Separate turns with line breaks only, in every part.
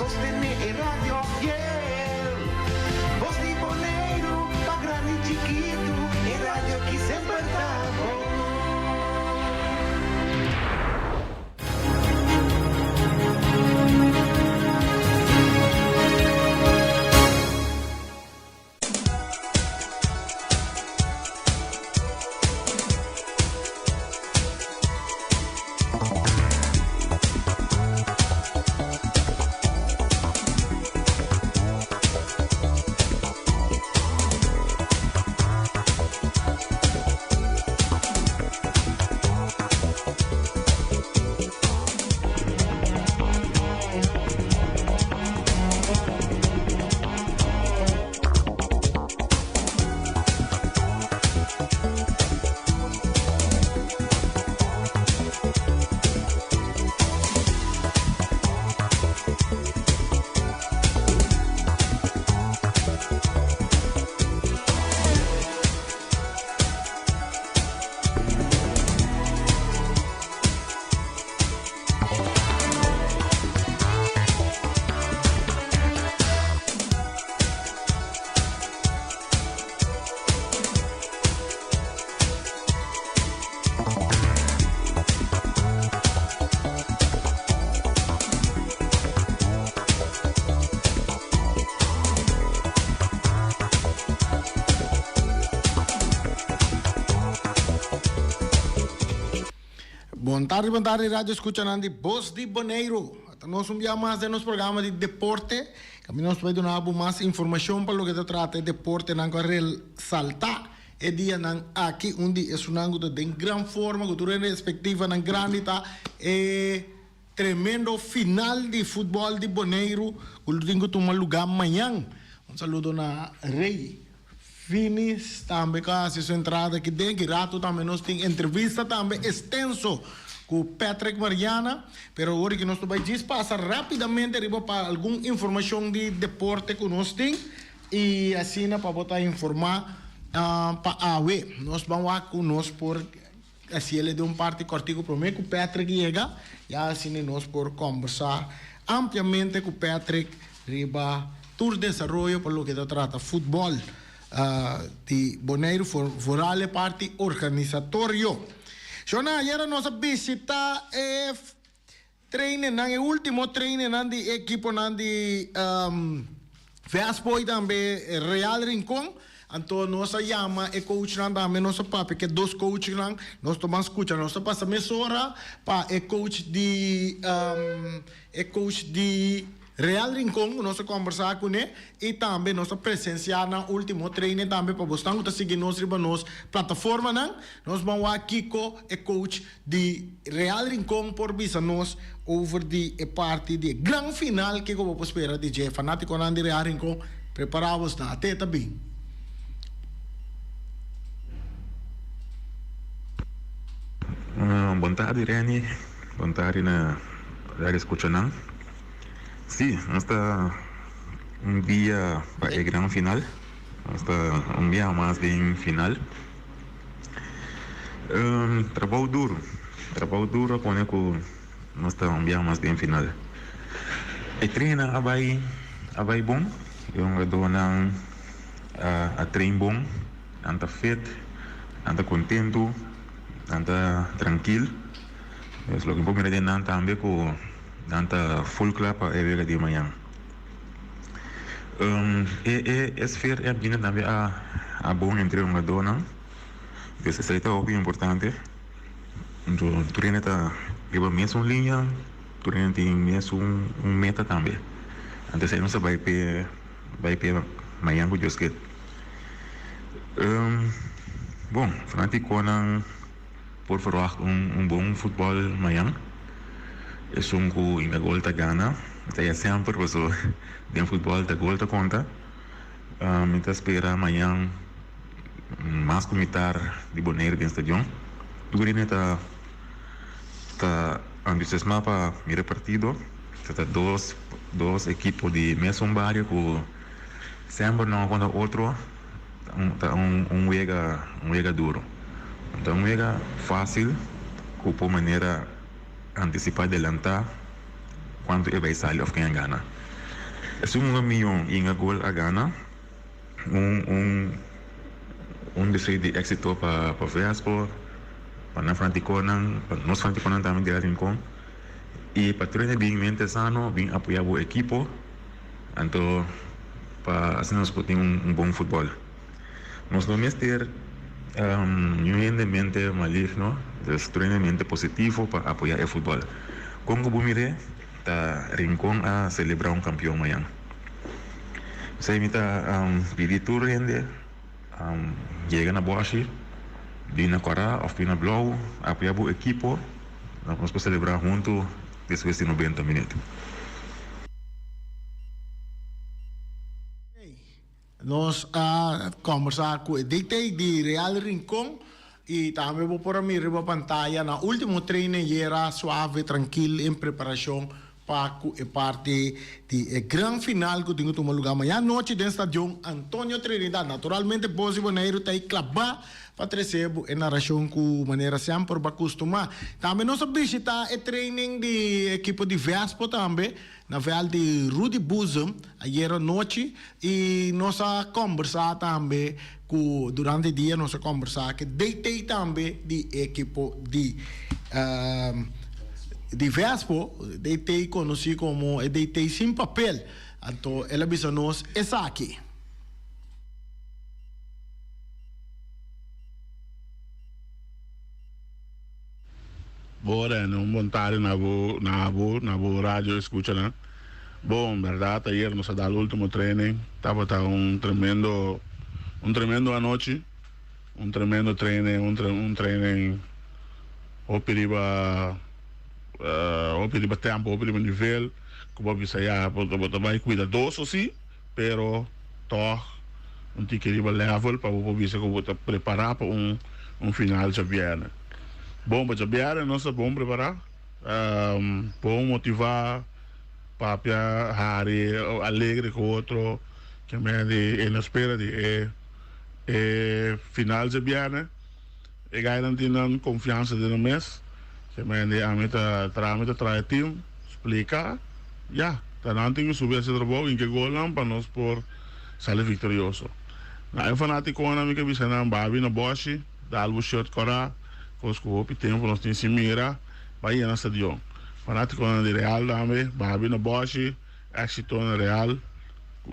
sostené e radio fiel. Bos di Boneiru, pa grandi chikitu, e radio ki semper ta bon.
Bon tardi, bon tardi radio escuchanan di Bos di Boneiru. Ata nos un bia mas den nos programa di deporte. Caminda nos por duna bo mas informacion pa loke ta trata e deportenan cu a resalta e dianan aki. Un di esunnan cu ta den gran forma, cu tur e respectivanan grandi ta e tremendo final di futbol di Boneiru cu lo tin cu tuma luga mañan. Un saludo na Rey Finis tambe cu a haci su entrada aki den. Ki rato tambe nos tin entrevista tambe extenso cu Patrick Mariana. Pero awor ki nos ta bay djis pasa rapidamente riba pa algun informacion di deporte cu nos tin y asina pa bo ta informa pa awe. Nos ban wak cu nos por haciele den un parti cortico prome cu Patrick yega ya asina nos por combersa ampliamente cu Patrick riba tur desaroyo pa loke ta trata futbol di Boneiru vooral e parti organisatorio. Shona, ayera nos a bishita e trainennan, e ultimo trainennan di e ekiponan di Vespo y tambe Real Rincon. Anto nos a yama e coachnan tambe, nos a papia ku e dos coachnan, nos ta ban skucha, nos ta pasa mesora pa e coach di e coach di Real Rincon ku nos a kombersá kuné i tambe nos a presensiá nan último training tambe pa bosnan ku ta sigui nos riba nos plataformanan. Nos ban wak kiko e coach di Real Rincon por bisa nos over di e parti di e gran final kiko bo por spera di dje. Fanátikonan di Real Rincon prepará bosnan. Ate ta bin.
Bon tardi Renny, bon tardi na radio escuchanan. Sí, nos ta un dia pa e gran final, nos ta un biaha mas den final. Trabou duro, trabou duro a pone ku nos ta un biaha mas den final. E trainnan a bai a bai bon, e hungadónan a train bon, nan ta fit, nan ta kontentu, nan ta trankil. Pues loke mi por mira den nan tambe ku nan ta full kla pa e wega di mañan. E e e sfeer e ambiente tambe a a bon entre hungadónan. Pues esei ta hopi importante. Anto tur hende ta riba mesun liña, tur hende tin mesun un meta tambe. Anto esei nos ta bai p'e bai p'e mañan ku Dios ke. Bon, fanatikonan. Por verwacht un un bon futbol mañan. Esun ku inga gol ta gana. Mi ta ya semper paso den futbol ta gol ta konta. Mi ta spera mañan mas ku mitar di Bonaire den stadion. Tur hende ta ta entusiasma pa mira e partido. Ta ta dos dos ekipo di mesun bario ku semper nan a kontra otro. Ta un wega un wega duro. No ta un wega fácil ku por manera antisipá, delantá kuantu e bai sali òf ken a gana. Esun hunga mihó i hinga gol a gana. Un un un deseo di éxito pa pa Vespo, pa nan fanaticonan, pa nos fanaticonan tambe di El Rincon i pa tur hende bin mente sano, bin apoya bo ekipo, anto pa asina nos por tin un un bon futbol. Nos no mester niun hende mente maligno, dus tur hende mente positivo pa apoya e futbol. Kon ku bo mir'é ta Rincon a celebra un campeon mañan. P'esei mi ta pidi tur hende yega na Bòshi, bin na Kòrá òf bin na Blou, apoyá bo ekipo, nos por selebrá huntu despues di nobenta minüt.
Nos a kòmbersá ku e DT di Real Rincon i tambe bo por a mira riba pantaya nan último training yera suave, trankil en preparashon pa ku e parti di e gran final ku tin ku tuma lugá mañana nochi den Stadion Antonio Trinidad. Naturalmente Bos di Boneiru ta ei klabá pa trese bo e narashon ku manera semper bo a kustumá. Tambe nos a bishitá e training di ekipo di Vespo tambe. Na vèlt di Rudy Boezem ayera nochi i nos a kòmbersá tambe ku durante dia nos a kòmbersá ku DT tambe di ekipo di di Vespo, DT konosí komo e DT sin papel. Anto el a bisa nos esaki.
Bo Rene, un bon tardi na bo, na bo, na bo radio escuchanan. Bon, berdad ayer nos a dal ultimo training, tabata un tremendo, un tremendo anochi, un tremendo training, un un training hopi riba, hopi riba tempo, hopi riba nivel, cu bo a bisa ya, bo ta bay cuidadoso si, pero tog un tiki riba level pa bo por bisa cu bo ta prepara pa un un final djabierne. Bon, pa djabierne nos ta bon prepara, bon motiva, papia, hari, alegre cu otro, ke men di e no spera di e e final djabierne. E gainan tin nan confiansa den nan mes. Ke men di ami ta traha mi ta traha e team, splica, ya, ta nan tin cu subi haci trabou y ke golnan pa nos por sali victorioso. Na e fanaticonan mi ke bisa nan babi na boshi, dal bo shirt cora, cos cu hopi tempo nos tin sin mira, bai yena stadion. Fanaticonan di Real tambe, babi na boshi, exito na Real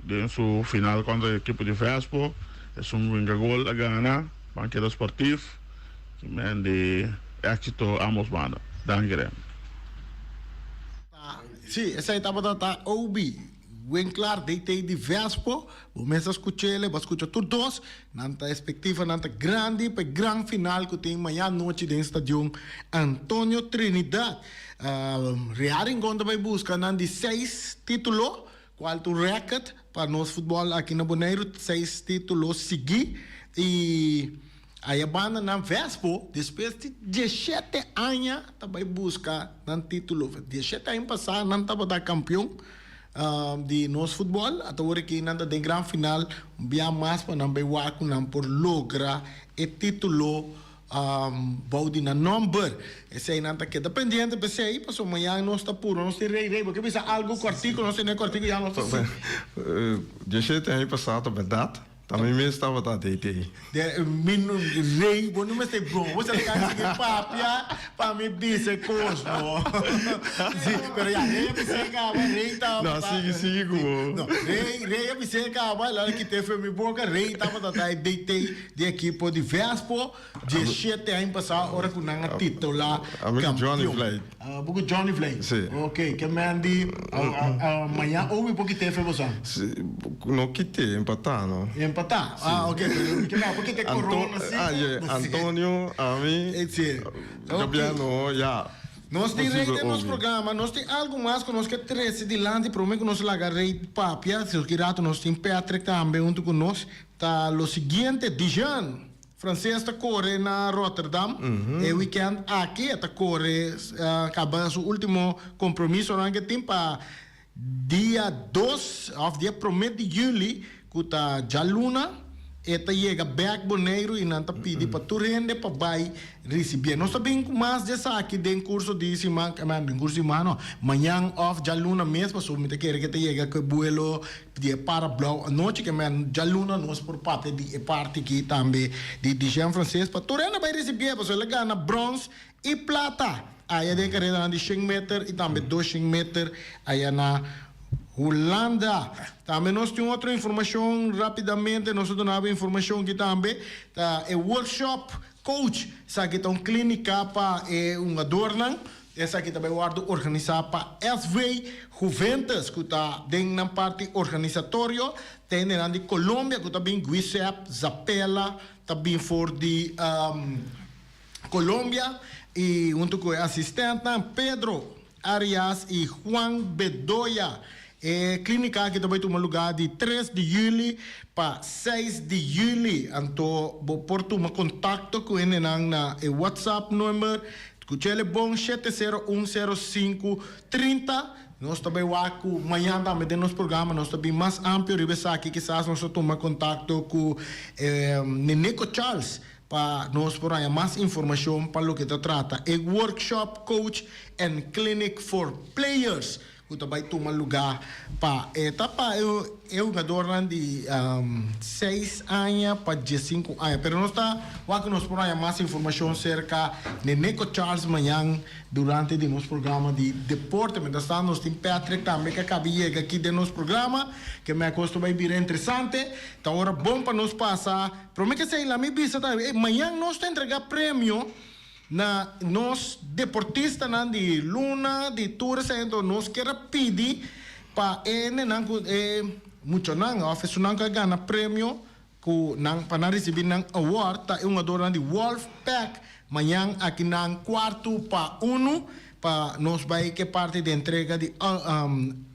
den su final contra e ekipo di Vespo, esun winga gol a gana. Ban keda sportief ki men di éxito ambos banda. Danki Remy.
Sí, esei tabata ta Obi Winklaar, DT di Vespo. Bo mes a skuch'el, bo a skucha tur dos. Nan ta espektivanan ta grandi pa e gran final ku tin maña anochi den Stadion Antonio Trinidad. Real Rincon ta bai buska nan di seis titulo, Cual ta un record pa nos futbol aki na Boneiru, seis titulo sigui y aya banda nan Vespo despues di dieshete aña ta bay busca nan titulo. Dieshete aña pasa nan tabata campeon di nos futbol, ata ora aki nan ta den gran final un bia mas pa nan bay wak cu nan por logra e titulo Bou di nan nomber. Eseinan ta keda pendiente p'esei, pasobra mañan nos ta puro, nos tin rei rei. Bo ke bisa algu kòrtiku, nos tene kòrtiku ya nos ta si.
Diesshete aña pasá ta bèrdat, ta mi mes tabata DT.
De mi no rei, bo no mester broma, bo sa ta sigui papia pa mi bisa e kos no. Si, pero ya rei a bis'é kaba, rei tabata.
No, sigui sigui ku bo.
No, rei rei a bis'é kaba, el a kit'é for mi boka, rei tabata ta e DT. Di ekipo di Vespo, diesshete aña pasá ora ku nan a titulá kampion. Bo ku Johnny Vlei?
Si.
Ok, ke men di maña obi por kit'é fe boso?
Si, no kit'é, empatá no.
Empatá? Ah, ok, pero ke men por kit'é korona si?
Ah, ye, Antonio, ami, Gabiano, ya.
Nos tin rei den nos programa, nos tin algu mas ku nos ke trese dilanti promé ku nos laga rei papia, si ki rato nos tin Patrick tambe huntu ku nos. Ta lo siguiente, Dijon, frances ta kore na Rotterdam e weekend aki. E ta kore kaba su ultimo kompromisonan ke tin pa dia dos òf dia promé di yüli ku ta djaluna. E ta yega bek Boneiru i nan ta pidi pa tur hende pa bai risibié. Nos ta bin ku mas di esaki den kurso di siman, den kurso di siman no, mañan òf djaluna mes, pasobra mi ta kere ku e ta yega ku e buelo di e para blou anochi, ke men djaluna nos por papia di e parti aki tambe di Jean Frances pa tur hende bai risibié, pasobra el a gana brons i plata aya den karedanan di shen meter i tambe doshen meter aya na Hulanda. Tambe nos tin otro informacion rapidamente nos ta duna bo informacion aki tambe ta e workshop coach esaki ta un clinica pa e hungadornan esaki ta bay wordo organisa pa SV Juventus cu ta den nan parti organisatorio ta hendenan di Colombia cu ta bin Guisep Zapela ta bin for di Colombia y hunto cu e asistentnan Pedro Arias y Juan Bedoya. E clinica aki ta bay tuma lugar di tres di juli pa seis di juli. Anto bo por tuma contacto cu hendenan na e WhatsApp number, scuchele bon, shete sero un sero sinku trinta. Nos ta bay wak cu mañan tambe den nos programa nos ta bin mas amplio riba esaki. Kisas nos ta tuma contacto cu Neneco Charles Pa nos por haña mas informashon pa loke ta trata e workshop Coach and Clinic for Players ku ta bai tuma lugá pa e ta pa e hugadornan di seis aña pa diesinku aña. Pero nos ta wak ku nos por haña mas informashon serka Neneco Charles mañan durante di nos programa di deporte. Mientras tanto nos tin Patrick tambe ku a kaba yega aki den nos programa ke mi a kosto bai bira interesante. Ta ora bon pa nos pasa. Prome ke esei, laat mi bisa tambe, ey, mañan nos ta entrega premio na nos deportistanan di luna, di tur esei, enton nos kier a pidi pa e hendenan ku e muchanan òf esunnan ku a gana premio ku nan pa nan risibi nan award ta e hungadornan di Wolfpack mañan aki nan kuartu pa unu pa nos bai ke parti di entrega di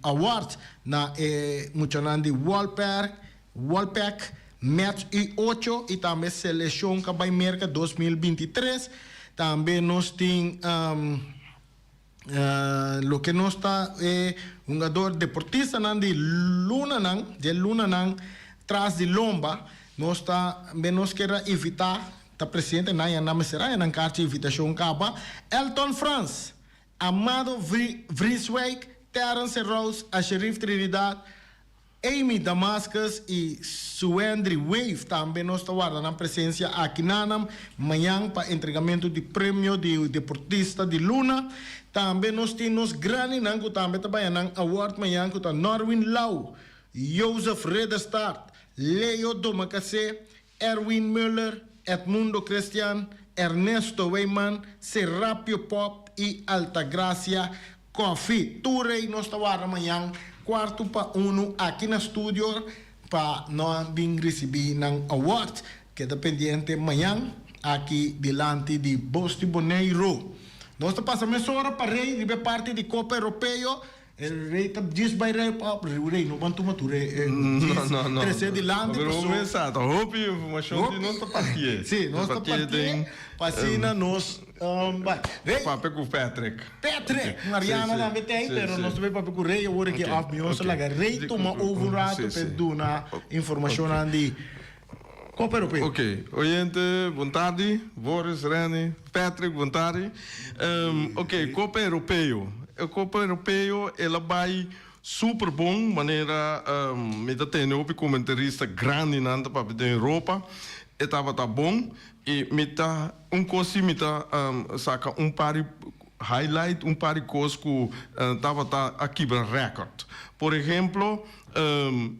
award na e muchanan di Wolfpack. Wolfpack, Mets U ocho y tambe Seleccion ka bay Merca 2023. Tambe nos tin loke nos ta e hungador deportistanan di lunanan, dje lunanan tras di lomba. Nos ta be nos kier a invita ta presente nan ya nan mester haya nan karchi invitacion caba. Elton Frans, Amado Vrieswijk, Terence Rouse, Asherif Trinidad, Amy Damascus y Suendry Wave tambe nos ta warda nan presencia aki nanam mañan pa entregamento di premio di deportista di luna. Tambe nos tin nos grandinan cu tambe ta baya nan award mañan cu ta Norwin Lau, Joseph Ridderstaat, Leo Domacassé, Erwin Muller, Edmundo Christian, Ernesto Weyman, Serapio Pop y Altagracia Coffee. Tur ey nos ta warda mañan cuarto pa uno aki na studio pa no bin ricibi nan award. Keda pendiente mañan aki dilanti di Bos di Boneiru. Nos ta pasa mesora pa rey riba e parti di Copa Europeo. E rey ta djis bai rey pa rey no ban tuma tur e djis trece dilanti
paso. Pero mesa ta hopi informacion di nos ta partié.
Si nos ta partié pa asina nos bai. Rey.
Papia cu Patrick.
Patrick Mariana tambe ta ey pero nos ta bay papia cu rey awor aki of mi nos ta laga rey tuma over un rato pa e duna informacionnan di Copa Europeo.
Ok oyente bon tardi Boris, Renny, Patrick bon tardi ok Copa Europeo e Copa Europeo el a bay super bon manera mi ta tende hopi comentarista grandinan ta papia den Europa e tabata bon y mi ta un cos si mi ta saca un par di highlight un par di cos cu tabata a kibra record por ehemplo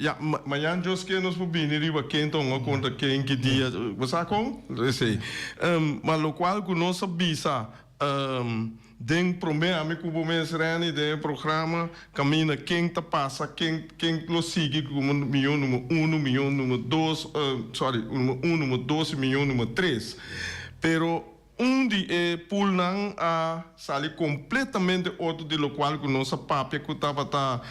Ya, mañan Dios ke nos por bini riba ken ta hunga kontra ken, ki dia, bo sa kon? Esei. Ma lokual ku nos a bisa den promé ami ku bo mes Renny den e programa kaminda ken ta pasa, ken ken lo sigui komo mion numero uno, mion numero dos, sorry, numero uno, numero dos i mion numero tres. Pero Un di e poolnan a sali completamente otro di locual cu nos a papia cu tabata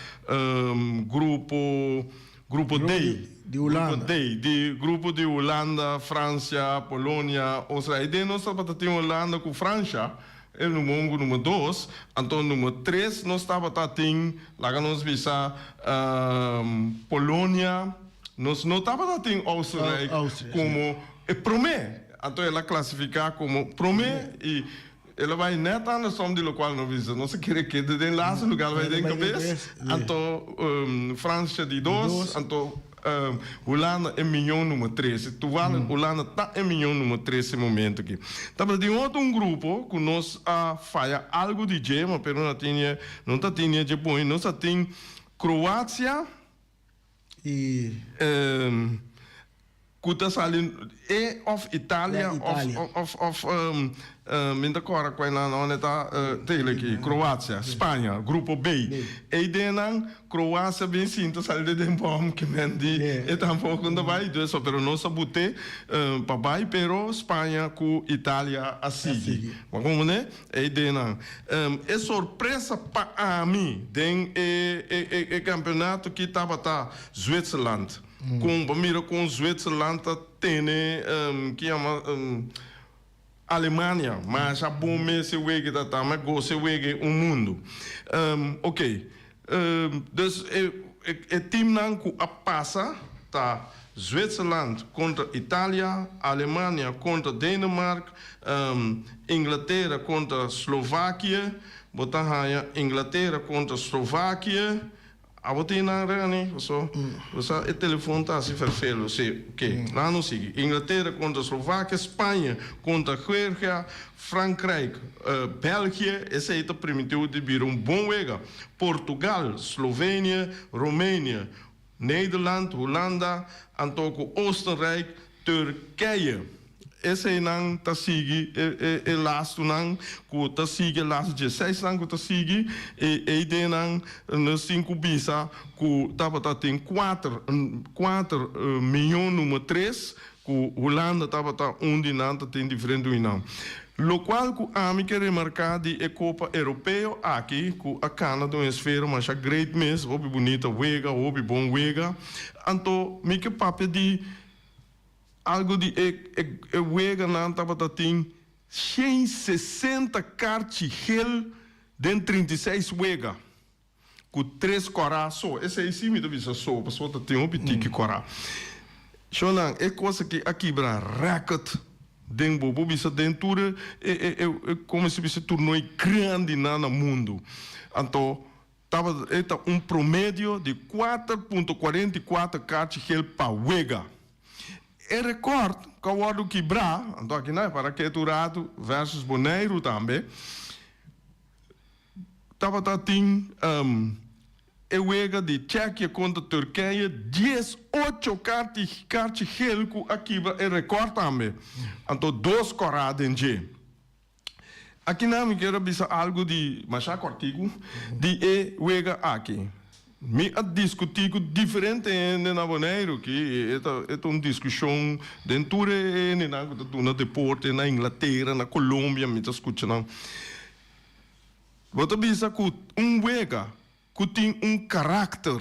grupo grupo D.
Di Hulanda.
Grupo D, di grupo di Hulanda, Francia, Polonia, Austria. Y den nos tabata tin Hulanda cu Francia, e numero un cu numero dos. Anto numero tres nos tabata tin, laga nos bisa, Polonia. Nos no tabata tin Oostenrijk komo e promé. Anto el a klasifiká komo promé i el a bai nèt andersom di lokual nos bisa. Nos a kere keda den laatste lugar, el a bai den kabes. Anto Fransha di dos, anto Hulanda e miñon number tres. Toevallig Hulanda ta e miñon number tres e momento aki. Tabata tin otro un grupo ku nos a faya algu di dje, ma pero no a tin no ta tin dje bon. Nos a tin Kroatia.
I.
Ku ta sali e of Italia of of mi ta kòrda kua nan unda ta tele aki Kroatia Spaña grupo B ei den nan Kroatia bin sinta sali den den bòm ke men di e tampoko no ta bai dus pero nos a bute pa bai pero Spaña ku Italia a sigui bo a komprende. Ei denan. E sorpresa pa ami den e e campeonato ki tabata Zwitserland. Con bo mira con Zwitserland ta tene ki yama Alemania. Masha bon mes e wege ta ta. Mi a gosa e wege un mundo. Ok. Dus e teamnan ku a pasa ta Zwitserland kontra Italia, Alemania kontra Denemark, Inglatera kontra Slovakie, bo ta haña Inglatera kontra Slovakie, abo tin nan Reni? Paso bo sa e telefon ta hasi ferfelu, si, oke, laga nos sigui, Inglatera kontra Slovakie, Spaña kontra Georgia, Frankrijk, België, esei ta permitió di bira un bon wega. Portugal, Slovenië, Roemenië, Nederland, Hulanda, anto ku Oostenrijk, Turkije. Eseinan ta sigui e lastunan ku ta sigui, e lastu dieseisnan ku ta sigui. E eidenan nos tin ku bisa ku tabata tin kuater, kuater miyon number tres Ku Hulanda tabata un di nan ta tin diferente winan. Lokual ku ami ke remarká di e Kopa Europeo aki ku a kana den un esfera masha great mes, hopi bunita wega, hopi bon wega. Anto mi ke papia di algu di e e weganan tabata tin 160 karchi gel den 36 wega. Ku tres kòrá so. Esei sí mi ta bisa so, pasobra ta tin hopi tiki kòrá. Shonnan, e kos aki a kibra rèkòrt den bo. Bo bisa den tur e, e, e, e, komo si bisa, turnoi grandinan na mundu. Anto, tabata, e ta un promedio di 4.44 karchi gel pa wega. E rekòrt ku a wòrdu kibrá, anto akinan e para ketu ratu versus Boneiru tambe, Tabata tin e wega di Tsjekië kontra Turkije 18 karchi gel ku a kibra e rekòrt tambe. Anto dos kòrá den dje. Akinan mi kier a bisa algu di masha kòrtiku di e wega aki. Mi a diskutí ku diferente hende na Boneiru ki e ta e ta un diskushon den tur e hendenan ku ta duna deporte na Inglatera, na Colombia mi ta skucha nan. Bo ta bisa ku un wega ku tin un karakter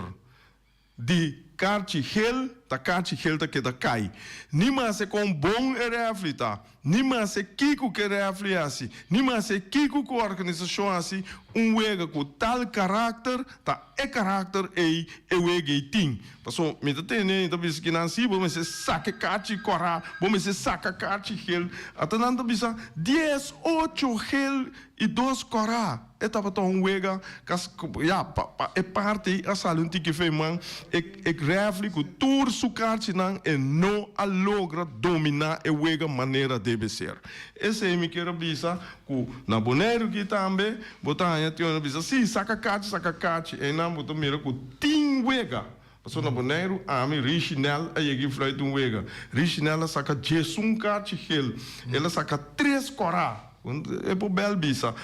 di karchi gel, ta karchi gel ta keda kai. Ni mase kon bon e rèfri ta, ni mase kiko ku e rèfri hasi, ni mase kiko ku organisashon hasi, un wega ku tal karakter ta e karakter ei e wega ei tin. Pasobra mi ta tende i ta bisa ki nan si bo mester saka e karchi kòrá, bo mester saka karchi gel. Ata nan ta bisa 18 gel i dos kòrá. E tabata un wega kas ya pa pa e parti ei a sali un tiki fei man e e rèfri ku tur su karchinan e no a logra dominá e wega manera debe ser. Esei mi kier a bisa ku na Boneiru aki tambe bo ta haña tion a bisa si saka kachi saka kachi einan bo ta mira ku tin wega pasobra na Boneiru ami Rishi Nel a yega i fluit un wega Rishi Nel a saka diesun kachi gel el a saka tres kòrá e por bèl bisa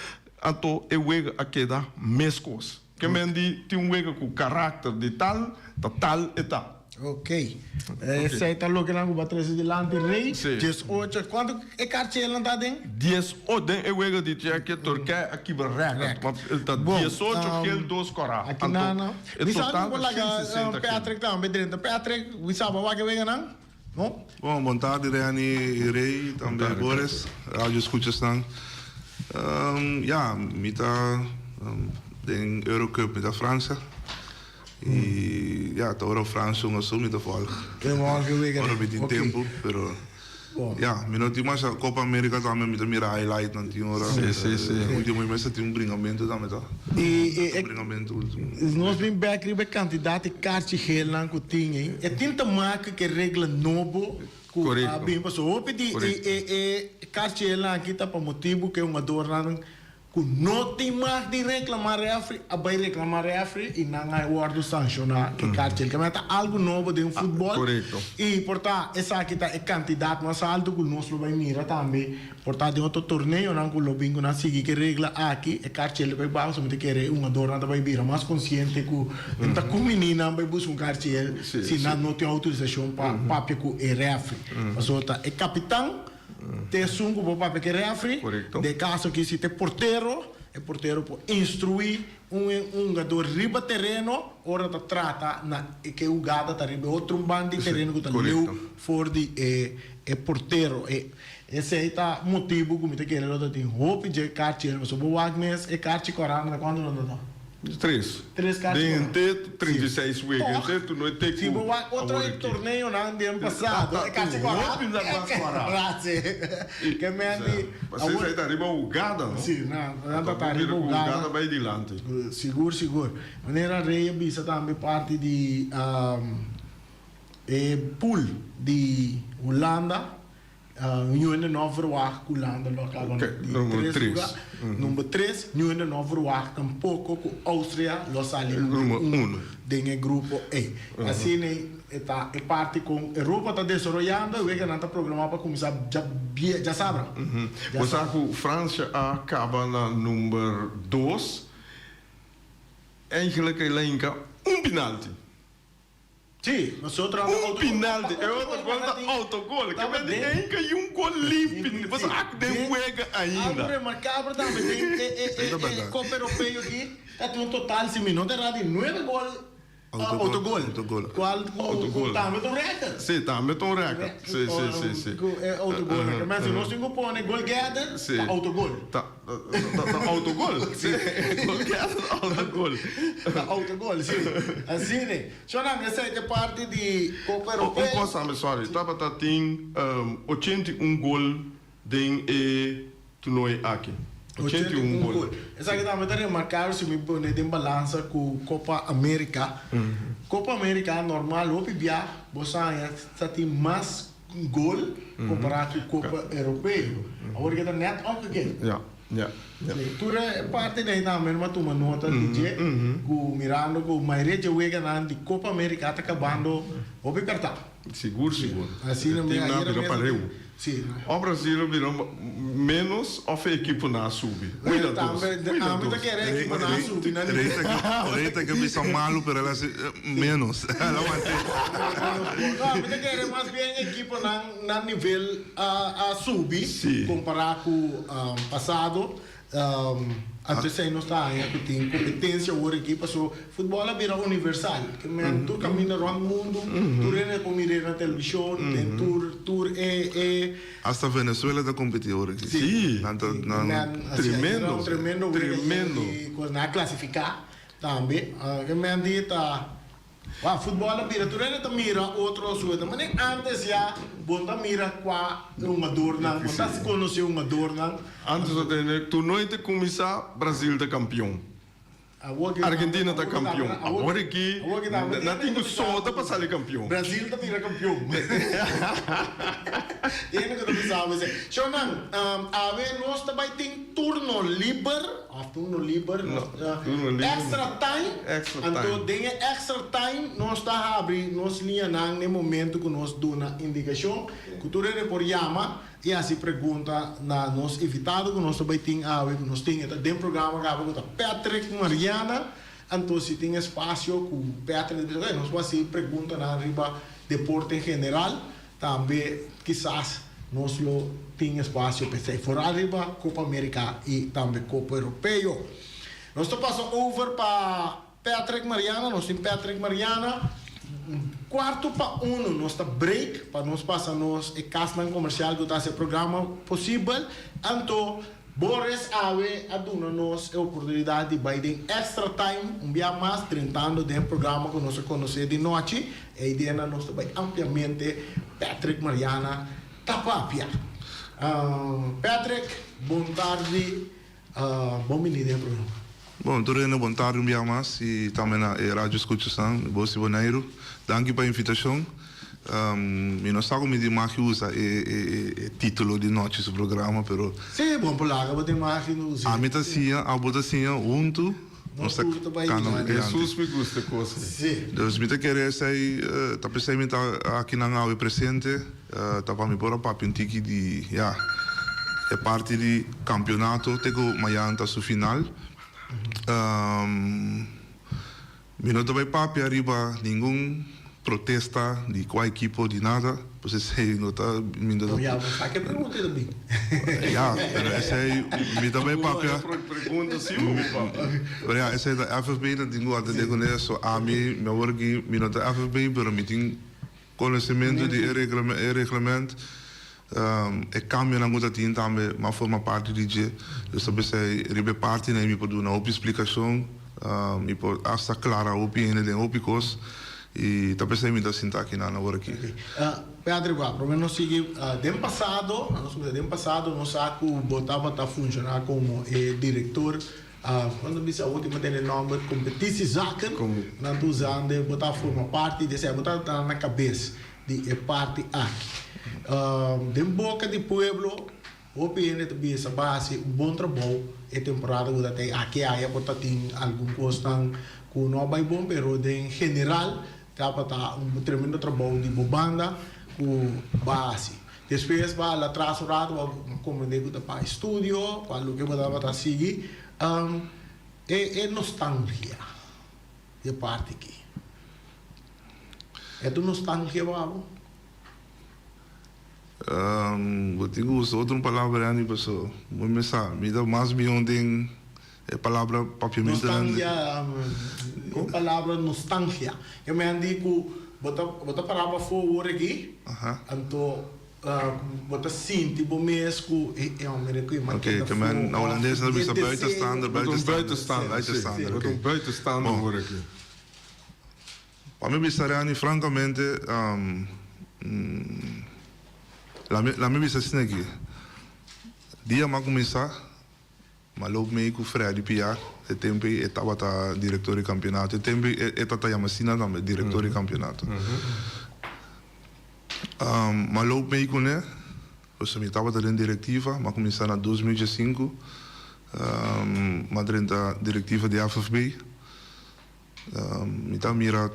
anto e wega a keda meskos. Ke men di tin un wega ku karakter di tal, ta tal e ta.
Ok. Esei ta loke nan ku bo a trese dilanti Rei.
Sí.
18. Kuantu e karchelnan ta den?
18 den e wega di Tsjekië, Turkije a kibra rèkòrt. Ma el ta 18 gel, dos kòrá.
Aki nan
Anto e
Mi sa
total
ku bo
ta
laga
160 gel.
Patrick tambe drenta. Patrick, mi sa bo a wak e weganan? No?
Bon, bon tardi Reni i Rey, tambe Boris, radio escuchasnan. Ya, mi ta den Eurocup, mi ta Francia. I ya. Ya, ta ora Frans hunga so mi ta volg. Ora mi tin tempu, pero ya, mi no tin masha Copa America tambe mi ta mira highlight nan tin ora.
Si, si, si.
Ultimo mes ta tin un bringamentu tambe ta. Un bringamentu ultimo.
Nos bin bek riba e kantidat di karchi gelnan ku tin ei. E tin ta maka ku e regla nobo ku a bin pasobra hopi di e karchi gelnan aki ta pa motibu ku e hungadornan Ku no tin mag di reklamá rèfri a bai reklamá rèfri i nan a wòrdu sanshoná ku e karchel. Kemey ta algu nobo den futbòl i por ta esaki ta e kantidat mas altu ku nos lo bai mira tambe. Por ta den otro torneonan ku lo bin ku nan sigui ku e regla aki e karchel ta bai baho. So mi ta kere e hungadornan ta bai bira mas konsiente ku nan ta kumini nan bai buska un karchel si nan no tin outorisashon pa papia ku e rèfri. Pasobra ta e kapitan. Te esun ku por papia ku e refri. Den e kaso aki si ta e portero, e portero por instruí un hungador riba tereno ora ta trata na ke hugada ta riba e otro un banda di tereno ku ta leu for di e portero. Esei ta motibu ku mi ta kere lo ta tin hopi dje karchi pasobra bo wak mes e karchi kòrá na kuantu nan ta ta?
Tres.
Tres karchi
Den
kòrá.
henter 36 wega,
Tòg,
henter tu no e te
si
ku
bo wak otro
awor aki.
torneonan den pasado, e karchi kòrá.
Hopi nan mas kòrá.
Si. Ke men di
Pasobra
awor.
esei ta riba hugada, no?
Si, nan nan ta
Anto
ta
bo mira
riba
ku
hugada.
hugada bai dilanti.
Sigur, sigur. Manera Rey a bisa tambe parti di e pool di Hulanda. Niun hende no a verwagt ku Hulanda lo a kaba na di tres luga. Number tres, niun hende no a verwagt tampoko ku Austria lo a sali number un den e grupo ei. Asina e ta e parti kon Europa ta desaroyando i wega nan ta programa pa kuminsá djasabra.
Bo sa ku Francia a kaba na number dos, eigenlijk el a hinka un penalti.
Sí, nosotros anda
Un
autogol.
penalti, e otro gol ta autogol. Ke men di enka y un gol limpi. Bo sa ak den wega
Algo
ainda.
remarcable tambe den e e e e Copa Europeo aki ta tin un total si mi no ta erra di nuebe gol autogol.
Autogol.
Cual cu
Autogol.
tambe ta un record.
Sí, tambe ta un record. Sí, sí, sí, sí.
Cu e autogol. Ke men si nos tin cu pone goal getter ta autogol.
Ta. Ta autogol. Sí, goal ta autogol.
Ta autogol, sí. Asina. Shonan, esei ta e parti di Copa Europeo.
Un cos tambe, sorry. Tabata tin 81 gol den e toernooi aki. 81 gol.
Esaki tambe ta remarcabel si mi pone den balansa cu Copa America. Copa America normal hopi bia bo sa haña sa tin mas gol compará cu Copa Europeo. Awor ke ta net omgekeerd.
Ja, ja, ja.
Tur e parti dei tambe no a tuma nota di dje cu mirando cu mayoria dje weganan di Copa America ta cabando hopi pertá.
Sigur, sigur.
Asina
E
mi
teamnan
ayera
bira
mes
pareu.
Sí.
O Brasil bira menos of e ekiponan a subi. Ui da dos,
Tambe
ui da
ami ta
dos.
kere ekiponan a subi na nivel.
Rey ta ke bisa malu pero el a si menos. El a want'é.
No, ami ta kere mas bien ekiponan na nivel a subi
Sí.
kompara ku pasado. Anto esei nos ta haña ku tin kompetensia awor aki paso futbòl a bira universal. Ke men tur kaminda rònt mundu, tur hende por mir'é na televishon, den tur tur e e.
Asta Venezuela ta kompetí awor aki.
Sí.
Nan ta nan.
Men asina
Tremendo.
un tremendo wega
Tremendo.
di kos nan a klasifiká tambe. Ke men di ta. Wak, futbòl a bira, tur hende ta mira otro suerte. Manera antes ya bo no ta mira kua e hungadornan, bo no ta konosé hungadornan.
Antes bo ta tende tur noite kuminsá Brasil ta kampion, Argentina ta kampion. Awor aki nan tin ku sota pa sali kampion.
Brasil ta bira kampion. Hende ku ta bisa bo esei. Shownan, awe nos ta bai tin turno liber. Of turno liber, nos ta extra time, anto den e extra time nos ta habri nos liñanan n'e momento ku nos duna indikashon ku tur hende por yama i hasi pregunta na nos invitado ku nos ta bai tin awe ku nos tin e ta den programa kaba ku ta Patrick Mariana, anto si tin espasio ku Patrick ta bisa oke nos por hasi preguntanan riba deporte en general. Tambe kisas nos lo tin espacio p'esei foral riba Copa America y tambe Copa Europeo. Nos ta pasa over pa Patrick Mariana, nos tin Patrick Mariana. Cuarto pa uno nos ta break pa nos pasa nos e casnan comercial cu ta haci e programa posibel. Anto. Boris awe a duna nos e oportunidat di bai den Extra Time un bia mas drentando den e programa ku nos a konosé di nochi. E ideanan nos ta bai ampliamente Patrick Mariana ta papia. Patrick, bon tardi, bon bini den e programa.
Bon, tur hende bon tardi un bia mas i tambe na e radio skuchasnan Bos di Boneiru. Danki pa e invitashon. Mi no sa ku mi tin mag usa e titulo di nochi su programa pero.
Sí, bon por laga bo tin mag usa.
Ami ta siña, abo ta siña, huntu nos ta kana dilanti.
Hesus mi gusta e kos ei.
Sí.
Dus mi ta kere esei, ta p'esei mi ta akinan awe presente, ta pa mi por a papia un tiki di, ya, e parti di kampionato te ku mayan ta su final. Mi no ta bai papia riba ningun protesta di kua ekipo di nada, pues esei no ta mi no ta.
Ya bo sa ke pregunta i ta bin.
Ya, pero esei mi ta bai papia.
Pregunta si bo por papia.
Pero ya, esei ta FFB nan tin ku atende kuné, so ami mi awor aki mi no ta FFB pero mi tin konosementu di e reglement, e kambionan ku ta tin tambe m'a forma parti di dje. Dus ta p'esei riba e partinan ei mi por duna hopi splikashon, mi por asta klara hopi hende den hopi kos i ta p'esei mi ta sinta akinan awor aki.
Patrick, wak, promé nos sigui den pasado, nos kuminsá den pasado nos sa ku bo tabata funshoná komo e direktor. Cuando bisa awor tin e nomber competitiezaken, nan ta usando bo ta forma parti di esei, bo ta na cabes di e parti aki. Den boca di pueblo hopi hende ta bisa bo a haci un bon trabou e temporada cu ta tin aki aya por ta tin algun cosnan cu no a bay bon pero den general tabata un tremendo trabou di bo banda cu bo a haci. Despues bo a hala tras un rato, bo a comprende cu ta pa estudio, pa loke bo tabata sigui. E nostalgia di e parti aki. E ta un nostalgia pa bo?
Bo tin cu usa otro palabra Andy paso bo mi sa mi ta mas bion den e palabra papiamento.
Nostalgia, e palabra nostalgia. E men di cu bo ta bo ta para pafó awor aki, anto bo ta sinti bo mes cu e e homber aki m'a
keda
afó.
Oké, na holandes nan ta bisa buitenstaander,
buitenstaander.
Buitenstaander,
Bo ta un buitenstaander awor aki.
Pa mi bisa Rani, francamente, la mi bisa asina aki, dia m'a cuminsa, M'a loop mee ku Freddy Piar, e tempu ei e tabata direktor di kampionato. E tempu ei e tata yama asina tambe, direktor di kampionato. M'a loop mee kuné, pasobra mi tabata den direktiva, m'a kuminsá na 2005, m'a drenta direktiva di FFB. Mi ta mira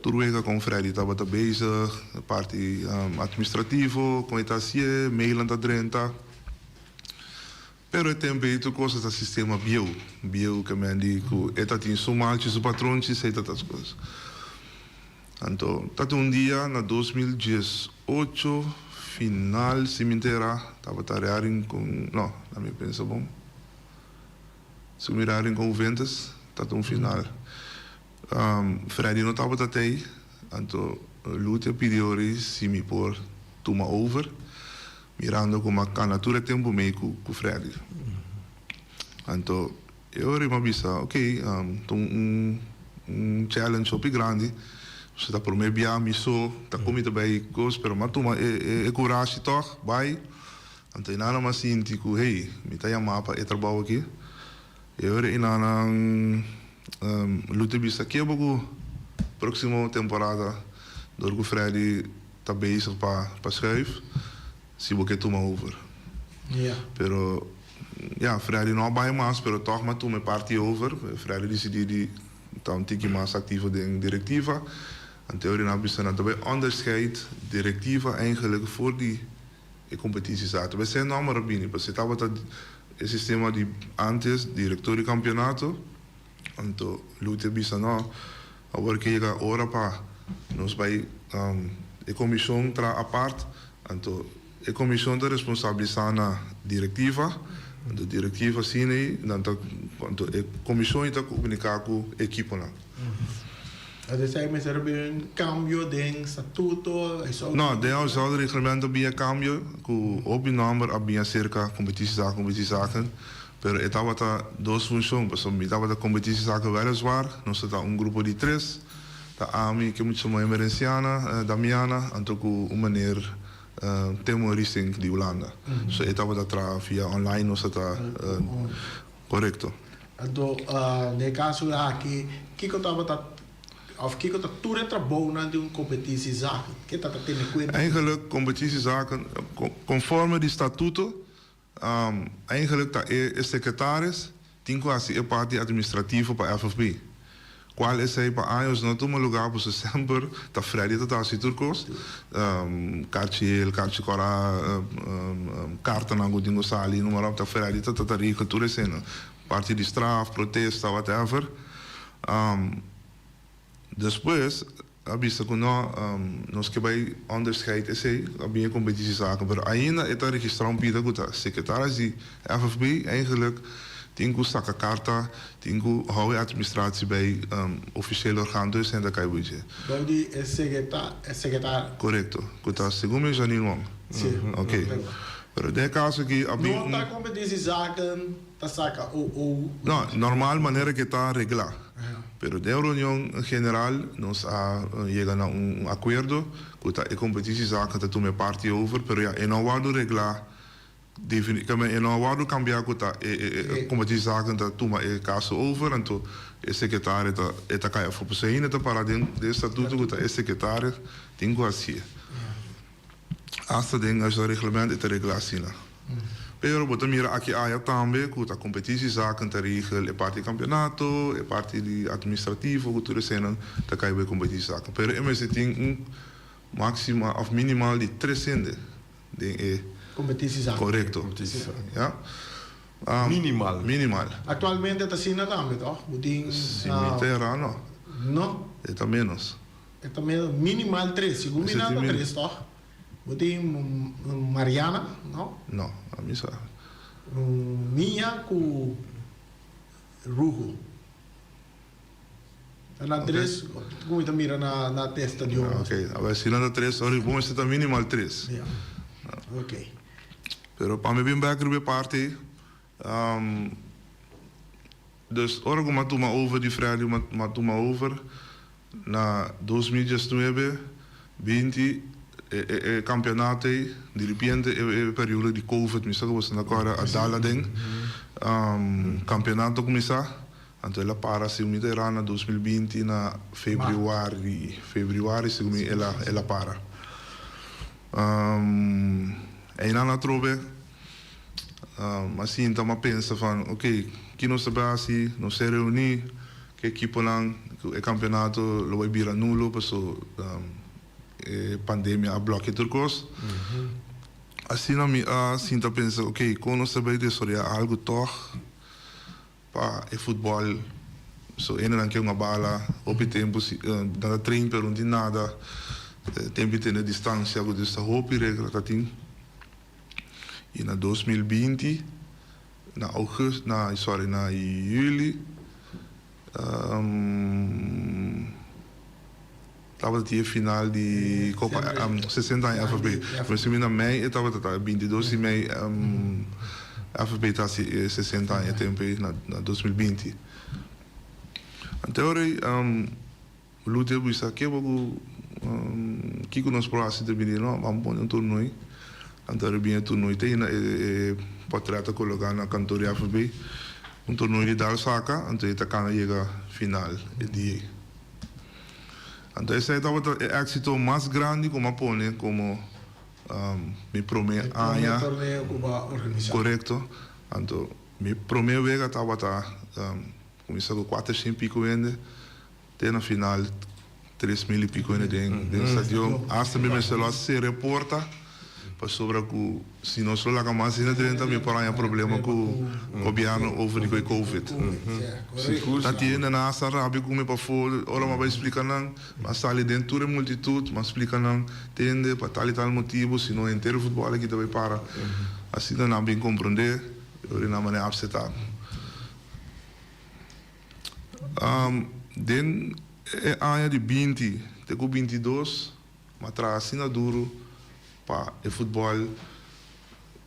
tur wega kon Freddy tabata bezig, e parti administrativo, kon e ta hasié, mailnan ta drenta. Pero e tempu ei tur kos ta sistema bieu, bieu ke men di ku e ta tin su malchi, su patronchi, esei ta tas kos. Anto ta tin un dia na 2018 final si mi ntera tabata rea Rincon, no, na mi pensa bon, si mi rea Rincon Juventus ta tin un final. Freddy no tabata tei, anto Luther pidi ori si mi por tuma over. Mirando ku m'a kana tur e tempu mei ku ku Freddy. Anto e ora m'a bisa, ok, ta un un challenge hopi grandi, pasobra ta prome bia mi so ta kon mi ta bai kos, pero m'a tuma e e kurashi tòg bai. Anto e nana m'a sinti ku hey, mi ta yamá pa e trabou aki. E ora e nana Luther bisa ke bo ku próksimo temporada dor ku Freddy ta bezig pa pa schuif si bo ke tuma over. Pero ya Freddy no a bai mas pero tog m'a tuma e parti over. Freddy disidí di ta un tiki mas aktivo den direktiva. Anto nan a bisa nan ta bai onderscheid direktiva eigenlijk for di e kompetisi sa. Ta bai ser nòmber a bini pasobra tabata e sistema di antes direktor di kampionato. Anto Luther bisa no, awor ke yega ora pa nos bai e komishon traha apart, anto e komishon ta responsabilisá na direktiva, anto direktiva asina ei nan ta anto e komishon ei ta komuniká ku ekiponan.
Esei mester bin un kambio den statuto, huishouden.
No, den huishoudreglemento a bin e kambio ku hopi nòmber a bin aserka kompetitiezaken, kompetitiezaken, pero e tabata dos funshon, pasobra mi tabata kompetitiezaken wèliswaar, nos ta un grupo di tres, ta ami, ke mucha muhé Merenciana, Damiana, anto ku un meneer Timo Riesink di Hulanda. So e tabata traha via online, nos ta ta korekto.
Anto den e kaso aki, kiko tabata òf kiko ta tur e trabounan di un kompetitiezaken? Ke ta ta tene kuenta?
Eigenlijk kompetitiezaken, konforme di statuto, Eigenlijk ta e secretaris tin cu haci e parti administrativo pa FFB. Cual esey pa años no tuma lugar pasobra semper ta Freddy ta haci tur cos. Carchi hel, carchi cora, cartanan cu tin cu sali, noem maar op, ta Freddy ta ta regel tur eseynan. Parti di straf, protesta, whatever. Despues a bisa ku no, nos ke bai onderscheid esei, a bin e kompetitiezaken, pero ainda e ta registrá un pida ku ta sekretaris di FFB eigenlijk tin ku saka karta, tin ku hou e administratie bij ofisieel orgaan dus hende kai buitje.
Bou di e sekretaris.
Korekto, ku ta segun mi Janine Wong.
Si.
Ok. Pero den e kaso aki a bin un.
No ta kompetitiezaken ta saka OO.
No, normal manera ke ta reglá. Pero den reunion general nos a yega na un akuerdo ku ta e kompetitiezaken ta tuma e parti over, pero ya e no a wòrdu reglá definitivamente, e no a wòrdu kambiá ku ta e kompetitiezaken ta tuma e kaso over, anto e sekretario ta e ta kai afó. Pasobra ainda ta pará den e statuto ku ta e sekretario tin ku hasié. Asta den nos reglamento e ta regla asina. Pero bo ta mira aki aya tambe ku ta kompetitiezaken ta regel e parti di kampeonato, e parti di administrativo ku tur eseinan ta kai bo e kompetitiezaken. Pero e mester tin un maksima òf minimal di tres hende den e.
Kompetitiezaken.
Korekto. Ya.
Minimal.
Minimal.
Aktualmente ta asina tambe tòg? Bo tin.
Si mi ta erá no.
No.
E ta ménos.
E ta minimal tres, segun mi nan ta tres toch? Bo tin Mariana, no?
No, ami sa.
Mia ku Rugo. Ta nan tres ku mi ta mira na na te stadion.
Ok, a si nan ta tres, ora bo mester ta minimal tres.
Ya, ok.
Pero pa mi bin bek riba e parti, Dus ora ku m'a tuma over di Freddy m'a tuma over na 2019 binti e e kampeonato ei diripiente e periodo di covid mi sa ku boso ta kòrda a dal aden kampeonato kuminsá anto el a para segun mi ta era na 2020 na februari februari segun mi el a el a para einan atrobe. M'a sinta, m'a pensa van, ok, ki nos ta bai hasi? Nos a reuní ku e ekiponan, ku e kampeonato lo bai bira nulo paso e pandemia a blòkia tur kos. Asina mi a sinta pensa, ok, kon nos ta bai desaroyá algu tòg pa e futbòl? So hendenan ke hunga bala hopi tempu si nan ta train pero no tin nada, tempu di tene distansia ku ta hopi regla ta tin. I na 2020, na august, na sorry, na juli, tabata tin e final di Copa 60 aña FFB. Mester mi na mei e tabata ta, 22 di mei FFB ta hasi e 60 aña e tempo ei na 2020. Anto ora ei Luther a bisa, Ke bo ku kiko nos por hasi ta bini? No, bam pone un turnoi. Anto a bini e turnoi te hina e portret a koloká na kantor di FB. Un turnoi di dal saka, anto e ta kana yega final e dia ei. Anto esei tabata e éksito mas grandi ku mi a pone komo mi promé aña.
E promé torneo ku bo a organisá.
Korekto. Anto mi promé wega tabata kuminsá ku kuater shen piko hende. Te na final 3000 y pico hende den den stadion. Hasta mi mester lo a cera e porta pasobra cu si nos lo laga mas hende drenta mi por haña problema cu gobierno over di cu e covid. Ta tin hendenan hasta rabia cu mi pafo ora mi a bay splica nan mi a sali den tur e multitud mi a splica nan tende pa tal y tal motibo si no henter e futbol aki ta bay para. Asina nan a bin comprende y ora nan manera apseta. Den E aña di 20 te ku 22, m'a traha asina duru pa e futbòl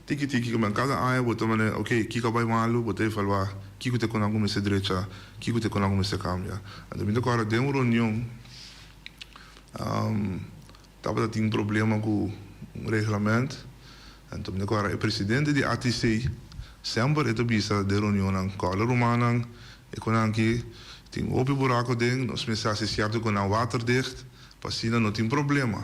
tiki tiki, ku kada aña bo ta manera, ok, kiko a bai malu, bo ta evaluá kiko te ku nan kuminsá drecha, kiko te ku nan kuminsá kambia. Anto mi ta kòrda den un reunion tabata tin problema ku un reglamènt, anto mi ta kòrda e presidente di ATC semper e ta bisa den reunionnan, kòrda rumannan e ku nan aki tin hopi buraku den, nos mester hasi sierto ku nan waterdicht pa asina no tin problema.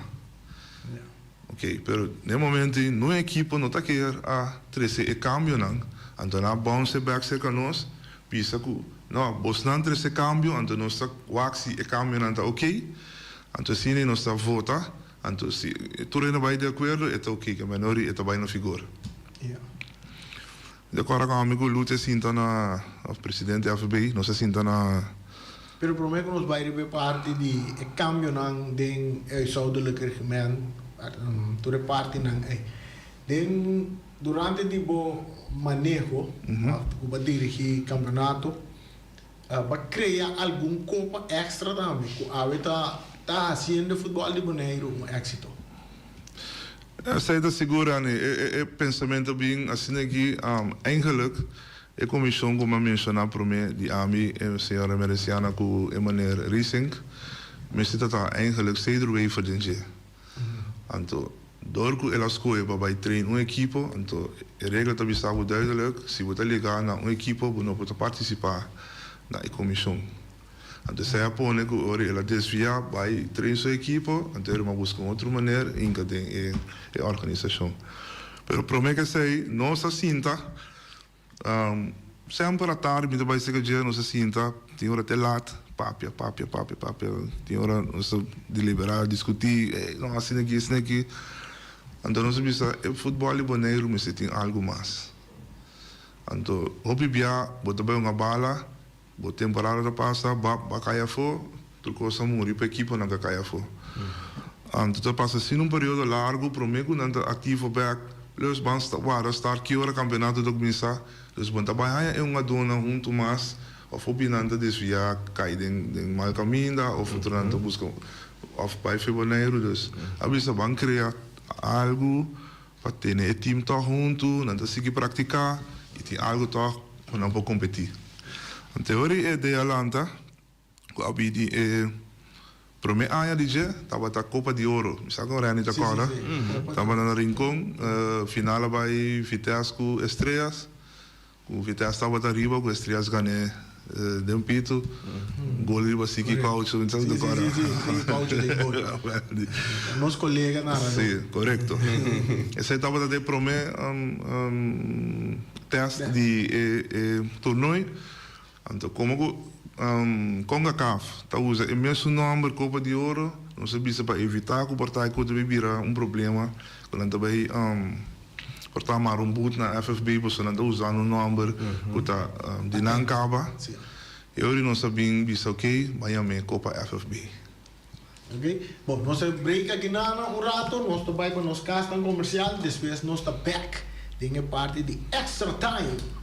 Ok, pero na e momento ei no ekipo no ta kier a trese e kambionan, anto nan a bounce back serka nos bisa ku no, bosnan trese kambio anto nos ta wak si e kambionan ta ok, anto asina ei nos ta vota, anto si tur hende bai di akuerdo e ta ok, ke menor e ta bai na figor. Di acuerdo cu ami cu Lutz a sinta na, of presidente FB, nos a sinta na.
Pero prome cu nos bay riba e parti di e cambionan den e huishoudelijk regiment, tur e partinan ey. Den, durante di bo maneho, of cu bo a dirigi campeonato, bo a crea algun copa extra tambe cu awe ta ta haciendo e futbol di Boneiru un exito?
Esei ta sigur, Rani. E pensamentu bin asina aki. Eigenlijk, e komishon ku mi a menshoná promé di ami, e señora Emerenciana ku e meneer Riesink, mester ta ta eigenlijk Cedro Wever den dje. Anto, dor ku el a skohe pa bai train un ekipo, anto e regla ta bisa bo duidelijk, si bo ta ligá na un ekipo, bo no por ta partisipá na e komishon. Anto esei a pone ku ora el a desviá bai train su ekipo, anto e ruma buska un otro maner hinka den e e organisashon. Pero promé ku esei nos a sinta, semper atardi mi ta bai serka dje, nos a sinta, tin ora te lat, papia, papia, papia, papia, tin ora nos ta deliberá, diskutí, ey no asina aki, asina aki. Anto nos a bisa e futbòl di Boneiru mester tin algu mas. Anto hopi bia bo ta bai hunga bala. Bo temporada ta pasa, bap, ba kai afó, tur kos a muri pa ekiponan ka kai afó. Anto ta pasa asina un periodo largu promé ku nan ta aktivo bèk, plus ban warda start ki ora kampeonato ta kuminsá, dus bo no ta bai haña e hungadónan huntu mas òf hopi nan ta desviá kai den den mal kaminda òf otronan ta buska òf bai fe Boneiru, dus a bisa ban krea algu pa tene e team tòg huntu, nan ta sigui praktiká i tin algu tòg ku nan por kompetí. Anto e ora e idea lanta ku a bini e promé aña di dje tabata Kopa di Oro. Mi sa kon Renny ta kòrda. Tabata na Rincon, final a bai Vitesse ku Estrellas. Ku Vitesse tabata riba ku Estrellas gané den pitu. Gol riba Siki Caucho, mi sa si ta kòrda.
Si, si, si, Siki Caucho den gol. Nos kolega narradó.
Si, korekto. Esei tabata den promé tèst di e tornooi. Anto komo ku Concacaf ta usa e mesun nòmber Kopa di Oro, nos a bisa pa evitá ku por ta ku ta bai bira un problema ku nan ta bai por ta mara un but na FFB pasobra nan ta usando un nòmber ku ta di nan kaba. E ora nos a bin bisa ok, bai yam'é Kopa FFB.
Ok, bon nos a break aki nana un rato, nos ta bai pa nos kasnan komersial, despues nos ta bek den e parti di extra time.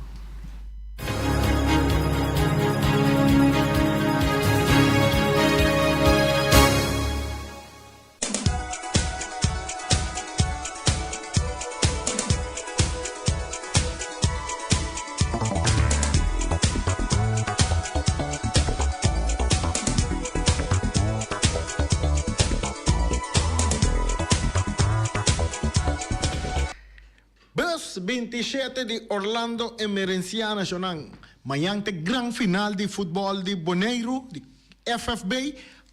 Bus 27 di Orlando Emerencia Nacional. Mañan ta e gran final di futbol di Boneiru, di FFB.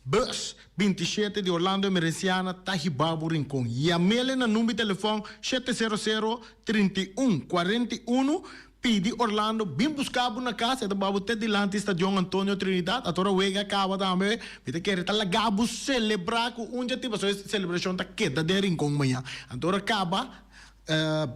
Bus 27 di Orlando Emerenciana ta hiba bo Rincon. Yamele na number di telefon 700 31 41. Pidi Orlando bin buska bo na kas, e ta baha bo te dilanti Stadion Antonio Trinidad. Ato ora wega kaba tambe, mi ta kere ta laga bo selebrá ku un djati pasobra e selebrashon ta keda den Rincon mañan. Anto ora kaba,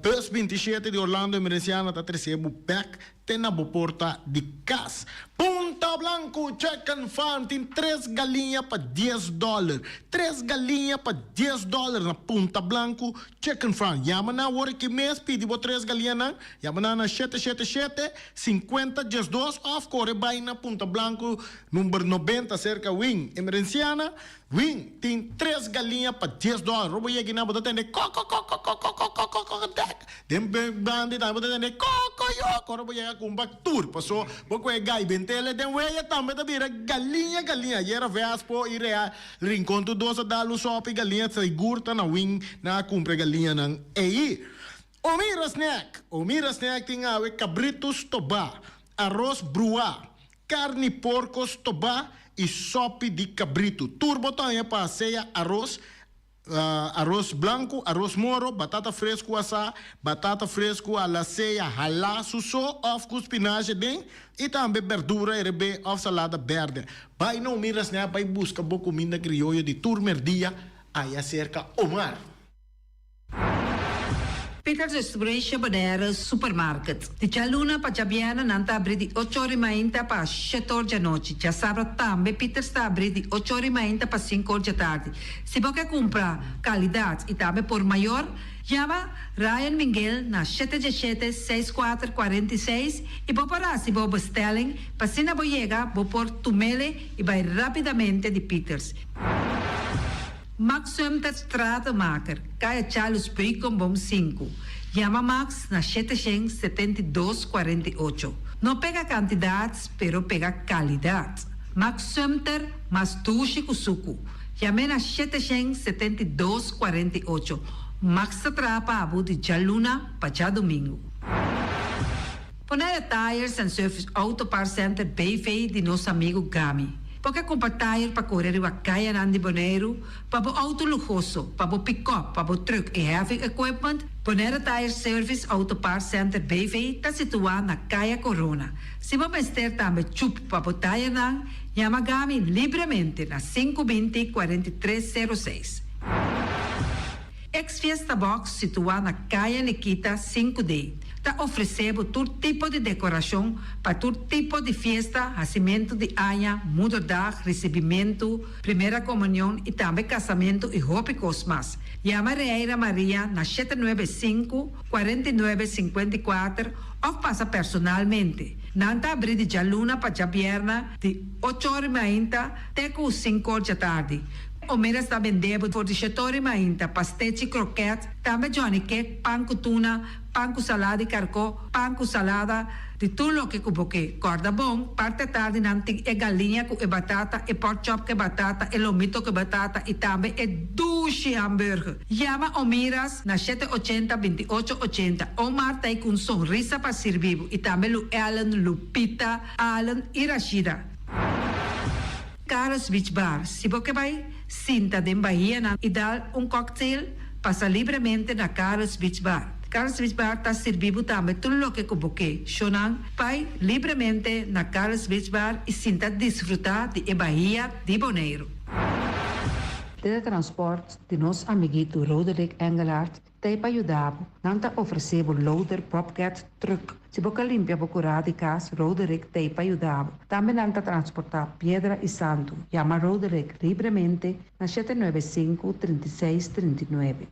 bus 27 di Orlando Emerenciana ta trese bo bèk. Te na bo porta di kas. Punta Blanco Chicken Farm tin tres galiña pa dies dòler. Tres galiña pa dies dòler na Punta Blanco Chicken Farm. Yama nan awor aki mes, pidi bo tres galiñanan. Yama nan na shete shete shete, sinkuenta diesdos òf kore bai na Punta Blanco number nobenta serka Wing Emerenciana. Win tin tres galiña pa dies dòler. Ora bo yega einan bo ta tende kòkòkòkòkòkòkòkòkò dèk. Den bandi tambe bo ta tende kòkòyòk. Ora bo yega kumpa tur. Paso bo ku e gai bentele den weya tambe ta bira galiña galiña. Ayera Vespo i Real Rincon tur dos a dal un sòpi galiña. Sigur ta na Win nan a kumpra e galiñanan ei. Omira Snack! Omira Snack tin awe kabritu stobá, aros bruá, Carni porco stobá y sopi di cabrito. Tur bo ta haña pa sea aros, aros blanco, aros moro, batata fresco asá, batata fresco a la sea halá su so of cu spinashi aden y tambe berdura herebé of salada berde. Bay no mira snel bay busca bo cuminda crioyo di tur merdia aya cerca Omar.
Peters Restauration Bonaire Supermarket. Di djaluna pa djabièrnè nan ta abrí di ocho or i mainta pa shete or djanochi. Djasabra tambe Peters ta abrí di ocho or i mainta pa sinku or djatardi. Si bo ke kumpra kalidat i tambe por mayor, yama Ryan Minguel na shete djeshete, seis kuater, kuarenta i seis i bo por hasi bo bestelling pa asina bo yega bo por tumele i bai rápidamente di Peters. Max Sumter Stratenmaker, Kaya Charles Beukenboom sinku. Yama Max na shete shen 72 48. No pega kantidat, pero pega kalidat. Max Sumter mas dushi ku suku. Yam'é na 772 48. Max ta traha pa bo di djaluna pa djadumingu. Bonaire Tires and Service Auto Parts Center BV di nos amigu Gami. Bo ke kumpra tire pa kore riba kayanan di Boneiru, pa bo outo luhoso, pa bo pikòp, pa bo trùk i heavy equipment? Bonaire Tire Service Auto Parts Center BV ta situá na Kaya Korona. Si bo mester tambe chup pa bo tayernan, yama Gami libremente na sinku 20 43 sero seis. Ex Fiesta Box situá na Kaya Nikita sinku D ta ofresé bo tur tipo di dekorashon pa tur tipo di fiesta, hasimentu di aña, moederdag, risibimentu, primera komunion i tambe kasamentu i hopi kos mas. Yama Reira Maria na shete nuebe sinku, 49 54 òf pasa personalmente. Nan ta abrí di djaluna pa djabièrnè di ocho or i mainta te ku sinku or djatardi. Omeras ta bende bo for di shetori mainta, pastechi, kroket, tambe johnny cake, pan ku tuna, pan ku salada di karkó, pan ku salada, di tur loke ku bo ke. Kòrda bon, parti atardi nan tin e galiña ku e batata, e pork chop ku e batata, e lomito ku e batata i tambe e dushi hamburger. Yama Omiras na shete ochenta, 28 ochenta. Omar ta ei ku un sonrisa pa sirbi bo i tambe Lu Ellen, Lupita, Allen i Rashida. Carlos Beach Bar, Si bo ke bai sinta den bahianan i dal un cocktail, pasa libremente na Carlos Beach Bar. Carlos Beach Bar ta sirbi bo tambe tur loke ku bo ke. Shownan, bai libremente na Carlos Beach Bar i sinta disfruta di e bahia di Boneiru.
Teletransport di nos amiguito Roderick Engelhardt T'ei pa yuda bo. Nan ta ofresé bo loader Bobcat truck. Si bo ka limpia bo kurá di kas, Roderick t'ei pa yuda bo. Tambe nan ta transportá piedra i santu. Yama Roderick libremente na 795 36 39.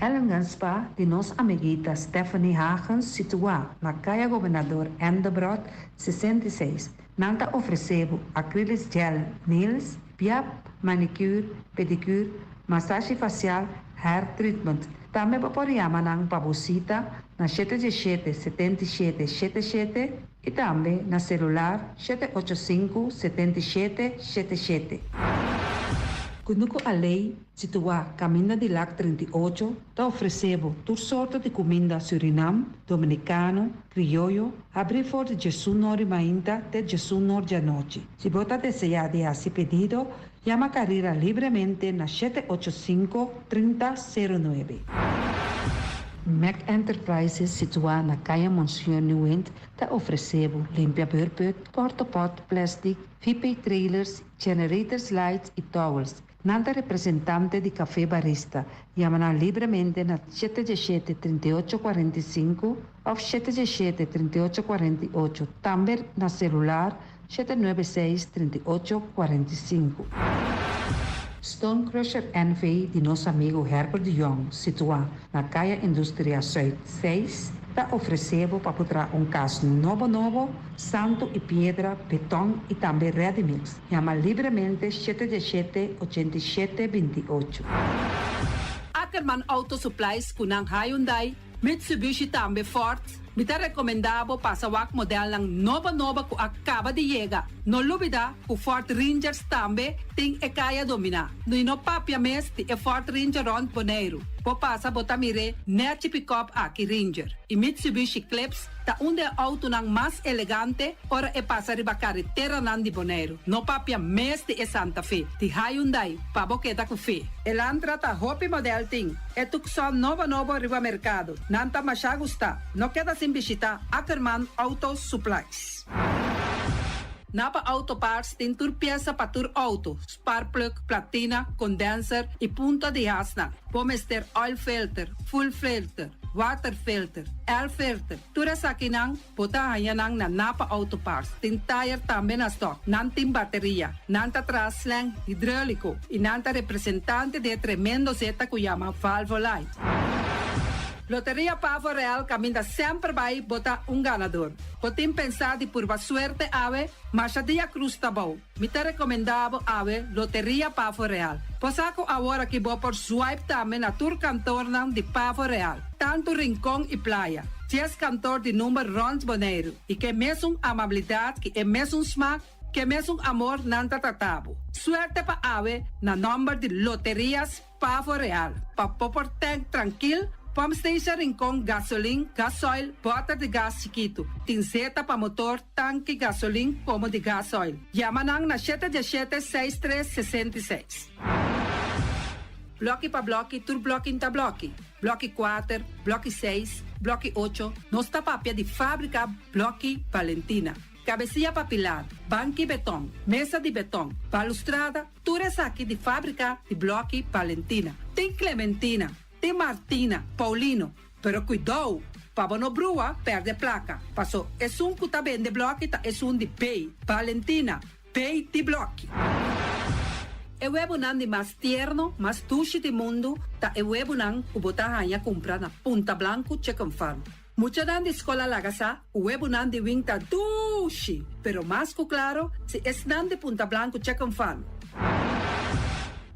Ellingham Spa di nos amiguita Stephanie Hagens situá na Kaya Gobernador Endebrot 66. Nan ta ofresé bo acrylic gel nails, piap, manicure, pedicure, masashi fasial, hair treatment. Tambe bo por yama nan pa bo sita na shete 17 77 shete shete i tambe na selular 785 77 shete shete. Kunuku Alei, situá kaminda di Lak 38, ta ofresé bo tur sorto di kuminda Surinam, Dominikano, Krioyo, habrí for di 11 or mainta te 11 or djanochi. Si bo ta deseá di hasi pedido, yama Carira libremente na 785 30 09. Mac Enterprises, situá na Kaya Monsieur Nieuwind, ta ofresé bo limpia beurput, porta pot, plastic, VP trailers, generators lights i towels. Nan ta representante di Café Barista. Yama nan libremente na 717 38 45 òf 717 38 48. Tambe na selular 796 38 45. Stone Crusher NV di nos amigu Herbert de Jong, situá na Kaya Industria Zuid 6, ta ofresé bo pa traha un kas nobo nobo, santu i piedra, beton i tambe ready mix. Yama libremente 717 87 28.
Ackerman Auto Supplies ku nan Hyundai, Mitsubishi tambe Ford. Mi ta rekomendá bo pasa wak modelnan nobo nobo ku a kaba di yega. No lubidá ku Ford Rangers tambe tin e kaya dominá. I no papia mes di e Ford Ranger rònt Boneiru. Bo pasa bo ta mir'é nèchi pick-up aki Ranger. I Mitsubishi Eclipse ta un di e outonan mas elegante ora e pasa riba kareteranan di Boneiru. No papia mes di e Santa Fe, di Hyundai, pa bo keda ku fe. Elantra ta hopi model tin. E Tucson nobo nobo riba merkado. Nan ta masha gusta. No keda sin bishitá Ackerman Auto Supplies. Napa Auto Parts tin tur piesa pa tur outo, spark plug, platina, condenser i punta di hasnan. Bo mester oil filter, fuel filter, water filter, air filter. Tur esakinan bo ta haña nan na Napa Auto Parts. Tin tire tambe na stock. Nan tin bateria. Nan ta traha slang hidráuliko i nan ta representante di e tremendo zeta ku yama Valvoline. Loteria Pavo Real kaminda semper bai bo ta un ganador. Bo tin pensá di purba suerte awe, masha dia krus ta bou. Mi ta rekomendá bo awe Loteria Pavo Real. Bo sa ku awor aki bo por swipe tambe na tur kantornan di Pavo Real, tantu Rincon i Playa. 10 kantor di number rònt Boneiru i ku e mesun amabilidat, ku e mesun smak, ku e mesun amor nan ta trata bo. Suerte pa awe na nòmber di Loterias Pavo Real. Pa bo por tank trankil, pump station Rincon, gasolin, gasoil, bòter di gas chikitu. Tin zeta pa motor, tanki, gasolin, komo di gasoil. Yama nan na 717 63 66. Blòki pa blòki, tur blòki ta blòki. Blòki 4, blòki 6, blòki 8. Nos ta papia di fábrika Blòki Valentina. Kabesia pa pilar, banki beton, mesa di beton, balustrada, tur esaki di fábrika di Blòki Valentina. Tin Clementina, tin Martina, Paulino, pero kuidou, pa bo no brua, pèrdè plaka. Paso, esun ku ta bende blòki ta esun di B, Valentina, B di blòki. E webunan di mas tierno, mas dushi di mundu, ta e webunan ku bo ta haña kumpra na Punta Blanco Chicken Farm. Muchanan di skol a laga sa, webunan di Wing ta dushi, pero mas ku klaro, si esnan di Punta Blanco Chicken Farm.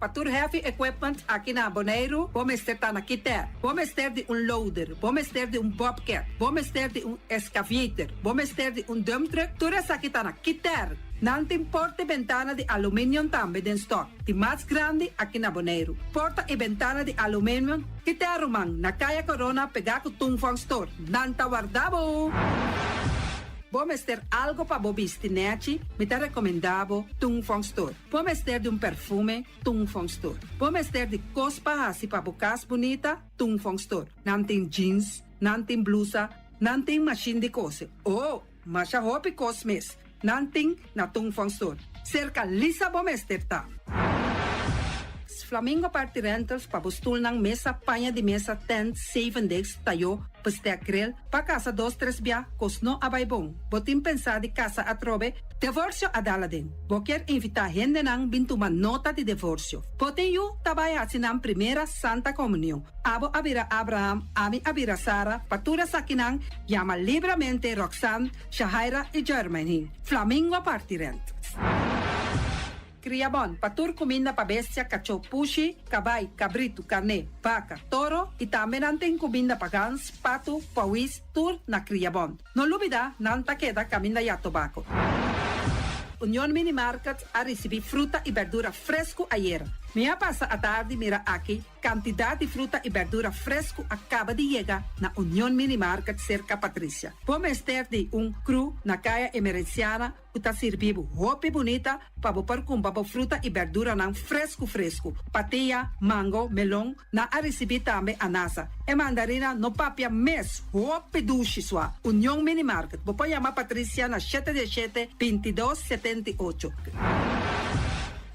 Pa tur heavy equipment aki na Boneiru, bo mester ta na Kiter. Bo mester di un loader, bo mester di un bobcat, bo mester di un excavator, bo mester di un dump truck, tur esaki ta na Kiter. Nan tin porta i bentana di aluminium tambe den stock, di mas grandi aki na Boneiru. Porta i bentana di aluminium, Kiter ruman, na Kaya Corona pegá ku Tung Fong Store. Nan ta warda bo! Bo mester algo pa bo bisti nèchi, mi ta rekomendá bo Tung Fong Store. Bo mester di un perfume, Tung Fong Store. Bo mester di kos pa hasi pa bo kas bunita, Tung Fong Store. Nan tin jeans, nan tin blusa, nan tin mashin di kose. Oh, masha hopi kos mes. Nan tin na Tung Fong Store. Serka Lisa bo mester ta. Flamingo Party Rentals pa bo stulnan, mesa, paña di mesa, tent, zeven desk, tayó, bestek, grill, pa kasa dos tres bia, kos no a bai bon. Bo tin pensá di kasa atrobe? Divorsio a dal aden. Bo kier invitá hendenan bin tuma nota di divorsio. Bo tin yu ta bai hasi nan primera Santa Komunion. Abo a bira Abraham, ami a bira Sara, pa tur esakinan yama libramente Roxanne, Shahaira i Jermaine. Flamingo Party Rentals. Kriabon, pa tur kuminda pa bestia, kachó, pushi, kabai, kabritu, karné, baka, toro i tambe nan tin kuminda pa gans, patu, pawis, tur na Kriabon. No lubidá, nan ta keda kaminda ya tobako. Union Mini Market a risibí fruta i bèrdura fresku ayera. Mi a pasa atardi mira aki Kantidat di fruta i bèrdura fresku a kaba di yega na Union Mini Market serka Patricia. Bo mester di un kru na Kaya Emerenciana ku ta sirbi bo hopi bunita pa bo por kumpra bo fruta i bèrduranan fresku fresku. Patia, mango, melon, nan a risibí tambe anasa. E mandarina no papia mes, hopi dushi sua. Union Mini Market, bo por yama Patricia na shete di shete, 22 78.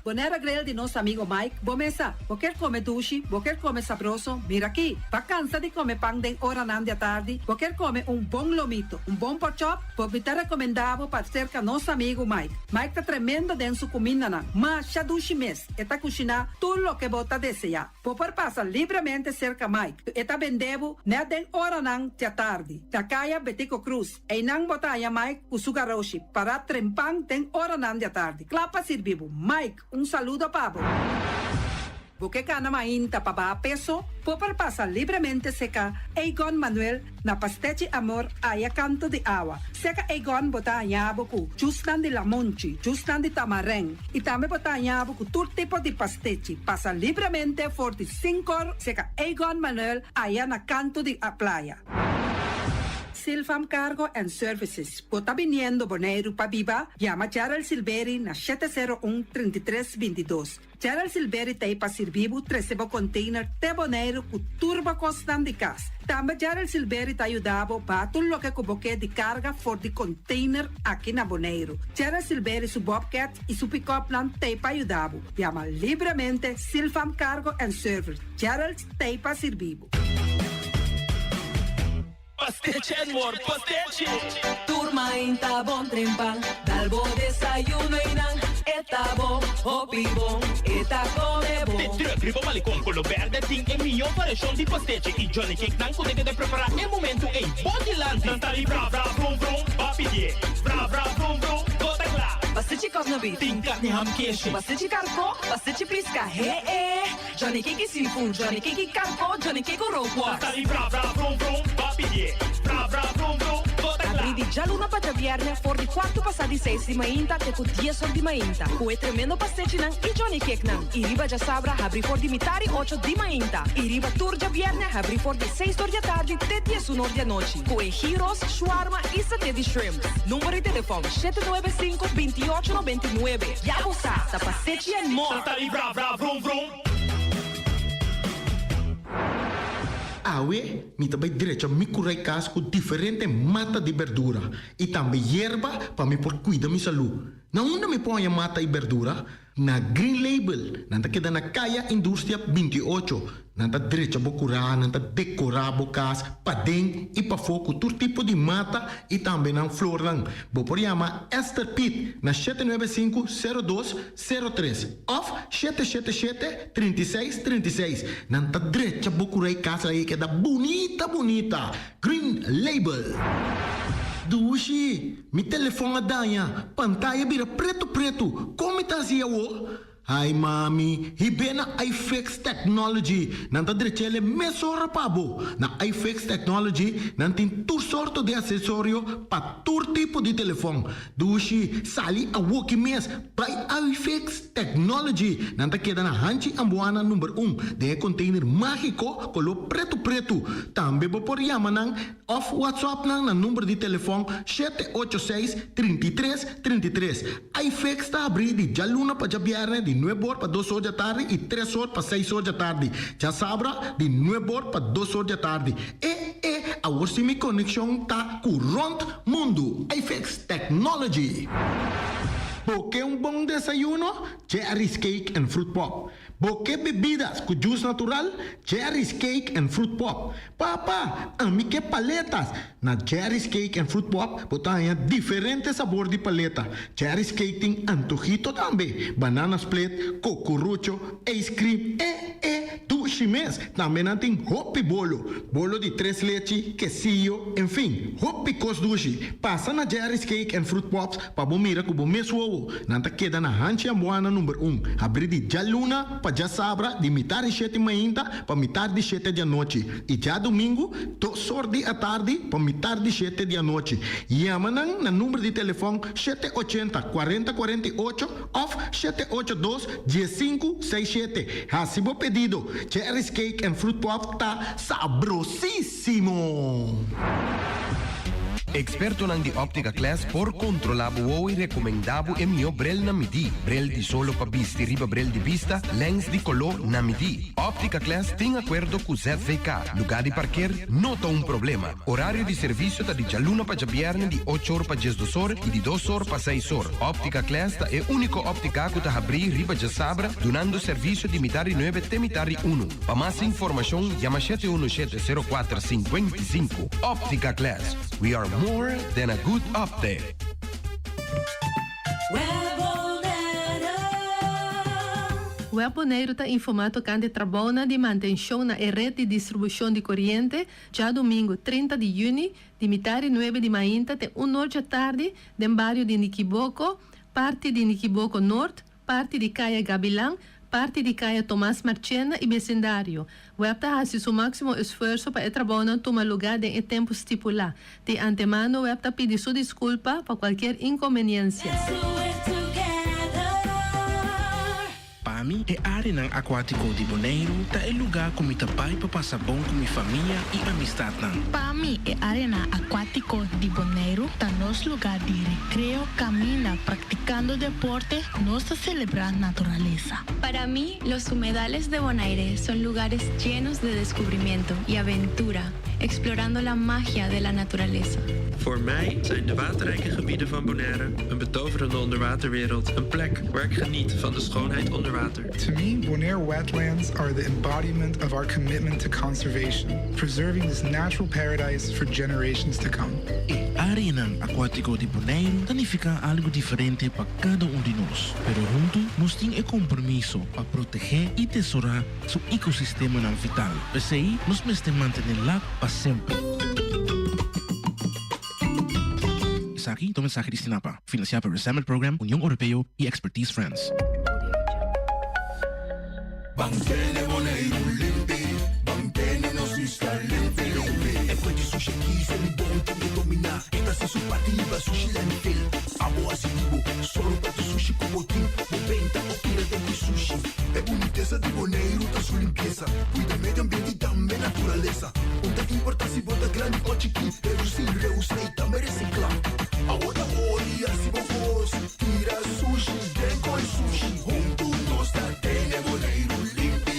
Bonaire Grill di nos amigo Mike, bo mesa. Bo kier come dushi, bo kier come sabroso, mira aki. Bo a cansa di come pan den oranan di atardi, bo kier come un bon lomito, un bon porkchop, bo mi ta recomenda bo pa cerca nos amigo Mike. Mike ta tremendo den su cumindanan, masha dushi mes, e ta cushina tur loke bo ta desea. Bo por pasa libremente cerca Mike, e ta bende bo net den oranan di atardi, na Caya Betico Croes. Einan bo ta haña Mike ku su garoshi pará trempan den oranan di atardi, kla pa sirbi bo. Mike, un saludo pa bo. Bo ke kana mainta pa baha peso? Bo por pasa libremente seka Egon Manuel na Pastechi Amor aya kanto di awa. Seka Egon bo ta haña bo ku jusnan di lamonchi, jusnan di tamarèn i tambe bo ta haña bo ku tur tipo di pastechi. Pasa libremente for di sinkor seka Egon Manuel aya na kanto di playa. Silfam Cargo and Services, Bo ta biniendo Boneiru pa biba? Yama Gerald Silberi na 701 33 22. Gerald Silberi ta ei pa sirbi bo trese bo container te Boneiru ku tur bo kosnan di kas. Tambe Gerald Silberi ta yuda bo baha tur loke ku bo ke di karga for di container aki na Boneiru. Gerald Silberi su bobcat i su pick-upnan ta ei pa yuda bo. Yama libremente Silfam Cargo and Service. Gerald ta ei pa sirbi bo.
Pastechi and more pastechi. Tur mainta bon trempan, dal bo desayuno y nan e ta bon, hopi bon, e ta come bon.
De truck riba malecon color berde tin e miyo variacion di pastechi y johnny cake nan cu ta keda prepara e momento ey bo dilanti. Nan ta di bra bra brum brum, ba pidie, bra bra brum brum, bo ta cla.
Pastechi cosna beef.
Tin carni ham keshi.
Pastechi carco, pastechi pisca, he e. Johnny Cake seafood, Johnny Cake karko, Johnny Cake rookworst.
Natali bra bra vrum vrum, ba pidié. Bra bra vrum vrum, bo ta kla.
Abrí di djaluna pa djabièrnè for di kuartu pasá di seis di mainta te ku dies or di mainta, ku e tremendo pastechinan i Johnny Cakenan. I riba djasabra habrí for di mitar i ocho di mainta. I riba tur djabièrnè habrí for di seis or di atardi te diesun or di anochi, ku e gyros, shawarma i saté di shrimp. Number di telefòn, shete nuebe sinku, bintiocho nobentinuebe. Ya bo sa, ta pastechi and more!
Natali bra bra vrum vrum.
Awe mi ta bai drecha mi kurai kas ku diferente mata di berdura i tambe yerba pa mi por kuida mi salú. Na unda mi por haña mata i berdura? Na Green Label. Nan ta keda na Kaya Industria 28. Nan ta drecha bo kurá, nan ta dekorá bo kas paden i pafó ku tur tipo di mata i tambe nan flornan. Bo por yama Esther Piet na 795 02 03 òf 777 36 36. Nan ta drecha bo kurá i kas ei keda bunita bunita. Green Label. Dushi, mi telefòn a daña, pantaya bira pretu pretu, kon mi ta hasi awor? Ai mami, hib'é na iFix Technology, nan ta drech'el e mesora pa bo. Na iFix Technology nan tin tur sorto di asesorio pa tur tipo di telefòn. Dushi, sali awoki mes, bai iFix Technology! Nan ta keda na Hanchi Ambuana number un, den e container mágiko koló pretu pretu. Tambe bo por yama nan òf WhatsApp nan na number di telefòn 786 33 33. iFix ta habrí di djaluna pa djabièrnè di nuebe or pa dos or djatardi i tres or pa seis or djatardi. Djasabra di nuebe or pa dos or djatardi. E e awor si mi konekshon ta ku rònt mundu. iFix Technology. Bo ke un bon desayuno? Jerry's Cake and Fruit Pop. Bo ke bebidas ku juice natural? Jerry's Cake and Fruit Pop. Papa, ami ke paletas! Na Jerry's Cake and Fruit Pop bo ta haña diferente sabor di paleta. Jerry's Cake tin antojito tambe, banana split, kokorucho, ice cream e e dushi mes. Tambe nan tin hopi bolo, bolo di tres lechi, kesillo, en fin, hopi kos dushi. Pasa na Jerry's Cake and Fruit Pops pa bo mira ku bo mes wowo. Nan ta keda na Hanchi Ambuana number un, habrí di djaluna pa djasabra di mitar di shete mainta pa mitar di shete di anochi i djadumingu dos or di atardi pa mitar di shete di anochi. Yama nan na number di telefòn shete ochenta kuarenta kuarenta i ocho òf shete ocho dos diesinku seis shete. Hasi bo pedido. Jerry's Cake and Fruit Pop ta sabrosísimo!
Ekspertonan di Optica Class por kontrolá bo wowo i rekomendá bo e mihó brel na midí. Brel di solo pa bisti riba brel di bista, lèns di koló na midí. Optica Class tin akuerdo ku ZVK. Lugá di parker no ta un problema. Orario di servisio ta di djaluna pa djabièrnè di ocho or pa diesdos or i di dos or pa seis or. Optica Class ta e úniko óptika ku ta habrí riba djasabra dunando servisio di mitar di nuebe te mitar di unu. Pa mas informashon yama shete unu shete sero kuater sinkuenta i sinku. Optica Class, we are more than a good optic.
Web Boneiru ta informá tokante trabounan di mantenshon na e ret di distribushon di koriente djadumingu 30 di yüni di mitar di nuebe di mainta te un or djatardi den bario di Nikiboko, parti di Nikiboko Nort, parti di Kaya Gabilan, parti di Kaya Tomas Marchena i besindario. Web ta hasi su máksimo esfuerso pa e trabounan tuma lugá den e tempu stipulá. Di antemano web ta pidi su diskulpa pa kualkier inkonbeniensia.
Pa mi, e áreanan akuátiko di Boneiru ta e lugá ku mi ta bai pa pasa bon ku mi famia i amistatnan.
Pa mi, e áreanan akuátiko di Boneiru ta nos lugá di rekreo kaminda praktikando deporte nos ta selebrá naturalesa.
Para mi, los humedales de Bonaire son lugares llenos de descubrimiento y aventura, explorando la magia de la naturaleza.
Voor mij zijn de waterrijke gebieden van Bonaire een betoverende onderwaterwereld, een plek waar ik geniet van de schoonheid onder water.
To me, Bonaire wetlands are the embodiment of our commitment to conservation, preserving this natural paradise for generations to come.
E áreanan akuátiko di Boneiru ta nifiká algu diferente pa kada un di nos, pero huntu nos tin e kompromiso pa protegé i tesorá su ekosistemanan vital. P'esei nos mester mantené lak pa semper. Esaki ta un mensahe di Stinapa, finansiá pa Resemet Program, Union Oropeo i Expertise France.
Ban tene Boneiru limpi, ban tene nos isla limpi limpi. E fuente di sushi aki sali bon tin ke dominá. E ta hasi su parti riba sushi landfill. Abo hasi di bo, solo pa tu sushi ku bo tin. Bo benta o tira den ku sushi. E bunitesa di Boneiru ta su limpiesa. Kuida medio ambiente i tambe naturalesa. Un ta importá si bo ta grandi o chikí, redusí, reusá i tambe resiklá. Awor ta ora hasi bo kos, tira sushi den koi sushi. Huntu nos ta tene Boneiru limpi,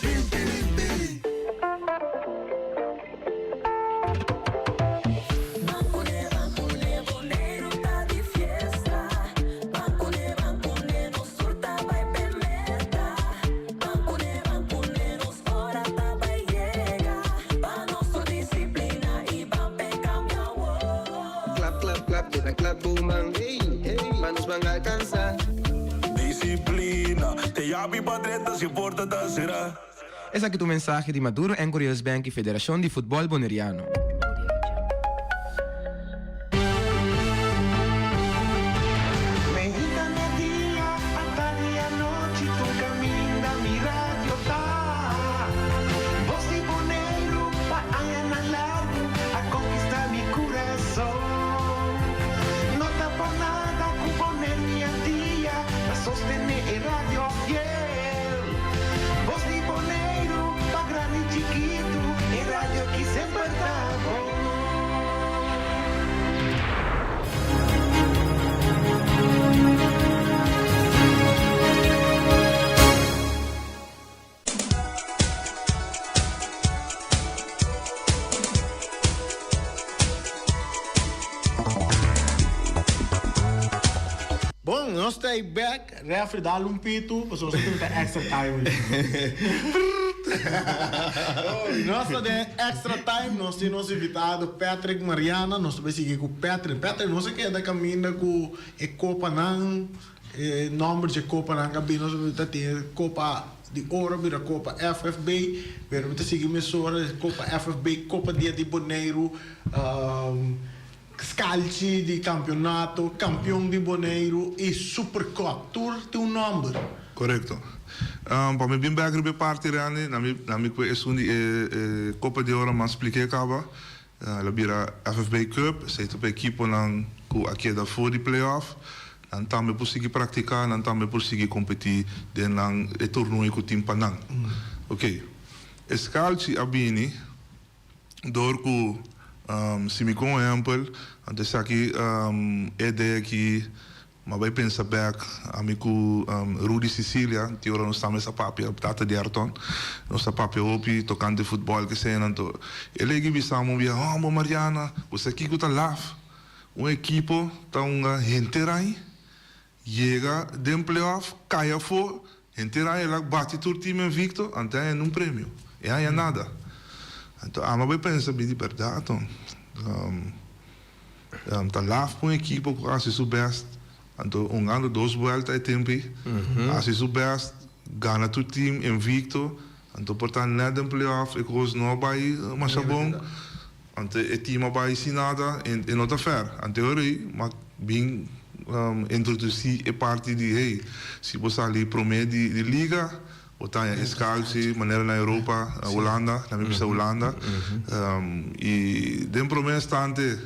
limpi, limpi.
Klap klap klap keda klap bo man Pa nos ban alcansa.
Disciplina, te yabi pa drenta si porta ta sera.
Esaki ta un mensahe di Maduro Anchor Bank i Federashon di Futbòl Boneriano.
Meinta media, atardi anochi, tur caminda mi radio ta. Bos di Boneiru pa añanan largu a conquista mi curason. No ta por nada cu Boneiru mi a dia ta sostene e radio fiel. Bos di Boneiru pa grandi chikitu, e radio ki semper ta bon.
Bon, nos ta ei bek. Refri dal un pitu, pasobra nos ta tin extra time. Nos ta den extra time, nos tin nos invitado Patrick Mariana, nos ta bay sigui cu Patrick. Patrick, nos a keda caminda cu e copanan, e nomber dje copanan a bin, nos ta tin e copa di oro bira copa FFB, pero mi ta sigui mesora copa FFB, copa dia di Boneiru, Skalchi di kampionato, kampion di Boneiru i Super Cup. Tur tin un nòmber.
Korekto. Pa mi bin bèk riba e parti Randy, na mi na mi ku esun di e e Kopa di Oro mas spliké kaba. El a bira FFB Cup, esei ta pa ekiponan ku a keda for di play-off. Nan tambe por sigui praktiká, nan tambe por sigui kompetí den nan e tornoe ku tin pa nan. Oké. E skalchi a bini. Dor ku Si mi kon un ehèmpel, anto esaki e idea aki m'a bai pensa bèk ami ku Rudy Cicilia, tin ora nos tambe sa papia, tata di Ayrton, nos ta papia hopi tokante futbòl kesei anto el a bisa mi un bia, Hòmber Mariana, bo sa kiko ta laf? Un ekipo ta hunga henter aña, yega den playoff, kai afó, henter aña el a bati tur team invicto, anto e haña un premio, e haña nada. Anto ami a bai pensa, mi di bèrdat ta laf pa un ekipo ku hasi su bèst, anto hungando dos buèlta e tempu ei, hasi su bèst, gana tur team invicto, anto por ta nèt den playoff e kos no a bai masha bon. Anto e team a bai sin nada e no ta fair. Anto e ora ei m'a bin introduci e parti di hey, si bo sali prome di liga bo ta haña e skalchi manera na Europa, Hulanda, na mi bisa Hulanda. I den prome instante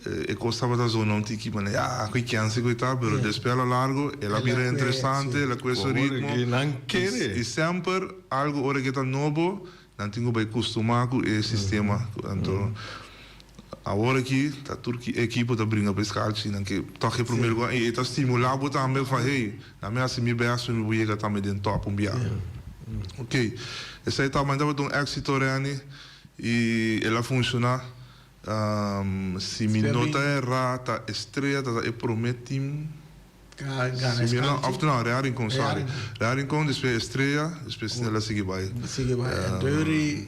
e kos tabata zona un tiki manera ya ku e kense ku e ta pero despues a lo largo el a bira interesante, el a kue su ritmo i semper algo ora ke ta nobo Nan tin ku bai kustumá ku e sistema. Anto awor aki ta tur ki ekipo ta bringa pa e skalchi. Nan ke tòg e promé lugar i e ta stimulá bo tambe pa hey, nan mi hasi mi bèst pa mi por yega tambe den tòp un bia. Oké, esei tambe tabata un éksito Renny i el a funshoná. Si mi no ta erá ta Estrella ta e promé tim. Si mi no, of no, Real Rincon, sorry. Real Rincon, despues Estrella, despues el a sigui bai.
Sigui bai. Anto yuri,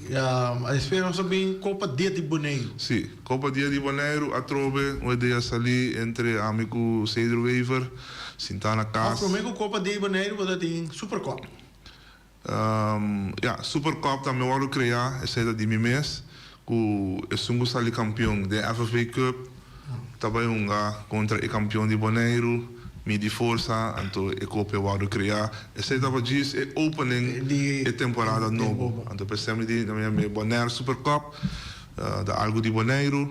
despues nos a bin Copa Dia di Boneiru.
Si, Copa Dia di Boneiru atrobe un idea sali entre ami ku Cedro Wever, sintá na kas.
Of promé ku Copa Dia di Boneiru bo ta tin Super Cup.
Ya, Super Cup tambe wòrdu kreá, esei ta di mi mes, ku esun ku sali kampion den FFA Cup ta bai hunga kontra e kampion di Boneiru, midi forsa, anto e kopa e wòrdu kreá. Esei tabata djis e opening di e temporada nobo. Anto p'esei mi di, mi Bonaire Super Cup ta algu di Boneiru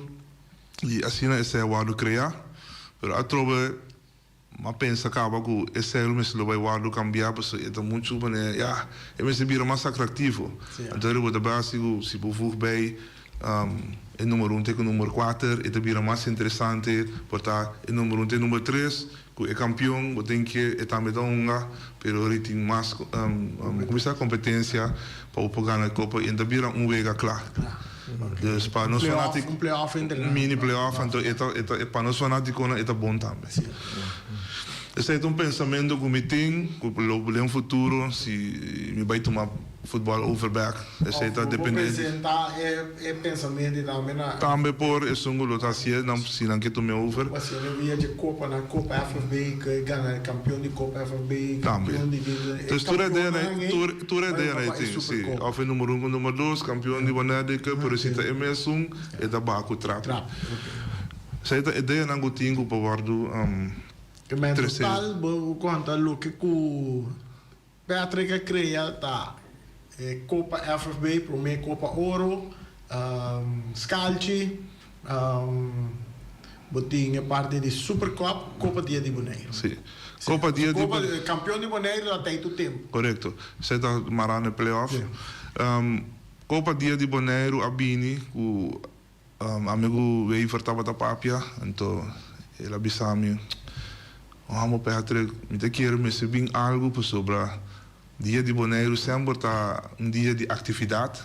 i asina esei a wòrdu kreá. Pero atrobe. M'a pensa caba cu e cel mester lo bay wordo cambia pasobra e ta mucho manera ya e mester bira mas atractivo. Anto riba ta basi cu si bo voeg bay e numero un te cu numero cuater e ta bira mas interesante por ta e numero un te numero tres cu e campeon bo tin ke e tambe ta hunga pero ora tin mas como bisa competencia pa bo por gana e copa y ta bira un wega cla. Dus pa nos fanatico,
Un playoff entre nan.
Mini playoff, anto e ta, e ta, pa nos fanaticonan e ta bon tambe. Esei ta un pensamento cu mi tin, cu lo den futuro si mi bay tuma futbal over bek, esei ta
Of bo por
depende di.
presenta e, e pensamento ei tambe na.
Tambe por esun cu lo ta hacié, nan, si nan ke tum'é over.
Bo haciendo via dje copa nan, Copa FFB, cu e gana campeon di Copa FFB,
Tambe.
campeon di, di, e
Dus tur e
campeonnan
idea,
ei.
tur, tur e idea nan ei tin, si. Of e numero un ku numero dos, kampion di Bonaire Cup, pero si ta e mesun, e ta baha ku trap. Esei ta ideanan ku tin ku por wòrdu
Men
trese.
total bo konta loke ku Patrick a krea ta e Kopa FFB, promé Kopa Oro, Skalchi, Bo tin e parti di Super Cup, Copa Dia di Boneiru.
Si. Copa Dia di
Copa, Campeon di Boneiru ta tei tur tempu.
Corecto. Esei ta mará na e playoff. Copa Dia di Boneiru a bini cu amigo Wever tabata papia, anto el a bisa mi, Amo Patrick, mi ta kere mester bin algo pasobra Dia di Boneiru semper ta un dia di actividad.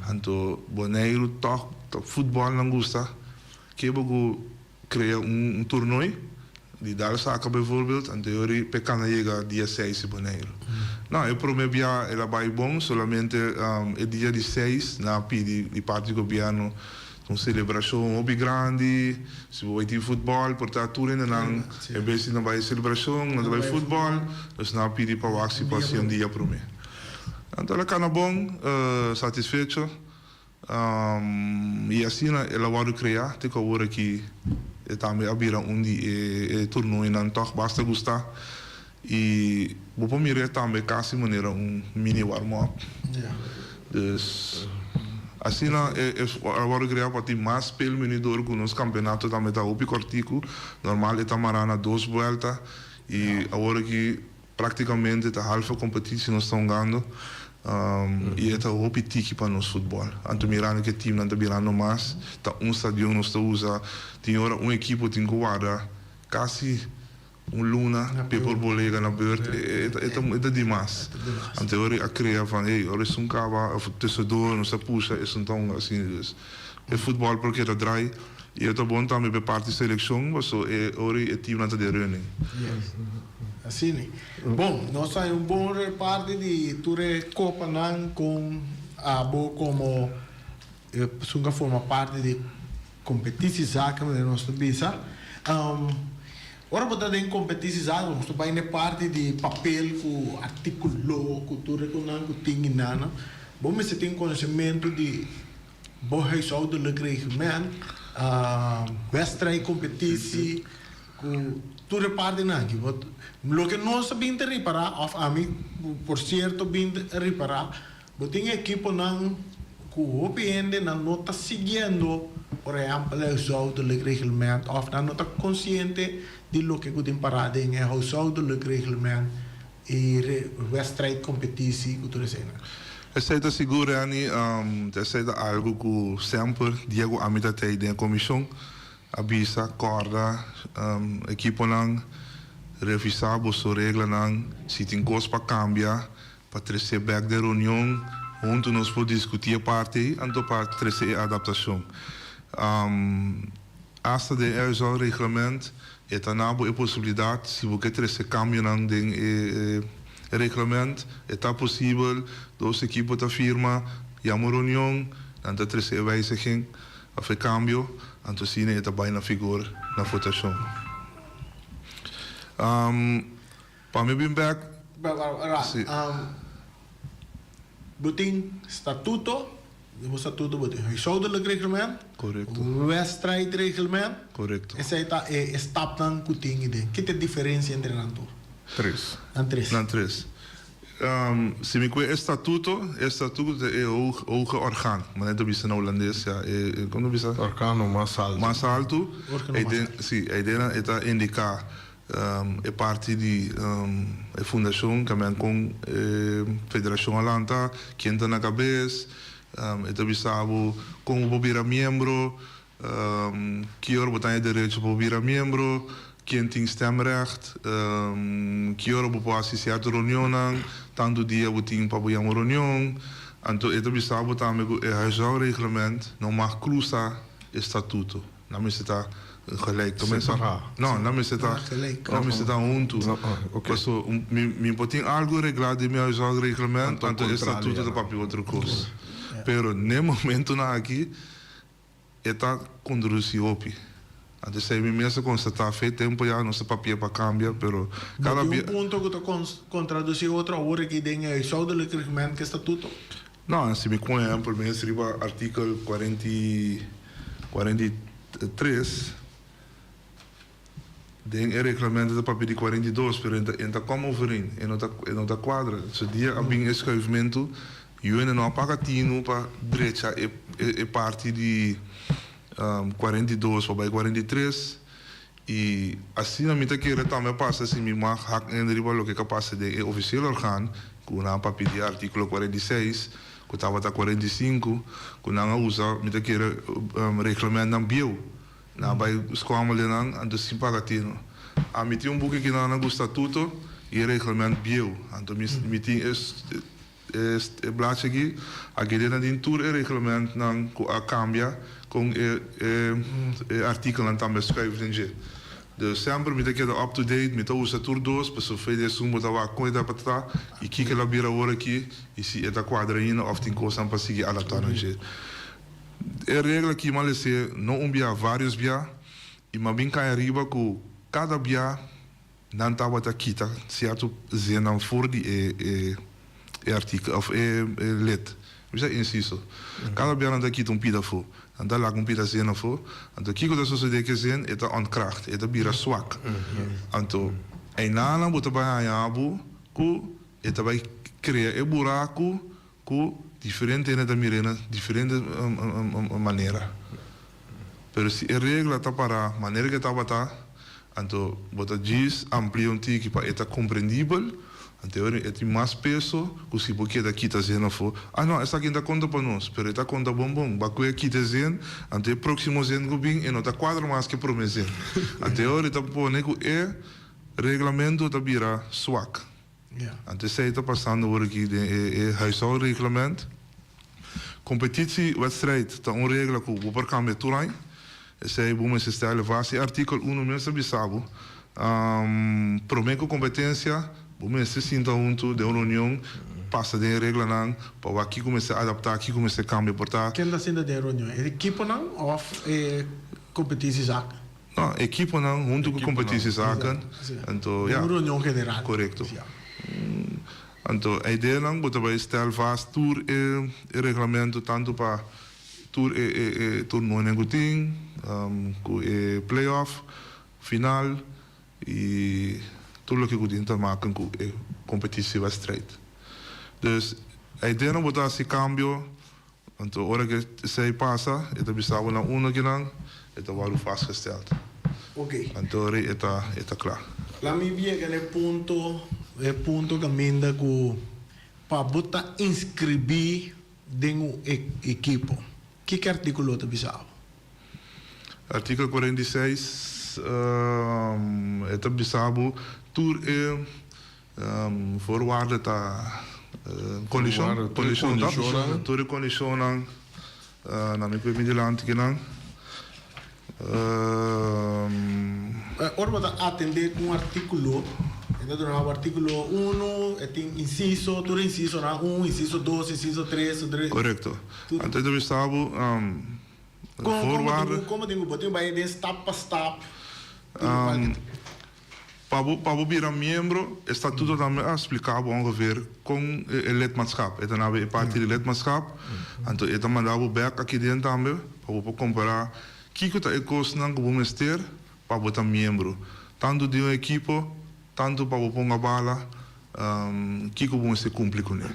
Anto Boneiru tog ta futbol nan gusta. Ke bo ku krea un toernooi di dal saka bijvoorbeeld, anto e ora p'e kana yega dia seis di Boneiru. No, e prome bia el a bai bon, solamente e dia di seis nan a pidi di parti di gobierno un selebrashon hopi grandi, si bo bai tin futbol por ta tur hendenan en bes di nan bai e selebrashon nan ta bai futbol, dus nan a pidi pa wak si por hasi un dia prome. Anto el a kana bon, satisfecho, i asina el a wòrdu kreá te ku awor aki e tambe a bira un di e tornoinan tòg basta gustá i bo por mir'é tambe kasi manera un mini warm-up. Dus asina e a wòrdu kreá pa tin mas speelminütdor ku nos kampeonato tambe ta hopi kòrtiku, normal e ta mará na dos buèlta i awor aki Práktikamente ta half e kompetisi nos ta hungando. I e ta hopi tiki pa nos futbòl. Anto mirando ku e timnan ta birando mas, ta un stadion nos ta usa. Tin ora un ekipo tin ku warda kasi un luna p'e por bole yega na beurt. E ta dimas. Anto e ora a krea van, hey, ora esun kaba òf tussendoor nos ta pusha esun ta hunga asina. Dus e futbòl por keda drai. I e ta bon tambe p'e parti selekshon paso e ora e timnan ta den running.
Asina. Bon, nos a hay un bon reparte di tur e copanan con abo como esun ca forma parti di competitiezaken manera nos ta bisa. Ora bo ta den competitiezaken nos ta bay n'e parti di papel cu articulo cu tur e conan cu tin y nana. Bo mester tin conocimento di bo huishoudelijk reglement, wedstrijdcompetitie. Ku tur e partinan aki. Bo loke nos a bin ta ripará, òf ami por sierto bin ta ripará, bo tin ekiponan ku hopi hende nan no ta siguiendo, por ehèmpel e huishoudelijk reglement òf nan no ta konsiente di loke ku tin pará den e huishoudelijk reglement i wedstrijdcompetitie ku tur eseinan.
Esei ta sigur Renny, esei ta algu ku semper dia ku ami ta tei den e komishon A bisa, Kòrda, ekiponan, revisá boso reglanan. Si tin kos pa kambia, pa tres'é bèk den reunion, huntu nos por diskutí e parti ei, anto pa trese e adaptashon. Asta den e huishoudreglement e ta na bo e posibilidat, si bo ke trese kambionan den e reglement, e ta posibel, dos ekipo ta firma, yama un reunion, nan ta trese e wijziging. Of e cambio, anto asina e ta bay na figor na votacion. Pa mi bin bek.
Si. Bo tin statuto, den bo statuto bo tin huishoudelijk reglement.
Correcto.
Wedstrijdreglement.
Correcto.
Esey ta e stapnan cu tin iden. Ki ta e diferencia entre nan tur?
Tres.
Nan tres.
Nan tres. Si mi kue e statuto, e statuto ta e hoge orgaan, manera ta bisa na hulandes, ya, e, kon ta bisa?
Organo mas altu.
Mas altu.
Organo mas altu.
Si, eidena e ta indiká e parti di e fundashon, kamen kon e federashon a lanta, ken ta na kabes, e ta bisa bo kon bo por bira miembro, Ki ora bo ta e derecho pa bo bira miembro? Ken tin stemrecht? Ki ora bo por hasi sierto reunionnan? Tantu dia bo tin pa bo yama reunion? Anto e ta bisa bo tambe ku e huishoudreglement no mag krusa e statuto. Nan mester ta gelijk.
Separá.
No, nan mester ta nan mester ta huntu. Paso mi por tin algu reglá den mi huishoudreglement, anto e statuto ta papia otro kos. Pero n'e momentunan aki. E ta kondrusí hopi. Anto esei mi mes a konstatá fe tempu ya nos ta papia pa kambia, pero kada
No tin
bia.
un punto ku ta kontradusí otro awor aki den e huishoudelijk reglement ku e statuto?
No, si mi kon ehèmpel mes riba artikel 43 den e reglamento ta papia di 42, pero e ta kom overeen, e no ta e no ta kuadra. So dia a bin e schuifmentu, yuende no a paga tinu pa drecha e e parti di 42 pa bai 43, i asina mi ta kere tambe a pasa si mi mag hak in riba loke ka pasa den e ofisiel orgaan ku nan a papia di artíkulo 46 ku tabata 45 ku nan a usa mi ta kere reglamentnan bieu. Nan a bai skommel den nan, anto sin paga tino. Ami tin un buki ki nan a gusta tuto i e reglement bieu. Anto mi mi tin e e blachi aki, aki den nan tin tur e reglementnan ku a kambia kon e e e artikelnan tambe a skuif den dje. Dus semper mi ta keda up to date, mi ta usa tur dos, pasobra fe di esun bo ta wak kon e tabata ta i kiko el a bira awor aki i si e ta kuadra ainda òf tin kosnan pa sigui adaptá na dje. E regla aki m'a les'é no un bia, vários bia, i m'a bin kai ariba ku kada bia nan tabata kita sierto zinnan for di e e e artikel òf e e lid. Mi sa insiso. Kada bia nan ta kita un pida afó. Nan ta laga un pida zin afó. Anto kiko ta sosodé ku e zin? E ta ontkracht, e ta bira swak. Anto einanan bo ta bai haña bo ku e ta bai krea e buraku Ku diferente hende ta mir'é na diferente manera. Pero si e regla ta pará manera ku e tabata, anto bo ta djis amplia un tiki pa e ta komprendibel. Anto e e tin mas peso ku si bo keda kita zin afó. Ah no, esaki no ta konta pa nos, pero e ta konta bon bon. Ba ku e kita e zin, anto e próksimo zin ku bin e no ta kuadra mas ku e promé zin. Anto e ora e ta pone ku e reglamento ta bira swak. Anto esei ta pasando awor aki den e e huishoudreglement. Competitiewedstrijd ta un regla ku bo por kambia tur aña. Esei bo mester stèl vast. E artíkel uno mes ta bisa bo, promé ku kompetensia bo mester sinta huntu den un reunion, pasa den e reglanan pa wak kiko mester adaptá, kiko mester kambia. Por ta.
Ken ta sinta den e reunion? E ekiponan òf e competitiezaken?
No, ekiponan huntu ku competitiezaken. Anto, ya.
Un reunion general.
Korekto. Anto e ideanan bo ta bai stèl vast tur e reglamento tantu pa Tur e e e turnonan ku tin, ku e playoff, final i tur loke ku tin ta maken ku e kompetitiewedstrijd. Dus e ideanan bo ta hasi kambio, anto ora ku esei pasa e ta bisa bo na uno kinan e ta wòrdu vastgesteld.
Oké.
Anto ora e ta e ta kla.
Laat mi yega na e punto, e punto kaminda ku pa bo ta inskribí Den un ekipo. Kiko e artíkulo ta bisa bo?
Artíkulo 46 e ta bisa bo tur e voorwaarden ta kondishon, kondishon ta, tur e kondishonnan na mi ku mi dilanti kinan.
Ora bo ta atendé ku un artíkulo, e ta duna bo artíkulo unu, e tin insiso, tur e insisonan, un, insiso dos, insiso tres, tur e.
Korekto. Anto e ta bisa bo voorwaarden.
Kon bo tin ku bo tin ku bai den stap pa stap?
Pa bo pa bo bira miembro, e statuto tambe a spliká bo ongeveer kon e lidmaatschap, e ta nabe e parti di lidmaatschap, anto e ta manda bo bèk aki den tambe pa bo por kompará kiko ta e kosnan ku bo mester pa bo ta miembro, tantu di un ekipo, tantu pa bo ponga bala, kiko bo mester kumpli kuné.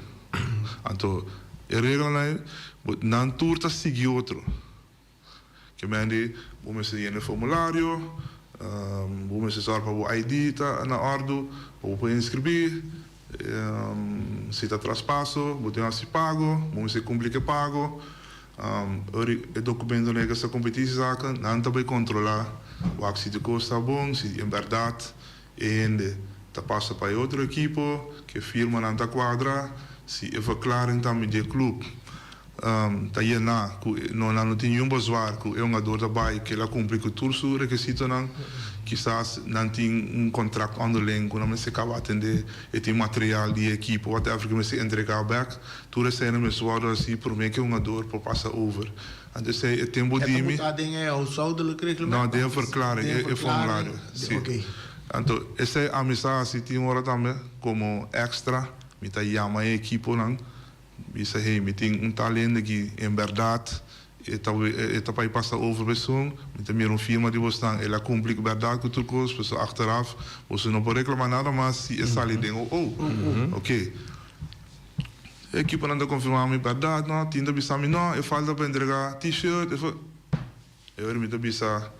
Anto e reglanan ei, nan tur ta sigui otro. Ke men di bo mester yena e formulario, bo mester sòru pa bo ID ta na òrdu pa bo por inskribí. Si ta traspaso, bo tin hasi pago, bo mester kumpli ku e pago. Ora e dokumentonan ei ku sta kompetí si saka, nan ta bai kontrolá wak si tur kos ta bon, si en bèrdat e hende ta pasa pa e otro ekipo, ku e firmanan ta kuadra, si e verklaring tambe di e klup. Ta yená ku no nan no tin niun bezwaar ku e hungador ta bai ku el a kumpli ku tur su rekisitonan. Kisas nan tin un kontrakt onderling ku nan mester kaba atendé, e tin material di e ekipo whatever ku mester entregá bèk. Tur eseinan mester wòrdu hasí promé ku e hungador por pasa over. Anto esei e tempu di mi.
E ta botá den e huishoudelijk reglement?
No, den e verklaring, e formulario. Si. Anto esei ami sa hasi tin ora tambe komo èkstra mi ta yama e ekiponan. Bisa hey mi tin un tal hende ki en bèrdat e ta e ta pai pasa over pa esun, mi ta mira un firma di bosnan, el a kumpli ku bèrdat ku tur kos, pasobra achteraf boso no por reklamá nada mas si e sali den OO. Oke. E ekiponan ta konfirmá mi bèrdat no, tin ta bisa mi no, e falta pa entregá T-shirt, e E ora mi ta bisa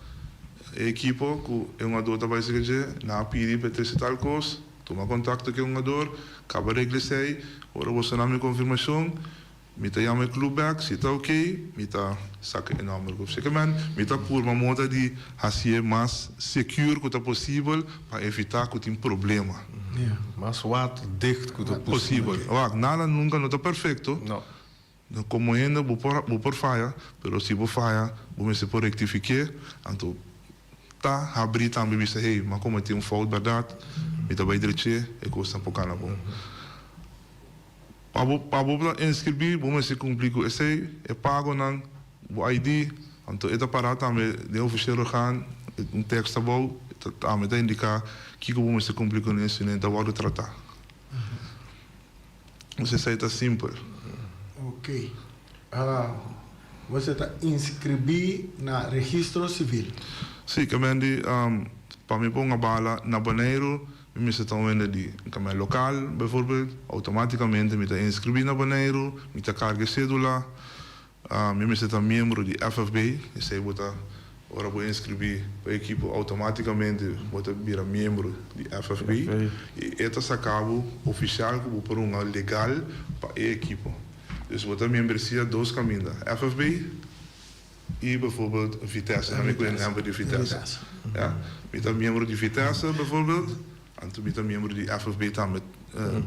e ekipo ku e hungador ta bai sega dje, nan a pidi pa e trese tal kos, tuma kontakto ku e hungador, kaba regla esei, ora boso na mi konfirmashon, mi ta yama e klub bèk, si ta oke, mi ta saka e nòmber ku Zekerman, mi ta purba moda di hasié mas secure ku ta posibel pa evitá ku tin problema.
Mas waterdicht ku ta posibel.
Wak, nada nunka no ta perfekto. Komo hende bo por bo por faya, pero si bo faya bo mester por rektifik'é, anto ta habrí tambe bisa hey m'a kometí un fout bèrdat, mi ta bai drech'é, e kosnan por kana bon. Pa bo pa bo por inskribí bo mester kumpli ku esei, e pagonan, bo ID, anto e ta pará tambe den ofisiel orgaan, un tekst abou ta tambe ta indiká kiko bo mester kumpli kuné si no ta wòrdu tratá. Nos esei ta simpel.
Ok. Bo ta inskribí na registro sivil.
Sí, ke men di pa mi ponga bala na Boneiru mi mester ta un hende di kamen lokal bijvoorbeeld, outomátikamente mi ta inskribí na Boneiru, mi ta karga e sédula, mi mester ta miembro di FFB, esei bo ta. Ora bo inskribí pa ekipo outomátikamente bo ta bira miembro di FFB i e ta saka bo ofisial ku bo por hunga legal pa e ekipo. Dus bo ta miembresia dos kaminda, FFB i bijvoorbeeld Vitesse. Nan mi ku e nèmber di Vitesse. Ya, mi ta miembro di Vitesse bijvoorbeeld, anto mi ta miembro di FFB tambe.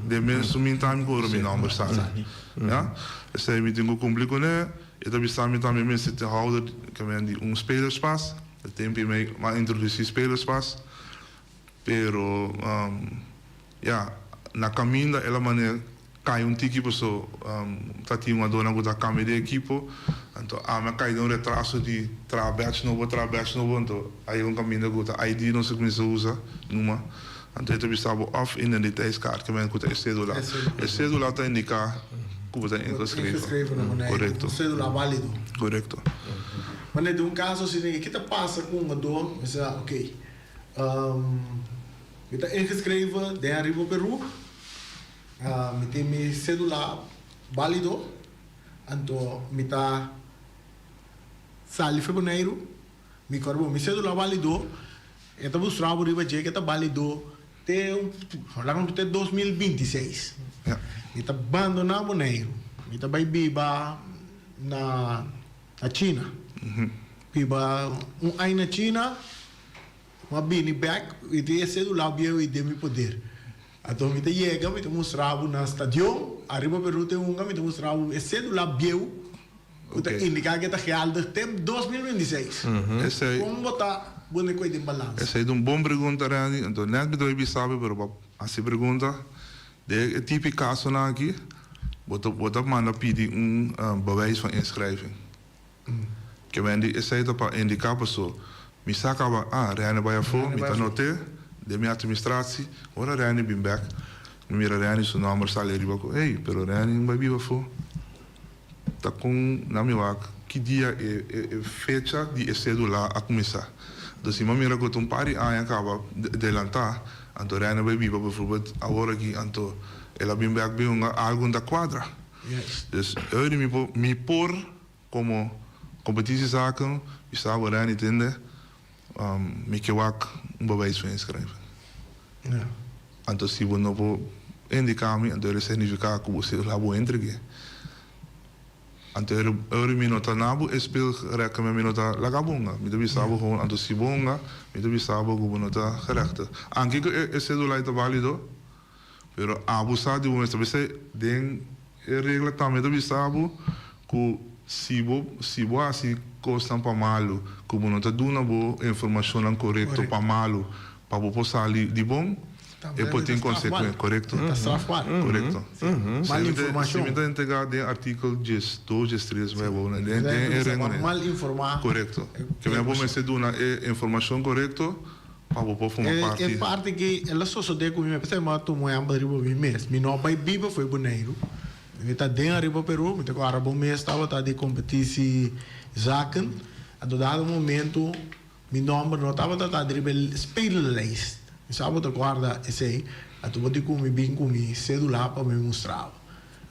Den mesun minta mi ku ora mi nòmber sali. Ya, esei mi tin ku kumpli kuné. E ta bisa mi tambe mester tin houder ke men di un spelerspas. E tempu mi a introduci spelerspas. Pero ya, na kaminda el a manera kai un tiki paso ta tin un adornan ku ta kambia di ekipo. Anto ami a kai den un retraso di traha batch nobo, traha batch nobo. Anto a yega un kaminda ku ta ID nos a kuminsa usa numa. Anto e ta bisa bo òf identiteitskaart ke men ku ta e sedula. E sedula ta indiká ku bo ta ingeschreven.
Korekto. Un sedula válido.
Korekto.
Wanneer den un kaso asina ke ta pasa ku un adó mester sa oke mi ta ingeschreven den Ariba Peru mi tin mi sedula válido anto mi ta sali for Boneiru mi kòrda bo mi sedula válido. E ta mustra bo riba dje ke ta balido te un laga nos te 2026. Mi ta bandona Boneiru, mi ta bai biba na na China. Biba un aña na China, mi a bini bek i tin e sedula bieu ei den mi poder. Anto mi ta yega, mi ta mustra bo na stadion, ariba Peru te hunga, mi ta mustra bo e sedula bieu Ku ta indiká ku e ta geldig te 2026. Kon bo ta pone ku e den balansa?
Esei ta un bon pregunta, Randy. Anto nèt mi ta bai bisa bo, pero bo a hasi pregunta. Den e tipo di kasonan aki, bo ta bo ta manda pidi un bewijs van inschrijving. Ke men di esei ta pa indiká paso mi sa kaba, ah, Randy bai afó, mi ta not'é den mi atministratie. Ora Randy bin bèk, mi mira Randy su nòmber sali ariba ku, hey, pero Randy no bai biba afó. Ta kon nan mi wak ki dia e e fecha di e cedula a kuminsá. Enton si mi a mira ku ta un par di aña kaba delantá, anto Reina bai biba bijvoorbeeld awor aki, anto el a bin bek bin hunga algu no ta kuadra. Dus eury mi por mi por komo competitiezaken bisa bo Reina tende mi ke wak un bewijs van inschrijving. Anto si bo no por indiká mi, anto e signifiká ku bo cedula bo entreg'é. Anto ora mi no ta na bo e speelrekken, mi no ta laga bo hunga. Mi ta bisa bo gewoon, anto si bo hunga, mi ta bisa bo ku bo no ta gerechtig. Anke ku e cedula ei ta válido, pero abo sa di bo mes. Ta bisa den e regla tambe ta bisa bo ku si bo si bo hasi kosnan pa malu, ku bo no ta duna bo informashonnan korekto pa malu, Pa bo por sali di bon, e por tin consecuencia. Corecto.
Ta strafbaar.
Corecto.
Mal informacion.
Si mi ta entrega den artikel diesdos, diestres, mi bo den e rengo ne.
Mal informa.
Corecto. Ke mi bo mester duna e informacion corecto pa bo por forma parti.
E parti ki el a sosode cu mi, mi a pensa mi a tuma un ehempel riba mi mes. Mi no a bay biba fo'i Boneiru. Mi ta den ariba Peru, mi ta cu Arabo mes tabata di competitie zaken. Anto dado momento. Mi nomber no tabata ta riba e spelerlijst. Mi sa bo ta guarda esei, anto bo di ku mi bin ku mi sedula pa mi mustra bo.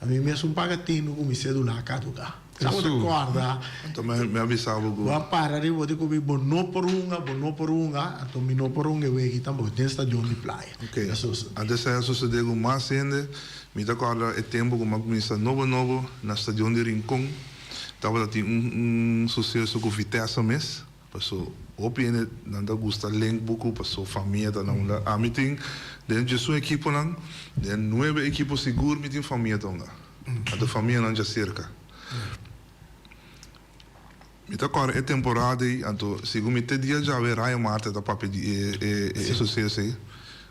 Ami mes un paga tinu ku mi sedula a kaduká. Sa bo ta guarda.
Anto mi a bisa bo ku.
Bo a para riba bo di ku mi bo no por hunga, bo no por hunga, anto mi no por hunga e weki tampoco den stadion di Playa.
Oké, anto esei a sosodé ku mas hende. Mi ta kòrda e tempu ku mi a kuminsá nobo nobo na stadion di Rincon. Tabata tin un suseso ku Vitesse mes. Paso hopi hende nan ta gusta link buku paso famia ta na unda. Ami tin den djesun ekiponan, den nuebe ekipo sigur mi tin famia ta unda. Anto famianan djaserka. Mi ta kòrda e temporada ei, anto segun mi te dia djawe Rayo Marte ta papia di e e e suseso ei.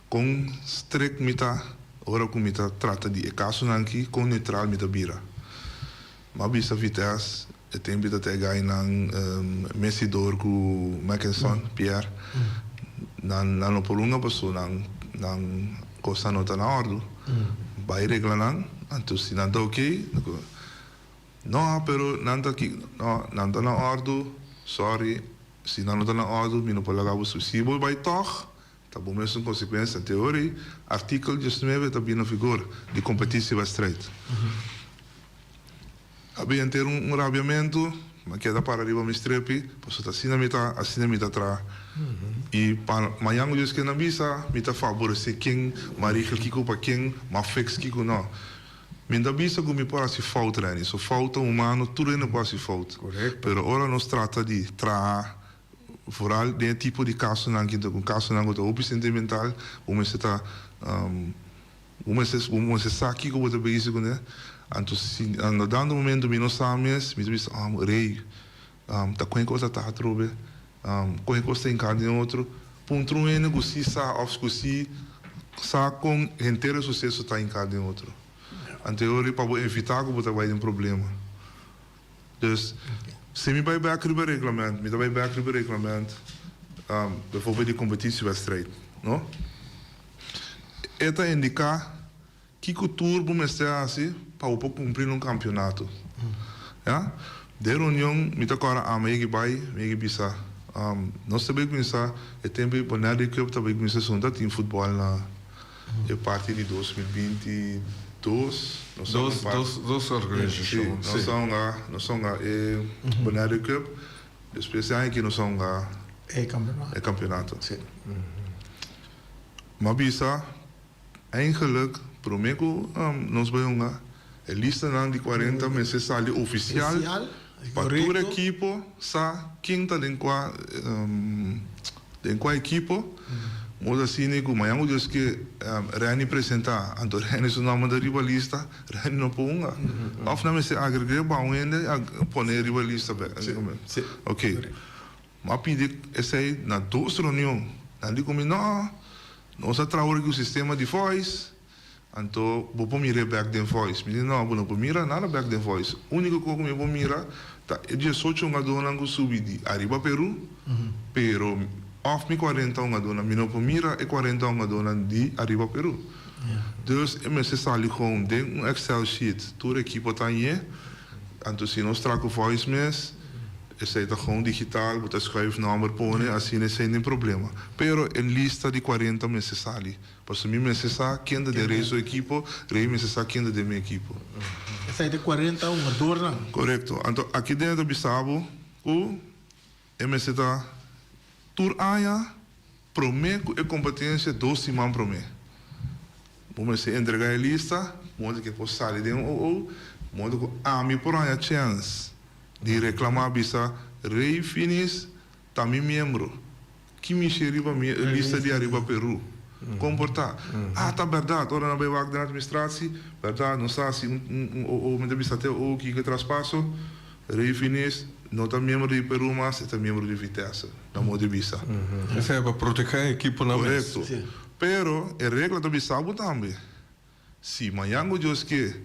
Kon strik mi ta ora ku mi ta trata di e kasonan aki, kon neutral mi ta bira. M'a bisa Vitesse e tempu ta te gai nan Messidor ku Mackenson Pierre nan nan no por hunga paso nan nan kosnan no ta na òrdu bai regla nan anto si nan ta oke no pero nan ta aki no nan ta na òrdu sorry si nan no ta na òrdu mi no por laga bo si bo bai tòg Ta bo mesun konsekuensia. Teori, artikel diesnuebe ta bini na vigor di kompetisiewedstrijd. A bin henter un rabiamentu. Mi a keda para riba mi strepi, pasobra ta asina mi ta, asina mi ta traha. I pa mañan ku Dios ke nan bisa, mi ta faboresé ken, mi a regla kiko pa ken, mi a fix kiko no. Mi no ta bisa ku mi por hasi fout, Renny. So fout ta humano, tur hende por hasi fout. Pero ora nos trata di traha, vooral den e tipo di kasonan ki ta, kasonan ku ta hopi sentimental, bo mester ta. Bo mester bo mester sa kiko bo ta bezig kuné. Anto si na dando momento mi no sa mes, mi ta bisa, ah, Rey, ta kon e kos a ta atrobe? Kon e kos ta hinká den otro? Puntra un hende ku si sa òf ku si sa kon henter e suseso ta hinká den otro. Anto e ora pa bo evitá ku bo ta bai den problema. Dus, si mi bai bèk riba e reglament, mi ta bai bèk riba e reglament, bijvoorbeeld di kompetitiewedstrijd, no? E ta indiká kiko tur bo mester hasi pa bo por kumpli na un kampionato. Ya. Den reunion mi ta kòrda ama yegi bai, mi yegi bisa, nos ta bai kuminsá e tempu ei Bonaire Cup ta bai kuminsá esun ta tin futbòl na e parti di 2022. Nos a
Dos, dos, dos organisashon,
si. Nos a hunga, nos a hunga e Bonaire Cup, despues e aña aki nos a hunga
E kampionato.
E kampionato. M'a bisa, Eigenlijk, promé ku nos bai hunga, e listanan di 40 mester sali ofisial pa tur ekipo sa ken ta den kua den kua ekipo. Modo asina ku mañan ku Dios ke Renny presentá, anto Renny su nòmber ta riba lista, Renny no por hunga. Òf nan mester agreg'é ba un hende pon'é riba lista bèk. Oké. M'a pidi esei na dos reunion. Nan di ku mi, No, nos a traha ora ku sistema di voice, anto bo por mir'é bèk den voice. Mi di, No, bo no por mira nada bèk den voice. Úniko kos ku mi por mira ta e diesocho hungadónan ku subi di ariba Perú, pero òf mi kuarenta hungadónan, mi no por mira e kuarenta hungadónan di ariba Perú. Dus e mester sali gewoon den un Excel sheet, tur ekipo ta hañ'é, anto si nos traha ku voice mes, Esei ta gewoon digital, bo ta schuif nomber pone, asina esei nin problema. Pero e lista di 40 mester sali, pasobra mi mester sa ken ta den Rey su ekipo, Rey mester sa ken ta den mi ekipo.
Esei ta 40 hungadornan.
Korekto. Anto aki den ta bisa bo ku e mester ta tur aña prome ku e kompetensia dos siman prome. Bo mester entrega e lista, modo ku e por sali den OO, modo ku ami por haña chèns di reklamá bisa Rey Finis ta mi miembro. Ki mishi riba mi lista di ariba Peru? Kon por ta? Ah, ta bèrdat, ora nan bai wak den administratie, bèrdat, nos ta hasi un un OO, mi ta bisa te OO kiko e traspaso, Rey Finis no ta miembro di Peru mas, e ta miembro di Vitesse, na modo di bisa.
Esei pa protegá e ekiponan mes.
Korekto. Pero e regla ta bisa bo tambe. Si mañan ku Dios ke,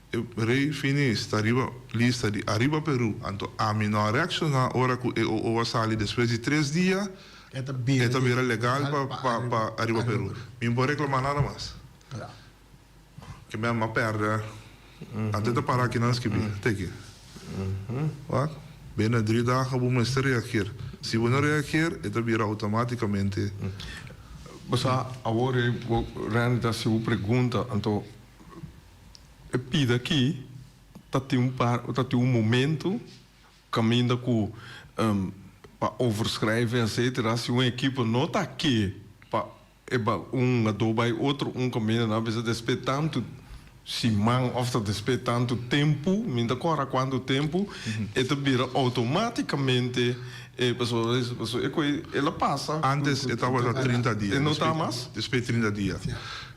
e rei Finis ta riba lista di Ariba Peru, anto ami no a reakshoná ora ku e OO a sali despues di tres dia, e ta bira legal pa pa Ariba Peru. Mi no por reklamá nada mas. Ke mi a pèrdè. Anto e ta para aki nan skibí. Te aki. Wak, binnen drie dagen bo mester reageer. Si bo no reageer, e ta bira outomátikamente.
Bo sa, awor ei bo Randy ta hasi bo pregunta, anto e pida aki ta tin un par, ta tin un momento kaminda ku pa overschrijven etcetera, si un ekipo no ta ke pa E ba un hungadó bai otro un kaminda nan a bisa despe tantu siman òf ta despe tantu tempu, mi no ta kòrda kuantu tempu, e ta bira outomátikamente e pasobra pasobra e koe el a pasa.
Ántes e tabata 30 dia.
E no ta mas?
Despe 30 dia.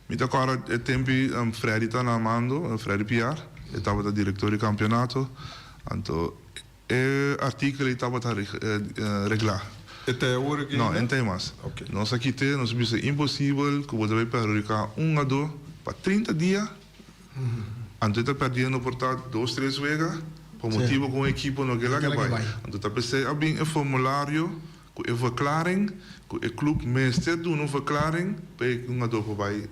Mi ta kòrda e tempu Freddy ta na mando, Freddy Piar, e tabata direktor di kampionato, anto E artíkulo ei tabata reglá.
E ta e ora aki
No,
ainda?
e ta e mas. Nos a kit'é, nos a bisa imposibel ku bo ta bai perhudiká un hungadó pa 30 dia, anto e ta pèrdiendo por ta dos, tres wega pa motibu ku un ekipo no ke laga e bai. Anto ta p'esei a bin e formulario ku e verklaring ku e club mester duna un verklaring pa e hungadó por bai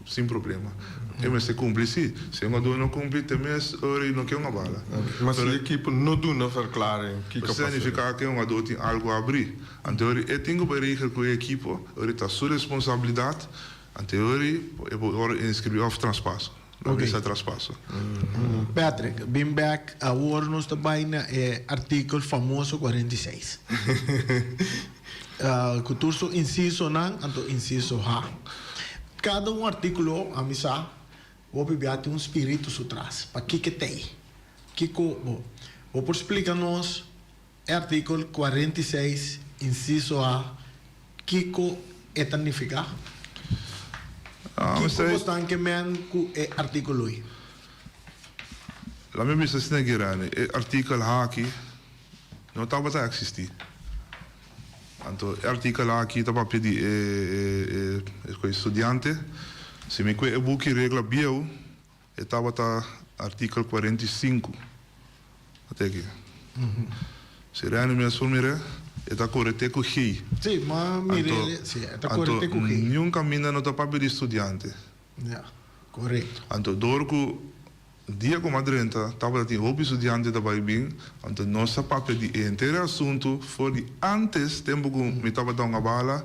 sin problema. E mester cumpli si. Si e hungadó no cumpli te mes ora e no ke hunga bala.
Ma si e ekipo no duna verklaring kiko
pasa? Significa ku e hungadó tin algo abri. Anto ora e tin ku bai regel ku e ekipo, ora ta su responsabilidad, anto ora e por inscribi of traspaso. Pa bisa traspaso.
Patrick, bin bek awor nos ta bai na e artikel famoso 46. Ku tur su insisonan anto insiso H. Kada un artíkulo ami sa hopi bia tin un spiritu su tras. Pa kiko t'ei? Kiko bo bo por splika nos e artíkel 46 insiso A kiko e ta nifiká? Kiko bo stan ke men ku e artíkulo ei?
Laat mi bisa asina Girani, e artíkel aki no tabata eksistí. Anto e artíkel aki ta papia di e e studiante. Si mi kue e buki regla bieu, e tabata artíkel 45. Ate aki. Si Reni mes por mir'é, e ta kore te ku G.
Sí, m'a mir'é, sí, e ta kore te ku G.
Anto niun kaminda no ta papia di studiante.
Ja, korekto.
Anto dor ku Dia ku m'a drenta tabata tin hopi studiante ta bai bin, anto nos a papia di e henter e asuntu for di antes tempu ku mi tabata un abala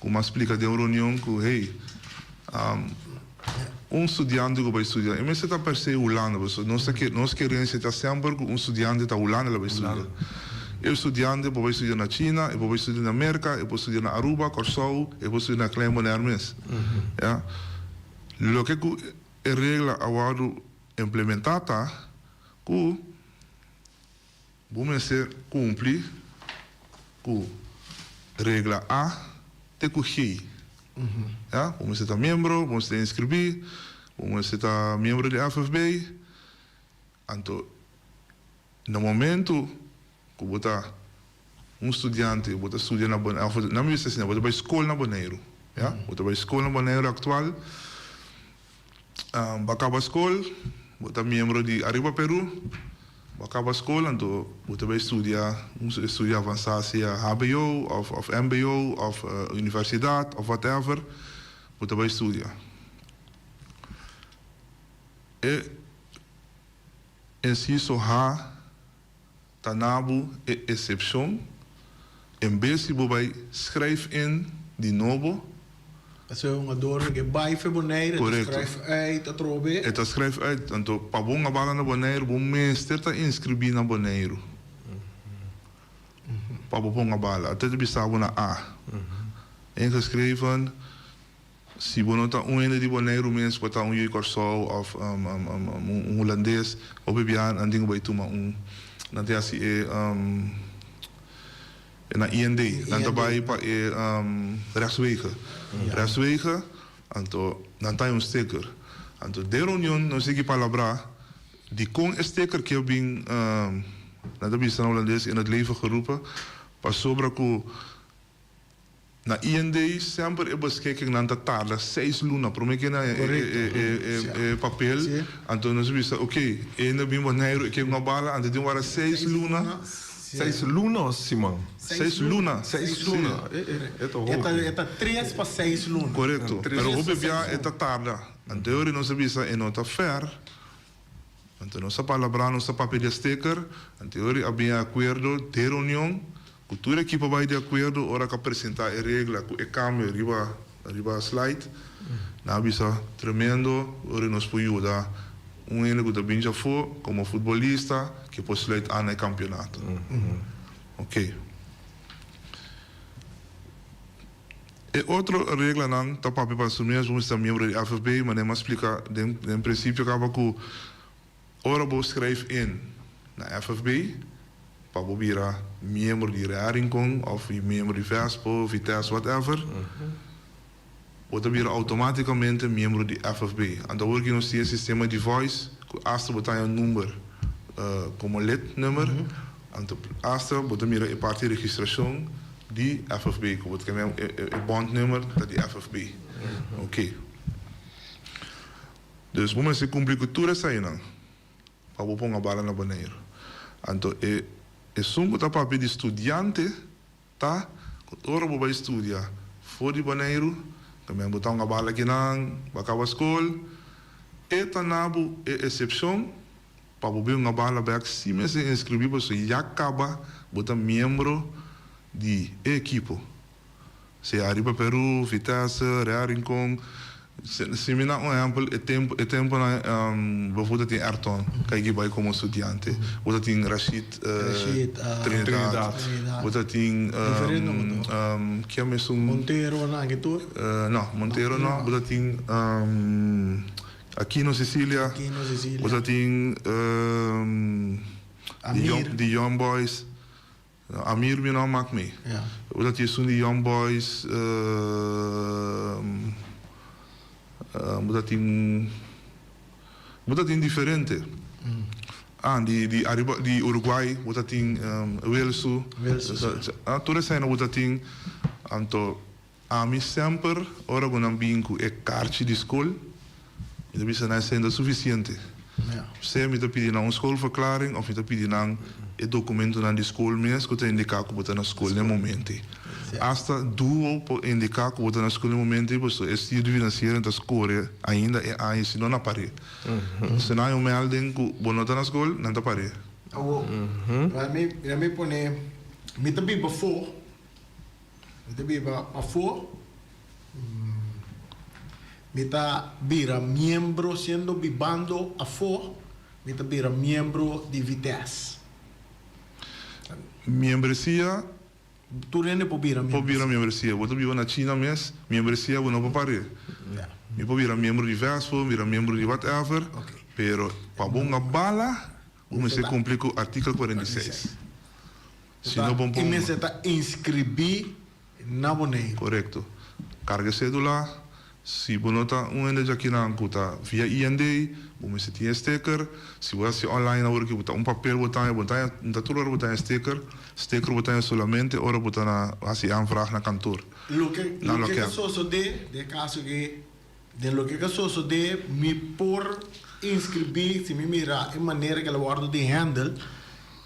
ku m'a splika den un reunion ku hey, un studiante ku bai studia e mester ta per se Hulanda pasobra nos ta nos kerensia ta semper ku un studiante ta Hulanda la bai studia. E studiante por bai studia na China, e por bai studia na Merka, e por studia na Aruba, Kòrsou, e por studia na Klein Bonaire mes. Ya. Loke ku. E regla a wòrdu implementá ta ku bo mester kumpli ku regla A te ku G. Ya, bo mester ta miembro, bo mester ta inskribí, bo mester ta miembro di FFB. Anto na momentu ku bo ta un studiante, bo ta studia na Boneiru, òf nan mi bisa asina, bo ta bai skol na Boneiru, ya, bo ta bai skol na Boneiru aktual, bo a kaba skol, bo ta miembro di Ariba Peru, bo a kaba skol, anto bo ta bai studia un estudio avansá sea hbo òf òf mbo òf universidat òf whatever, bo ta bai studia. E Inciso H ta na bo e excepcion, en bes di bo bai schrijf in di nobo.
Pasobra un adorno ke bai fe Bonaire, e ta schrijf uit atrobe.
E ta schrijf uit, anto pa bo un abala na Bonaire bo mester ta inscribi na Boneiru pa bo por un abala. Ate ta bisa bo na A. Ingeschreven. Si bo no ta un hende di Boneiru mes, bo ta un yu di Kòrsou òf un hulandes, hopi biaha nan tin ku bai tuma un, nan ta hasi e na IND, nan ta bai pa e rechtswege, rechtswege, anto nan ta haña un sticker. Anto den reunion nos sigui palabrá dikon e sticker ke bin, nan ta bisa na hulandes in het leven geroepen, pasobra ku Na IND semper e beschikkingnan ta tarda seis luna prome ke na e papel, anto nos a bisa ok e na bin Boneiru e ke un a bala anto tin wara seis luna.
Seis luna o siman?
Seis luna.
Seis luna, e ta hopi.
E ta tres pa seis luna.
Korekto, pero hopi bia e ta tarda, anto e ora nos a bisa e no ta fair, anto nos a palabrá nos a papia di e sticker, anto e ora a bin e akuerdo den reunion Ku tur ekipo bai di akuerdo ora ku a presentá e regla ku e kambio riba riba slide. Nan a bisa tremendo ora nos por yuda un hende ku ta bin djafó komo futbolista ke por sluit an na e kampionato. Oke. E otro reglanan ta papia pa su mes bo mester ta miembro di FFB, manera mi a splika den den prinsipio kaba ku Ora bo schrijf in na FFB pa bo bira miembro di Real Rincon of miembro di Vespo, Vitesse, whatever, bo ta bira automaticamente miembro di FFB. Anto awor ki nos tin e sistema di voice ku asta bo ta haña un number komo lidnummer, anto asta bo ta mira e parti registrashon di FFB ku bo ta kende e bondnummer ta di FFB. Oke. Dus bo mester kumpli ku tur esainan pa bo ponga bala na Boneiru. Anto e esun ku ta papia di studiante ta ku ora bo bai studia for di Boneiru, kaminda bo ta hunga bala akinan, bo a kaba skol, e ta na bo e esepshon pa bo bin hunga bala bèk si mester inskribí pasobra ya kaba bo ta miembro di e ekipo. Sea Ariba Peru, Vitesse, Real Rincon. Si mi na un ehempel e tempo e temponan bo ta tin Ayrton ku a bai komo studiante, bo ta tin Rashid Trinidad, bo ta tin ken mesun?
Montero nan aki tur?
No, Montero no, bo ta tin Aquino Cecilia, bo ta tin di Young Boys. Amir mi no a mak mi. Bo ta tin esun di Young Boys, bo ta tin, bo ta tin diferente. Ah, di di ariba di Uruguay bo ta tin Wilsu. Tur esei bo ta tin. Anto ami semper ora ku nan bin ku e karchi di skol, mi ta bisa nan esei no ta sufisiente. Sea mi ta pidi nan un schoolverklaring of mi ta pidi nan e documentonan di school mes cu ta indica cu bo ta na school na e momento ei. Hasta duo por indica cu bo ta na school na e momento ei pasobra e studio financiero ta score ainda e aña si no na pare. Si nan hay un melding cu bo no ta na school, nan ta pare.
Awo, laat mi pone, mi ta biba afo, Mi ta biba pafó. Mi ta bira miembro, siendo bibando afó, mi ta bira miembro di Vitesse.
Miembresia.
Tur hende por bira
miembresia. Por bira miembresia. Bo ta biba na China mes, miembresia bo no por par'é. Mi por bira miembro di Vespo, bira miembro di whatever, pero pa bo un a bala, bo mester kumpli ku artikel 46. Si no bon
E mester ta inscribí na Boneiru.
Korekto. Karga e sedula. Si bo no ta un hende djakinan ku ta via IND, bo mester tin e steker. Si bo hasi online awor ki bo ta un papel bo ta haña, bo ta haña, no ta tur ora bo ta haña steker. Steker bo ta haña solamente ora bo ta na hasi aanvraag na kantoor.
Loke
Na
loke ta
loket.
sosodé den e kaso aki, den loke ka sosodé mi por inscribí, si mi mira e manera ku el a wòrdu di handle,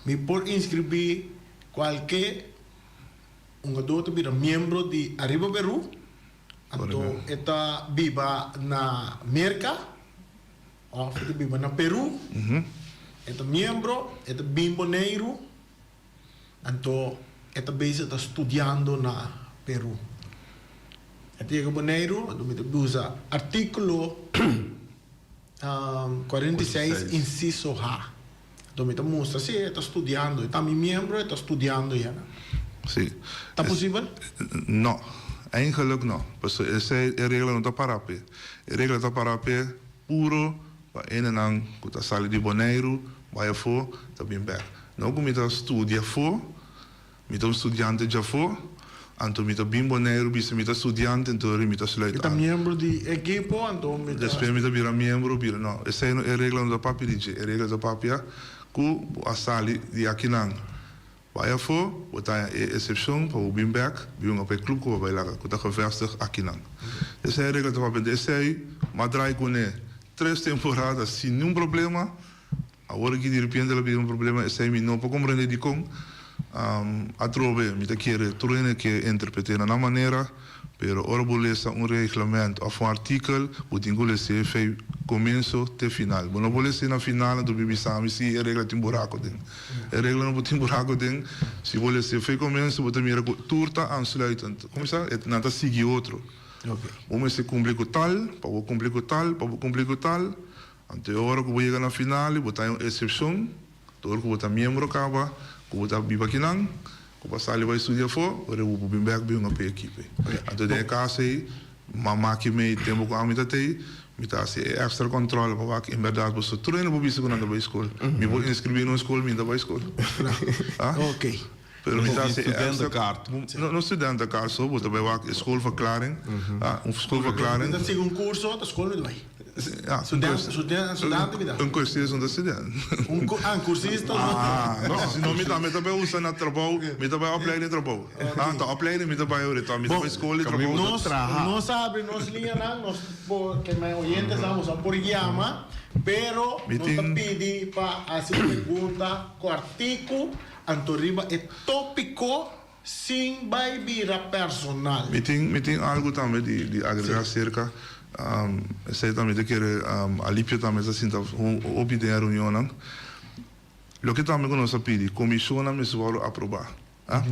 Mi por inscribí cualke hungador ta bira miembro di Arriba Peru, anto e ta biba na Merca of e ta biba na Peru, e ta miembro, e ta bin Boneiru, anto e ta bezig ta studiando na Peru. E ta yega Boneiru, anto mi ta usa articulo 46 inciso H. Anto mi ta mustra, si, e ta studiando, e ta mi miembro, e ta studiando yena.
Si.
Ta posibel?
No, eigenlijk no. Pasobra esei e regla no ta para p'e. E regla ta para p'e puro pa hendenan ku ta sali di Boneiru bai afó ta bin bèk. No ku mi ta studia afó, mi ta un studiante djafó, anto mi ta bin Boneiru bisa mi ta studiante anto mi ta sluit
Mi ta
aan.
miembro di ekipo anto mi ta.
Despues mi ta bira miembro bira no esei no e regla no ta papia di dje e regla ta papia ku bo a sali di akinan bai afó bo ta haña e esepshon pa bo bin bèk bin hunga pa e klup ku bo bai laga ku ta gevestig akinan esei e regla ta papia esei m'a drai kuné tres temporada sin niun problema. Awor aki di repente el a bira un problema, esei mi no por comprende dikon. Atrobe mi ta kere tur hende ke interprete na nan manera, pero ora bo lesa un reglamento of un artikel, bo tin ku les'é fei komienso te final. Bo no por les'é na final anto bin bisa mi si e regla tin buraku den. E regla no por tin buraku den, si bo les'é fei komienso bo ta mira ku tur ta aansluitend. Komo sa? Nan ta sigui otro. Bo mester kumpli ku tal, pa bo kumpli ku tal, pa bo kumpli ku tal. Anto e ora ku bo yega na final i bo ta un eksepshon, dor ku bo ta miembro kaba, ku bo ta biba akinan, ku bo a sali bai studia afó, ora bo por bin bèk bin hunga pa e ekipo ei. Anto den e kaso ei, mama ki mei tempu ku ami ta tei, mi ta hasi e èkstra kòntròl pa wak en bèrdat bo so tur hende por bisa ku nan ta bai skol. Mi por inskribí na un skol, mi no ta bai skol. Pero mi ta hasi e extra. No, no studentenkaart so, bo ta bai wak e schoolverklaring. Ah, un schoolverklaring.
Mi ta sigui un curso, ta school mi ta bai.
Ja,
Student, student, studente mi ta.
Un cursista no ta student.
Un, ah, un cursista no.
Ah, no, si no mi ta, mi ta bai usa na trabou, mi ta bai opleiding trabou. Ah, ta opleiding mi ta bai ahorita, mi ta bai school di trabou.
Nos, nos a habri nos liñanan, nos por, ke mi oyentes nan, boso por yama, pero nos ta pidi pa hasi pregunta kòrtiku. Anto riba e tópiko sin bai bira personal.
Mi tin mi tin algu tambe di di agregá serka esei tambe ta kere Alipio tambe ta sinta hopi den e reunionnan. Loke tambe ku nos a pidi, komishonnan mester wòrdu aprobá.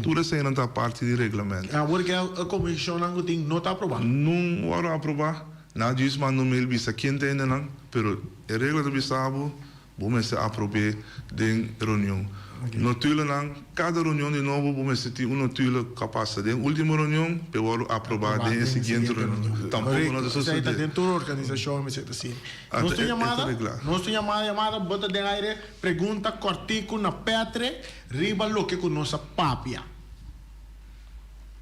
Tur eseinan ta parti di reglamento.
Awor ke e komishonnan ku tin no ta aprobá?
Nun wòrdu aprobá. Nan a djis manda un mail bisa ken ta hendenan, pero e regla ta bisa bo, bo mester aprob'é den reunion. Notulennan, kada reunion di nobo bo mester tin un notule ku a pasa den último reunion p'e wòrdu aprobá den e siguiente reunion. Tampoko no ta
Esei ta
sosodé.
den tur organisashon mester ta asina.
Anto
Nos tin
e ta
yamada,
reglá.
nos tin yamada, yamada bo ta den aire, pregunta kòrtiku na Petre riba loke ku nos a papia.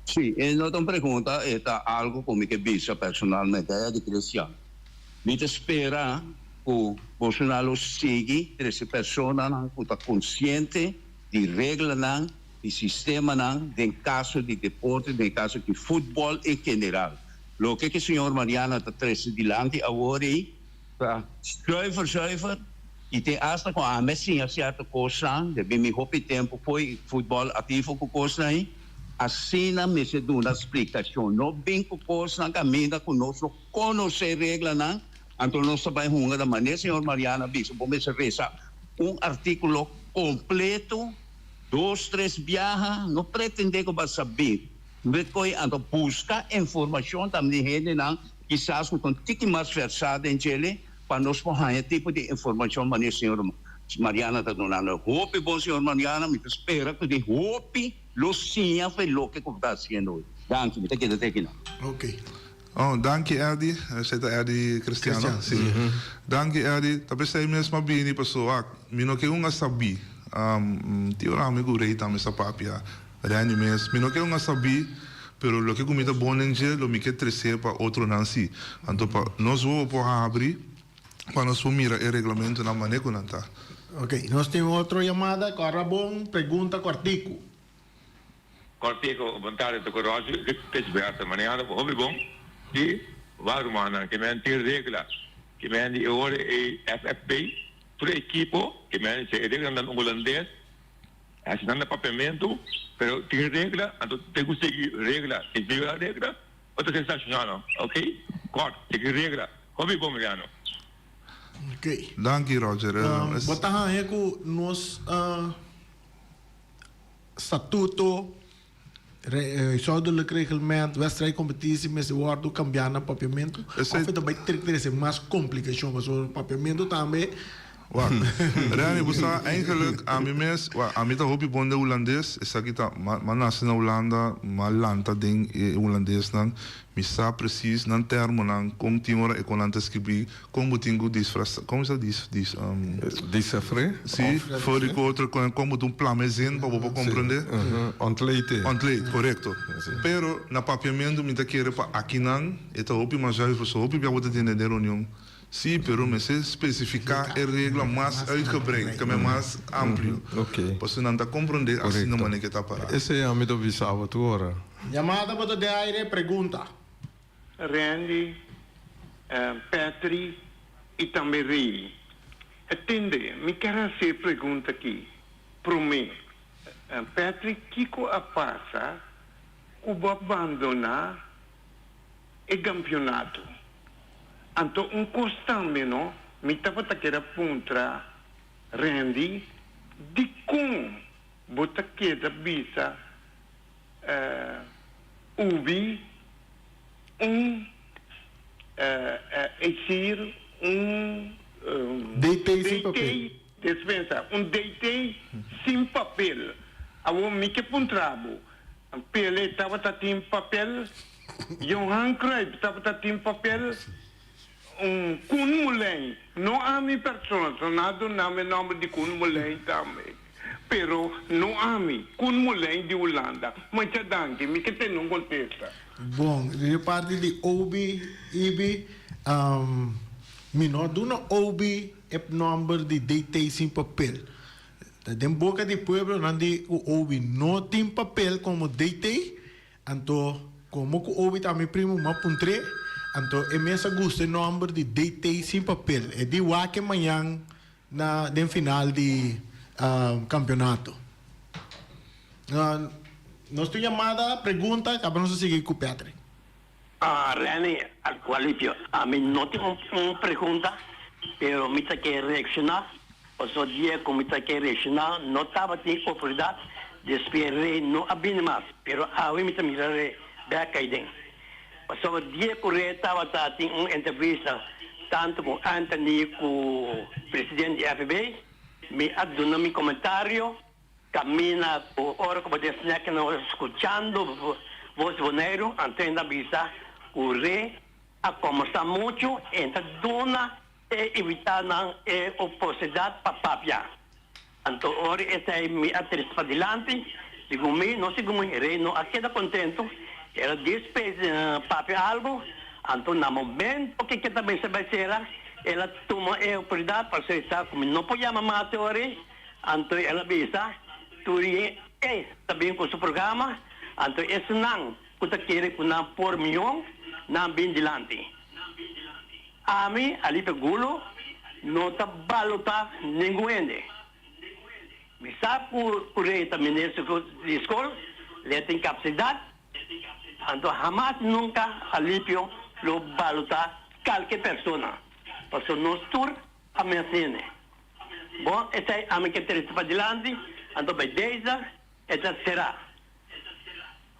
Sí, e no ta un pregunta, e ta algo ku mi ke bisa personalmente, Eddie Christian. Mi ta spera ku bosonan lo sigui trese personanan ku ta konsiente di reglanan, di sistemanan den kaso di deporte, den kaso di futbòl en general. Loke ku señor Mariano ta trese dilanti awor ei ta zuiver zuiver i te asta ku ami a siña sierto kosnan debí mi hopi tempu fo'i futbòl aktivo ku kosnan ei. Asina mester duna splikashon. No bin ku kosnan kaminda ku nos no konosé reglanan, anto nos ta bai hunga na manera señor Mariano a bisa, bo mester resa un artíkulo kompleto dos tres biaha, no pretendé ku bo a sabí mekoi, anto buska informashon tambe di hendenan kisas ku ta un tiki mas versá den djele pa nos por haña tipo di informashon manera señor Mariano ta dunando. Hopi bon señor Mariano, mi ta spera ku tin hopi. Lo siña fe loke ku bo ta hasiendo hoy. Danki, mi ta keda te akinan.
Ok.
Oh, danki Eddie. Esei ta Eddie Cristiano.
Cristiano.
Si. Danki Eddie. Ta p'esei mes m'a bini paso wak mi no ke un a sabí. Tin ora ami ku Rey tambe sa papia. Randy mes. Mi no ke un a sabí, pero loke ku mi ta bon den dje lo mi ke tresé pa otronan si. Anto pa nos wowo por habri pa nos por mira e reglamentonan mane ku nan ta.
Ok, nos tin otro yamada, kòrda bon, pregunta kòrtiku.
Kòrtiku, bon tardi ta ku Roger Richberto, manehando ku hopi bon di wak rumannan ke men tin regla ke men di e ora e FFP tur ekipo ke men si e reglanan ta hulandes hasi nan na papiamentu pero tin regla anto tin ku sigui regla si viola regla Bo ta sensacional no. Ok kort sigui regla. Hopi bon Mariano.
Ok.
Danki Roger.
Bo ta haña ku nos statuto, huishoudelijk reglement, wedstrijdcompetitie mester wòrdu kambiá na papiamentu? Òf e ta bai trese mas komplikashon? Pasobra papiamentu tambe.
Wak, Remy, bo sa eigenlijk ami mes, wak, ami ta hopi bon den Hulandes, esaki ta, m'a m'a nase na Hulanda, m'a lanta den e Hulandesnan, mi sa precies nan termonan, kon tin ora e kon nan ta skibi, kon bo tin ku disfrasa, kon sa dis dis
Disafré?
Si, for di ku otro kon kon bo tin un plama e zin pa bo por komprende.
Ontleed.
Ontleed, korekto. Pero na papiamentu mi ta kere pa akinan e ta hopi mas zuiver, so hopi bia bo ta tende den reunion. Sí, pero mester specifica e regla mas uitgebreid, kame mas amplio. Pasobra nan ta comprende asina manera ke ta para.
Esei ami ta bisa bo tur ora.
Yamada bo ta den aire, pregunta.
Randy, Petri i tambe Rey. Tende, mi kier hasi e pregunta aki. Promé, Petri, kiko a pasa ku bo a bandoná e kampionato? Anto un kos tambe no, mi tabata keda puntra Randy, dikon bo ta keda bisa Ubi un esir un
DT sin papel.
Despensa, un DT sin papel. Awor mi ke puntra bo, Pele tabata tin papel? Johan Cruyff tabata tin papel? Un Koen Moulijn, no ami persona, so nan a duna mi e nomber di Koen Moulijn tambe, pero no ami, Koen Moulijn di Hulanda. Mucha danki, mi ke tene un kontesta.
Bon, di parti di Obi, Ibi, mi no a duna Obi e nomber di DT sin papel. Ta den boka di pueblo nan di ku Obi no tin papel komo DT, anto komo ku Obi ta mi primo m'a puntr'é, anto e mes a gusta e nòmber di DT sin papel. E di wak e mañan na den final di kampionato. Nos tin yamada, pregunta, kaba nos a sigui ku Patrick.
Rene Alcualipio, Ami no tin un pregunta, pero mi ta ke reacciona, pasobra dia cu mi ta ke reacciona no tabatin oportunidad, despues Rey no a bini mas, pero awe mi ta mira Rey bek cay den. Pasobra dia ku Rey tabata tin un entrevista tantu ku Anthony ku president di FB, mi a duna mi komentario kaminda ku ora ku bo den snack nan skuchando Voz di Boneiru, anto hende a bisa ku Rey a kombersá muchu en ta duna e invitadonan e oportunidat pa papia. Anto ora esei mi a trese padilanti, segun mi, no segun mi, rei no a keda kontentu, el a despues papia algu, anto na momento ke keda mester bai sera, el a tuma e oportunidat pasobra e sa ku mi no por yama mas e ora ei, anto el a bisa tur e ta bin ku su programa, anto esnan ku ta kere ku nan por mion, nan bin dilanti. Ami, Alipe Gulo, no ta balotá ningun hende. Mi sa ku ku Rey ta minister di skol, le tin kapasidat, anto hamas nunka Alipio lo balotá kalke persona, pasobra nos tur a mes hende. Bon, esei ami ke trese padilanti, anto bai deze e ta será.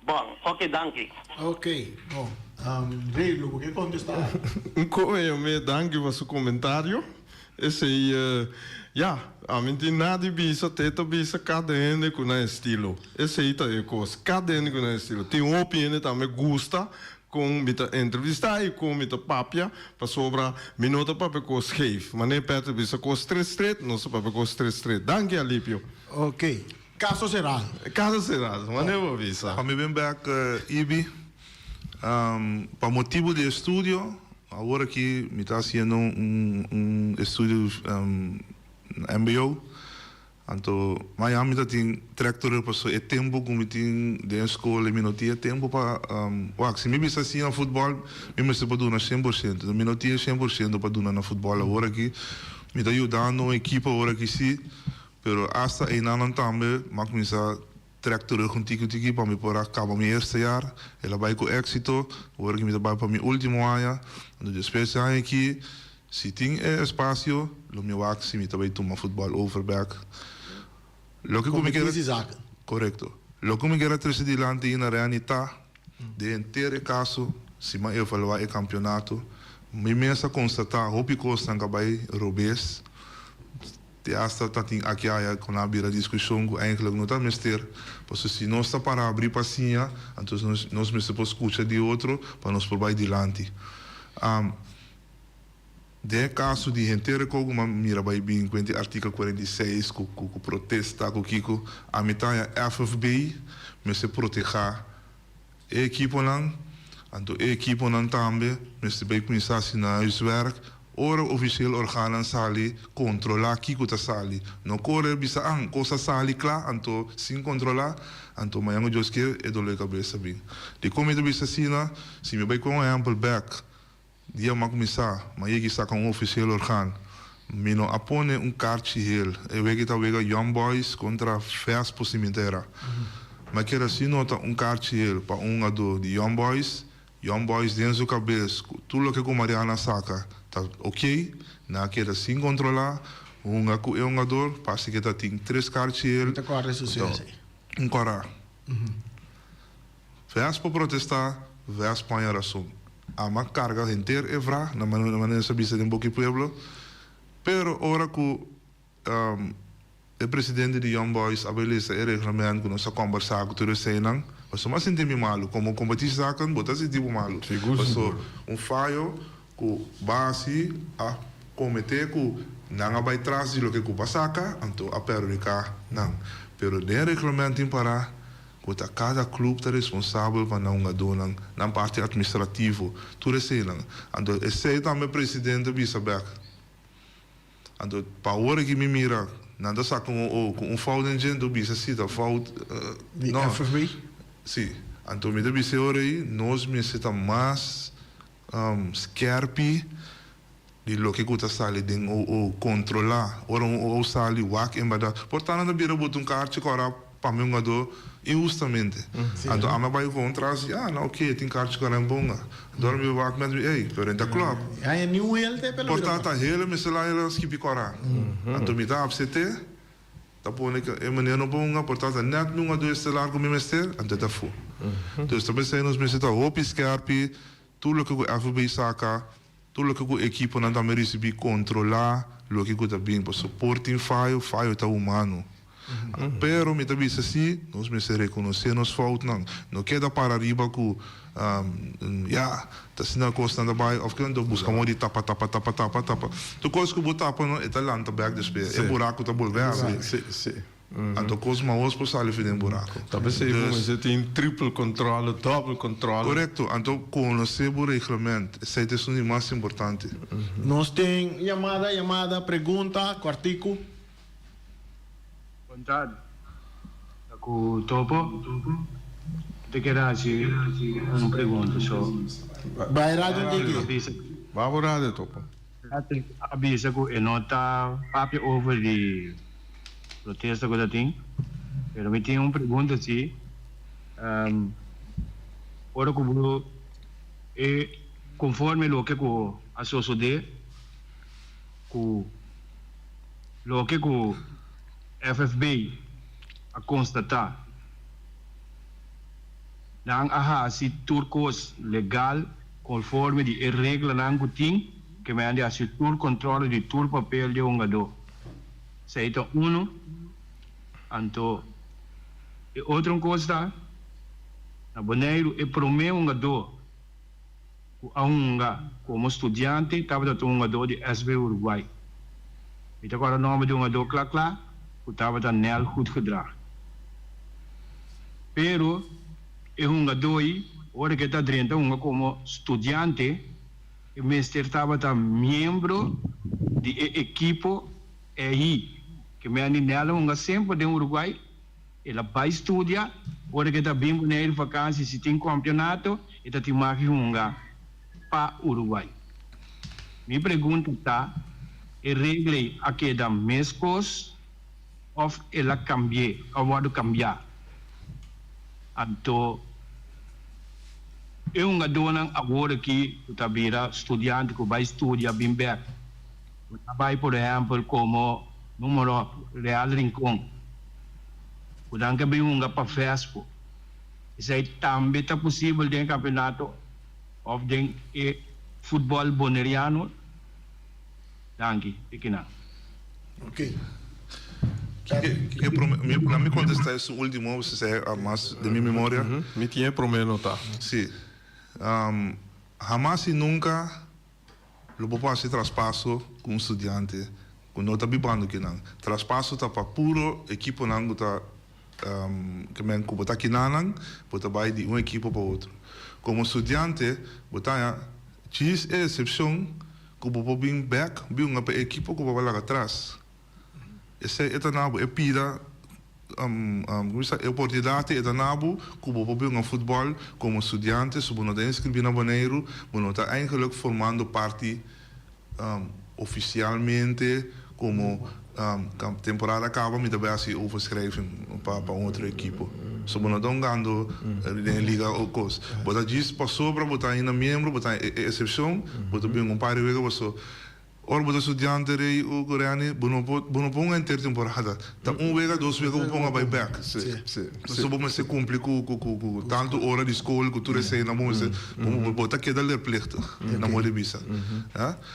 Bon, ok danki.
Ok, bon. Rey, lo bo ke kontestá?
Nko e me danki pa su komentario. Esei, ya, ami no tin nada di bisa, te ta bisa kada hende ku nan estilo. Esei ta e kos, kada hende ku nan estilo. Tin hopi hende tambe gusta kon mi ta entrevistá i kon mi ta papia, pasobra mi no ta papia kos scheef. Manera Patrick bisa kos stret stret, nos ta papia kos stret stret. Danki Alipio.
Ok. Caso cerrado.
Caso cerrado, manera bo bisa.
Pa mi bin bek Ibi, pa motibu di estudio, awor aki mi ta haciendo un estudio na mbo, anto mañan mi ta tin trek terug pasobra e tempu ku mi tin den e skol mi no tin e tempu pa wak si mi bisa siña futbol mi mester por duna shen por shento, mi no tin e shen por shento pa duna na futbol awor aki, mi ta yudando un ekipo awor aki si. Pero hasta einanan tambe m'a cuminsa trek terug un tiki tiki pa mi por a caba mi eerste jaar. El a bay cu exito. Awor aki mi ta bay pa mi ultimo aña. Anto despues di aña aki, si tin e espacio, lo mi wak si mi ta bay tuma futbal over bek. Loke cu mi kier.
Competitie zaken.
Corecto. Loke cu mi kier a trece dilanti ina Renny ta, den henter e caso, si m'a evalua e campeonato, mi mes a constata hopi cosnan cu a bay robes. Te hasta ta tin aki aya ku nan a bira diskushon ku eigenlijk no ta mester, pasobra si nos ta para abri pa siña, anto nos nos mester por skucha di otro pa nos por bai dilanti. Den e kaso di henter e koku m'a mira bai bin kuenti artikel 46 ku ku ku protesta ku kiko, ami ta haña FFB mester protehá e ekiponan, anto e ekiponan tambe mester bai kuminsá hasi nan huiswerk Ora ofisiel organnan sali kontrolá kiko ta sali. No kore bisa an kos a sali kla anto sin kontrolá anto mañan ku Dios kier e dolor di kabes ta bin. Dikon mi ta bisa asina? Si mi bai ku un ehèmpel bèk dia mi a kuminsá mi a yega i saka un ofisiel organ mi no a pone un karchi hel e wega ta wega Young Boys kontra Vespo si mi ta era. Mi a kere si nota un karchi hel pa un hungadó di Young Boys Young Boys den su kabes ku tur loke ku Mariana saka ta ok, nan a keda sin kontrolá, hunga ku e hungador, parse ke ta tin tres karchi el,
Mi ta kòrda e suseso ei.
Un kòrá. Vès por protestá, vès paña rason. Ama karga henter e vra, na manera sa bisa den boki pueblo, pero ora ku E presidente di Young Boys a bay lesa e reglamento cu nos a combersa cu tur eseynan. Pasobra mi a sinti mi malu. Como competitie zaken bo ta sinti bo malu. Pasobra un fayo cu bo haci a comete cu nan a bay tras di loke cu bo a saca, anto a perhudica nan. Pero den e reglamento tin para cu ta cada club ta responsabel pa nan hungadornan, nan parti administrativo, tur eseynan. Anto esey tambe presidente a bisa bek. Anto pa ora ki mi mira nan ta saka un o ku un fout den dje, anto bisa si ta fout
Di
no.
FFB?
Si. Anto mi ta bisa e ora ei nos mester ta mas skerpi di loke ku ta sali den o o, kontrolá ora un o o sali wak en bèrdat. Por ta nan ta bira bota un karchi kòrá Pa mi hungadó inhustamente. Anto ami a bai ku un tras di, ah, no, oké, tin karchi ku nan bonga. Anto ora mi wak met mi, ey, pero e ta klòp.
Haña ni un hel te pelo
Por ta ta hel mester laña la skipi kòrá. Anto mi ta apsete, ta pone ku e meneer no bonga, por ta ta nèt mi hungadó estelar ku mi mester, anto e ta fu. Dus ta pensá nos mester ta hopi skèrpi. Tur loke ku FB saka, tur loke ku ekiponan tambe risibí, kontrolá loke ku ta bin. Pasobra por tin fayo, fayo ta humano. Pero mi ta bisa si, nos mester rekonosé nos foutnan. No keda para riba ku, ya, ta asina kosnan ta bai òf ke, anto buska moda di tapa, tapa, tapa, tapa, tapa. Tur kos ku bo tapa no, e ta lanta bèk despues. E buraku ta bolbe habri. Anto kos mahos por sali for den buraku.
Ta p'esei bo mester tin triple controle, doble controle.
Korekto. Anto konosé bo reglement. Esei ta esun di mas importante.
Nos tin yamada, yamada, pregunta, kòrtiku.
Bon tardi. Ta ku Topo. Mi ta kere hasi un pregunta so.
Bai radio un tiki.
Ba bo radio Topo.
Patrick a bisa ku e no ta papia over di protesta ku ta tin, pero mi tin un pregunta si, ora ku bo e konforme loke ku a sosode ku loke ku FFB a konstatá, nan a hasi tur kos legal konforme di e reglanan ku tin ke men di hasi tur kontrole di tur papel di e hungadó. Esei ta unu. Anto e otro kos ta, na Boneiru e promé hungadó ku a hunga komo studiante tabata ta un hungadó di SV Uruguay. Mi ta kòrda nòmber di hungadó kla kla ku tabata Nel Goedgedrag. Pero e hungadó ei ora ku e ta drenta hunga komo studiante e mester tabata miembro di e ekipo ei. Ke men di Nel a hunga semper den Uruguay. El a bai studia, ora ku e ta bin Boneiru vakansi si tin kampionato e ta tin mag hunga pa Uruguay. Mi pregunta ta, e regla ei a keda meskos òf el a kambi'é, a wòrdu kambiá? Anto e hungadónan awor aki ku ta bira studiante ku bai studia bin bèk, ku ta bai por ehèmpel komo número Real Rincon, ku nan ke bin hunga pa Vespo, esei tambe ta posibel den e kampionato òf den e futbòl boneriano? Danki, Pikinan.
Ok.
Kiko prome, mi, na mi contesta esun ultimo, si sea mas den mi memoria.
Mi tin e prome nota.
Si. Hamas y nunca lo bo por haci traspaso cu un studiante cu no ta bibando kinan. Traspaso ta pa puro ekiponan cu ta, ke men cu bo ta kinanan, bo ta bay di un ekipo pa otro. Como studiante bo ta haña djis e excepcion Ku bo por bin bèk bin hunga pa e ekipo ku bo a laga atras. Esei e ta na bo e pida ku bisa e oportunidat e ta na bo ku bo por bin hunga futbòl komo studiante si bo no ta inskribí na Boneiru bo no ta eigenlik formando parti ofisialmente komo temporada kaba mi ta bai hasi overschrijving pa un otro ekipo. So bo no ta hungando den e liga o kos. Bo ta djis pasobra bo ta ainda miembro, bo ta e excepcion, bo ta bin un par di wega paso ora bo ta studiante rei o Reni bo no por bo no por hunga henter temporada. Ta un wega dos wega bo por hunga bai bek. Pasobra bo mester cumpli cu cu tanto ora di school cu tur eseinan bo mester bo ta keda leerplichtig na modo di bisa.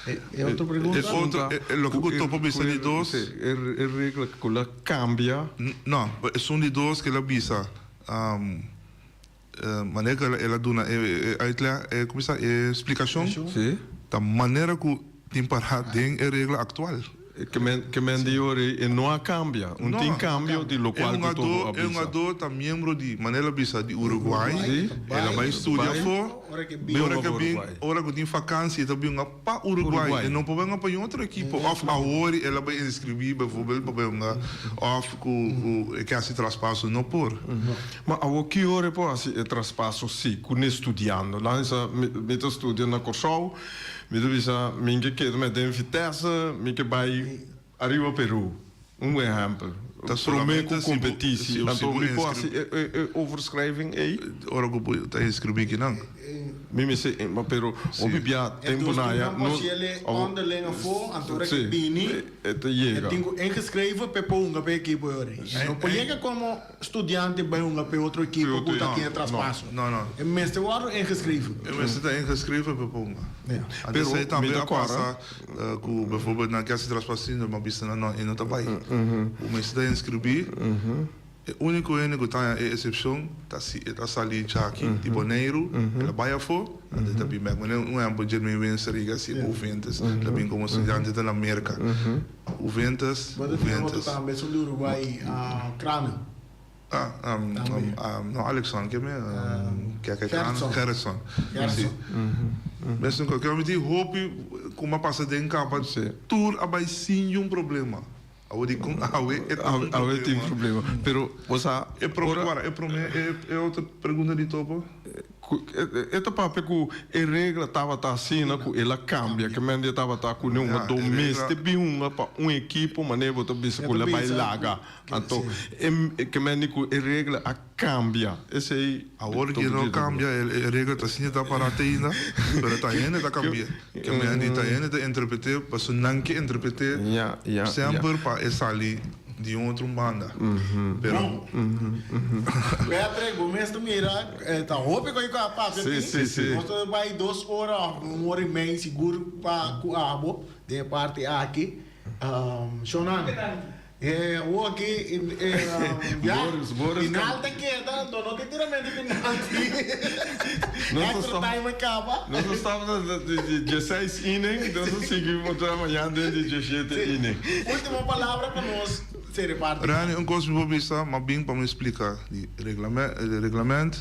E otro pregunta?
E otro, e loke ku Topo bisa di dos.
E regla ku la kambia.
No, esun di dos ku el a bisa, manera ku el a duna e uitleg, e ku bisa, e splikashon, ta manera ku tin pará den e regla aktual.
Ke men di ora e no a kambia. Un tin kambio di lokual ku Topo a bisa.
E hungadó ta miembro di, manera el a bisa, di Uruguay. El a bai studia afó. Ora ke bin, ora ku tin fakansi e ta bin hunga pa Uruguay. E no por bai hunga pa un otro ekipo. Òf awor el a bai inskribí bijvoorbeeld pa bai hunga òf ku e ke hasi traspaso. No por.
Ma awor ki ora e por hasi e traspaso si ku n'e studiando? Laat mi sa, mi ta studia na Kòrsou. Mi ta bisa, mi ke keda met den Vitesse, mi ke bai ariba Peru. Un ehèmpel. Promé ku kompetisi, anto mi por hasi e overschrijving ei?
Ora ku bo ta inskribí kinan.
Mi mester, pero hopi bia tempu na ya.
Nos tin nan onderling afó, anto ora ke bini
e ta yega.
E tin ku ingeschreven p'e por hunga p'e ekipo e ora ei. No por yega komo studiante bai hunga p'e otro ekipo ku ta tin e traspaso.
No, no.
E mester wòrdu ingeschreven.
E mester ta ingeschreven p'e por hunga. Anto esei tambe a pasa. Ku bijvoorbeeld nan ke hasi traspaso no a bisa nan no e no ta bai. Bo mester ta inskribí. E úniko hende ku ta haña e eksepshon ta si e ta sali djaki di Boneiru, el a bai afó, anto e ta bin bèk. Manera un ehèmpel Jermaine Winster yega hasi pa Juventus, el a bin komo studiante ta na Merka. Juventus,
Bo ta tin otro
Juventus.
tambe, esun di Uruguay, Kranen.
Ah, no Alexon, ke me? Keke
Gerritson.
Gerritson. Si. Mesun kos. Ke mi tin hopi ku m'a pasa den kapa tur a bai sin yun problema. Awe di kon awe e ta un
Awe tin problema. Pero bo sa
E prome, wara, e prome e otro pregunta di topo.
E ta papia ku e regla tabata asina ku el a kambia, ke men di e tabata ku ne hungadó mester bin hunga pa un ekipo manera bo ta bisa ku el a bai laga. Anto ke men di ku e regla a kambia, esei.
Awor ke no kambia e regla ta asina ta pará te ainda, pero ta hende ta kambi'é. Ke men di ta hende ta interpret'é pasobra nan ke interpret'é semper pa e sali di un otro banda. Pero.
Patrick, bo mes ta mira ta hopi ku a papia
Sí, sí, sí.
Nos ta bai dos ora of un ora i mei sigur pa ku abo den e parti aki. Shonan, e awor aki ya
Boris, Boris
final ta keda, anto no tin tiramentu penalti.
Nos ta
Extra
stop
time a kaba.
Nos ta stop na di dieseis inning, nos ta sigui por mañana den di diesshete inning.
Ultimo palabra pa nos.
Rani, un kos mi por bisa, m'a bin pa mi splika di reglament,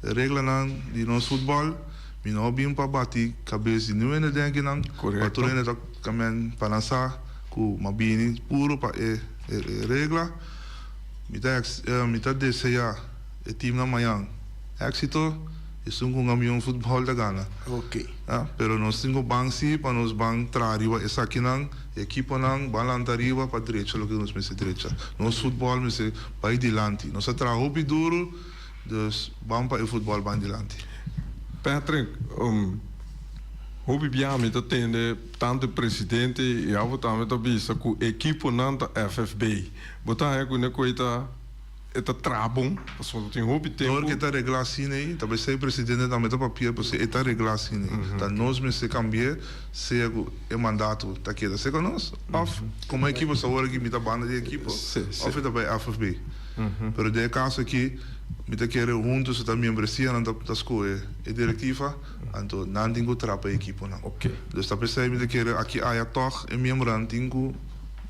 e reglanan di nos futbòl, mi no a bin pa bati kabes di niun hende den akinan, pa tur hende ta kamen pa nan sa ku m'a bini puru pa e regla. Mi ta mi ta deseá e timnan mañan éksito. Esun ku un kamion futbòl ta gana. Pero nos tin ku ban si pa nos ban traha riba esakinan, e ekiponan ban lanta riba pa drecha loke nos mester drecha. Nos futbòl mester bai dilanti. Nos a traha hopi duru, dus ban pa e futbòl ban dilanti.
Patrick, hopi bia mi ta tende tantu e presidente i abo tambe ta bisa ku ekiponan ta FFB. Bo ta haña ku ne koe ta. E ta traha bon, pasobra tin hopi tempu.
Dor ku e ta reglá asina ei, ta besei presidente tambe ta papia pasobra e ta reglá asina ei. Ta nos mester kambi'é sea ku e mandato ta keda serka nos òf komo ekipo sa ora ki mi ta banda di ekipo òf e ta bai FFB. Pero den e kaso aki mi ta kere huntu si ta miembresianan ta skohe e direktiva anto nan tin ku traha pa e ekiponan. Dus ta pesei mi ta kere aki aya tòg e miembronan tin ku.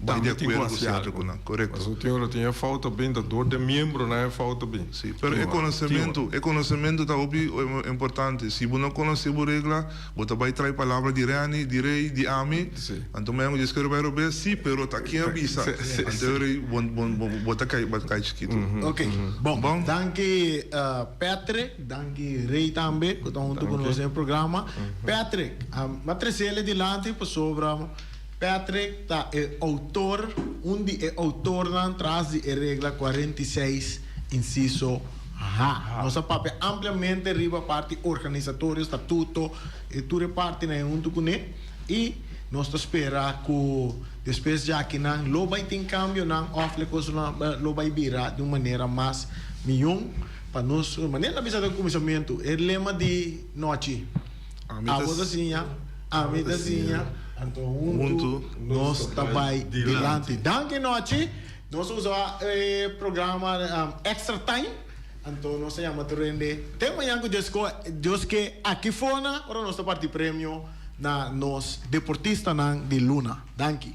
Bai di
Tambe tin ku
akuerdo ku
hasi
sierto
algu.
ku nan, korekto.
Pasobra tin ora tin e fouta bin, ta dor den miembronan e fouta bin.
Sí, pero
Tin
e
ora, tin
konosementu,
ora.
e konosementu ta hopi importante. Si bo no konosé bo regla, bo ta bai trai palabra di Reni, di Rey, di ami,
Sí.
anto mañana ku dje bai robes, sí, pero ta ken a bisa?
Sí, sí,
Anto
sí.
e ora ei bo bo bo bo ta kai bo ta kai chikitu.
Ok, bon.
Bon.
Danki Patrick, danki Rey tambe ku ta huntu ku
Danki.
nos den e programa. Patrick, mi a trese el dilanti pasobra. Patrick ta e outor, un di e outornan tras di e regla 46, insiso H. Nos a papia ampliamente riba parti organisatorio, statuto, e tur e partinan e huntu kuné i nos ta spera ku despues djakinan lo bai tin kambionan òf le kosnan lo bai bira di un manera mas mion pa nos. Manera ta bisa den kuminsamentu e lema di nochi. Abo ta siña, ami ta siña, anto huntu nos ta bai dilanti. Danki nochi, nos usa e programa Extra Time, anto nos ta yama tur hende te mañan ku Dios ke aki fona ora nos ta parti premio na nos deportistanan di luna. Danki.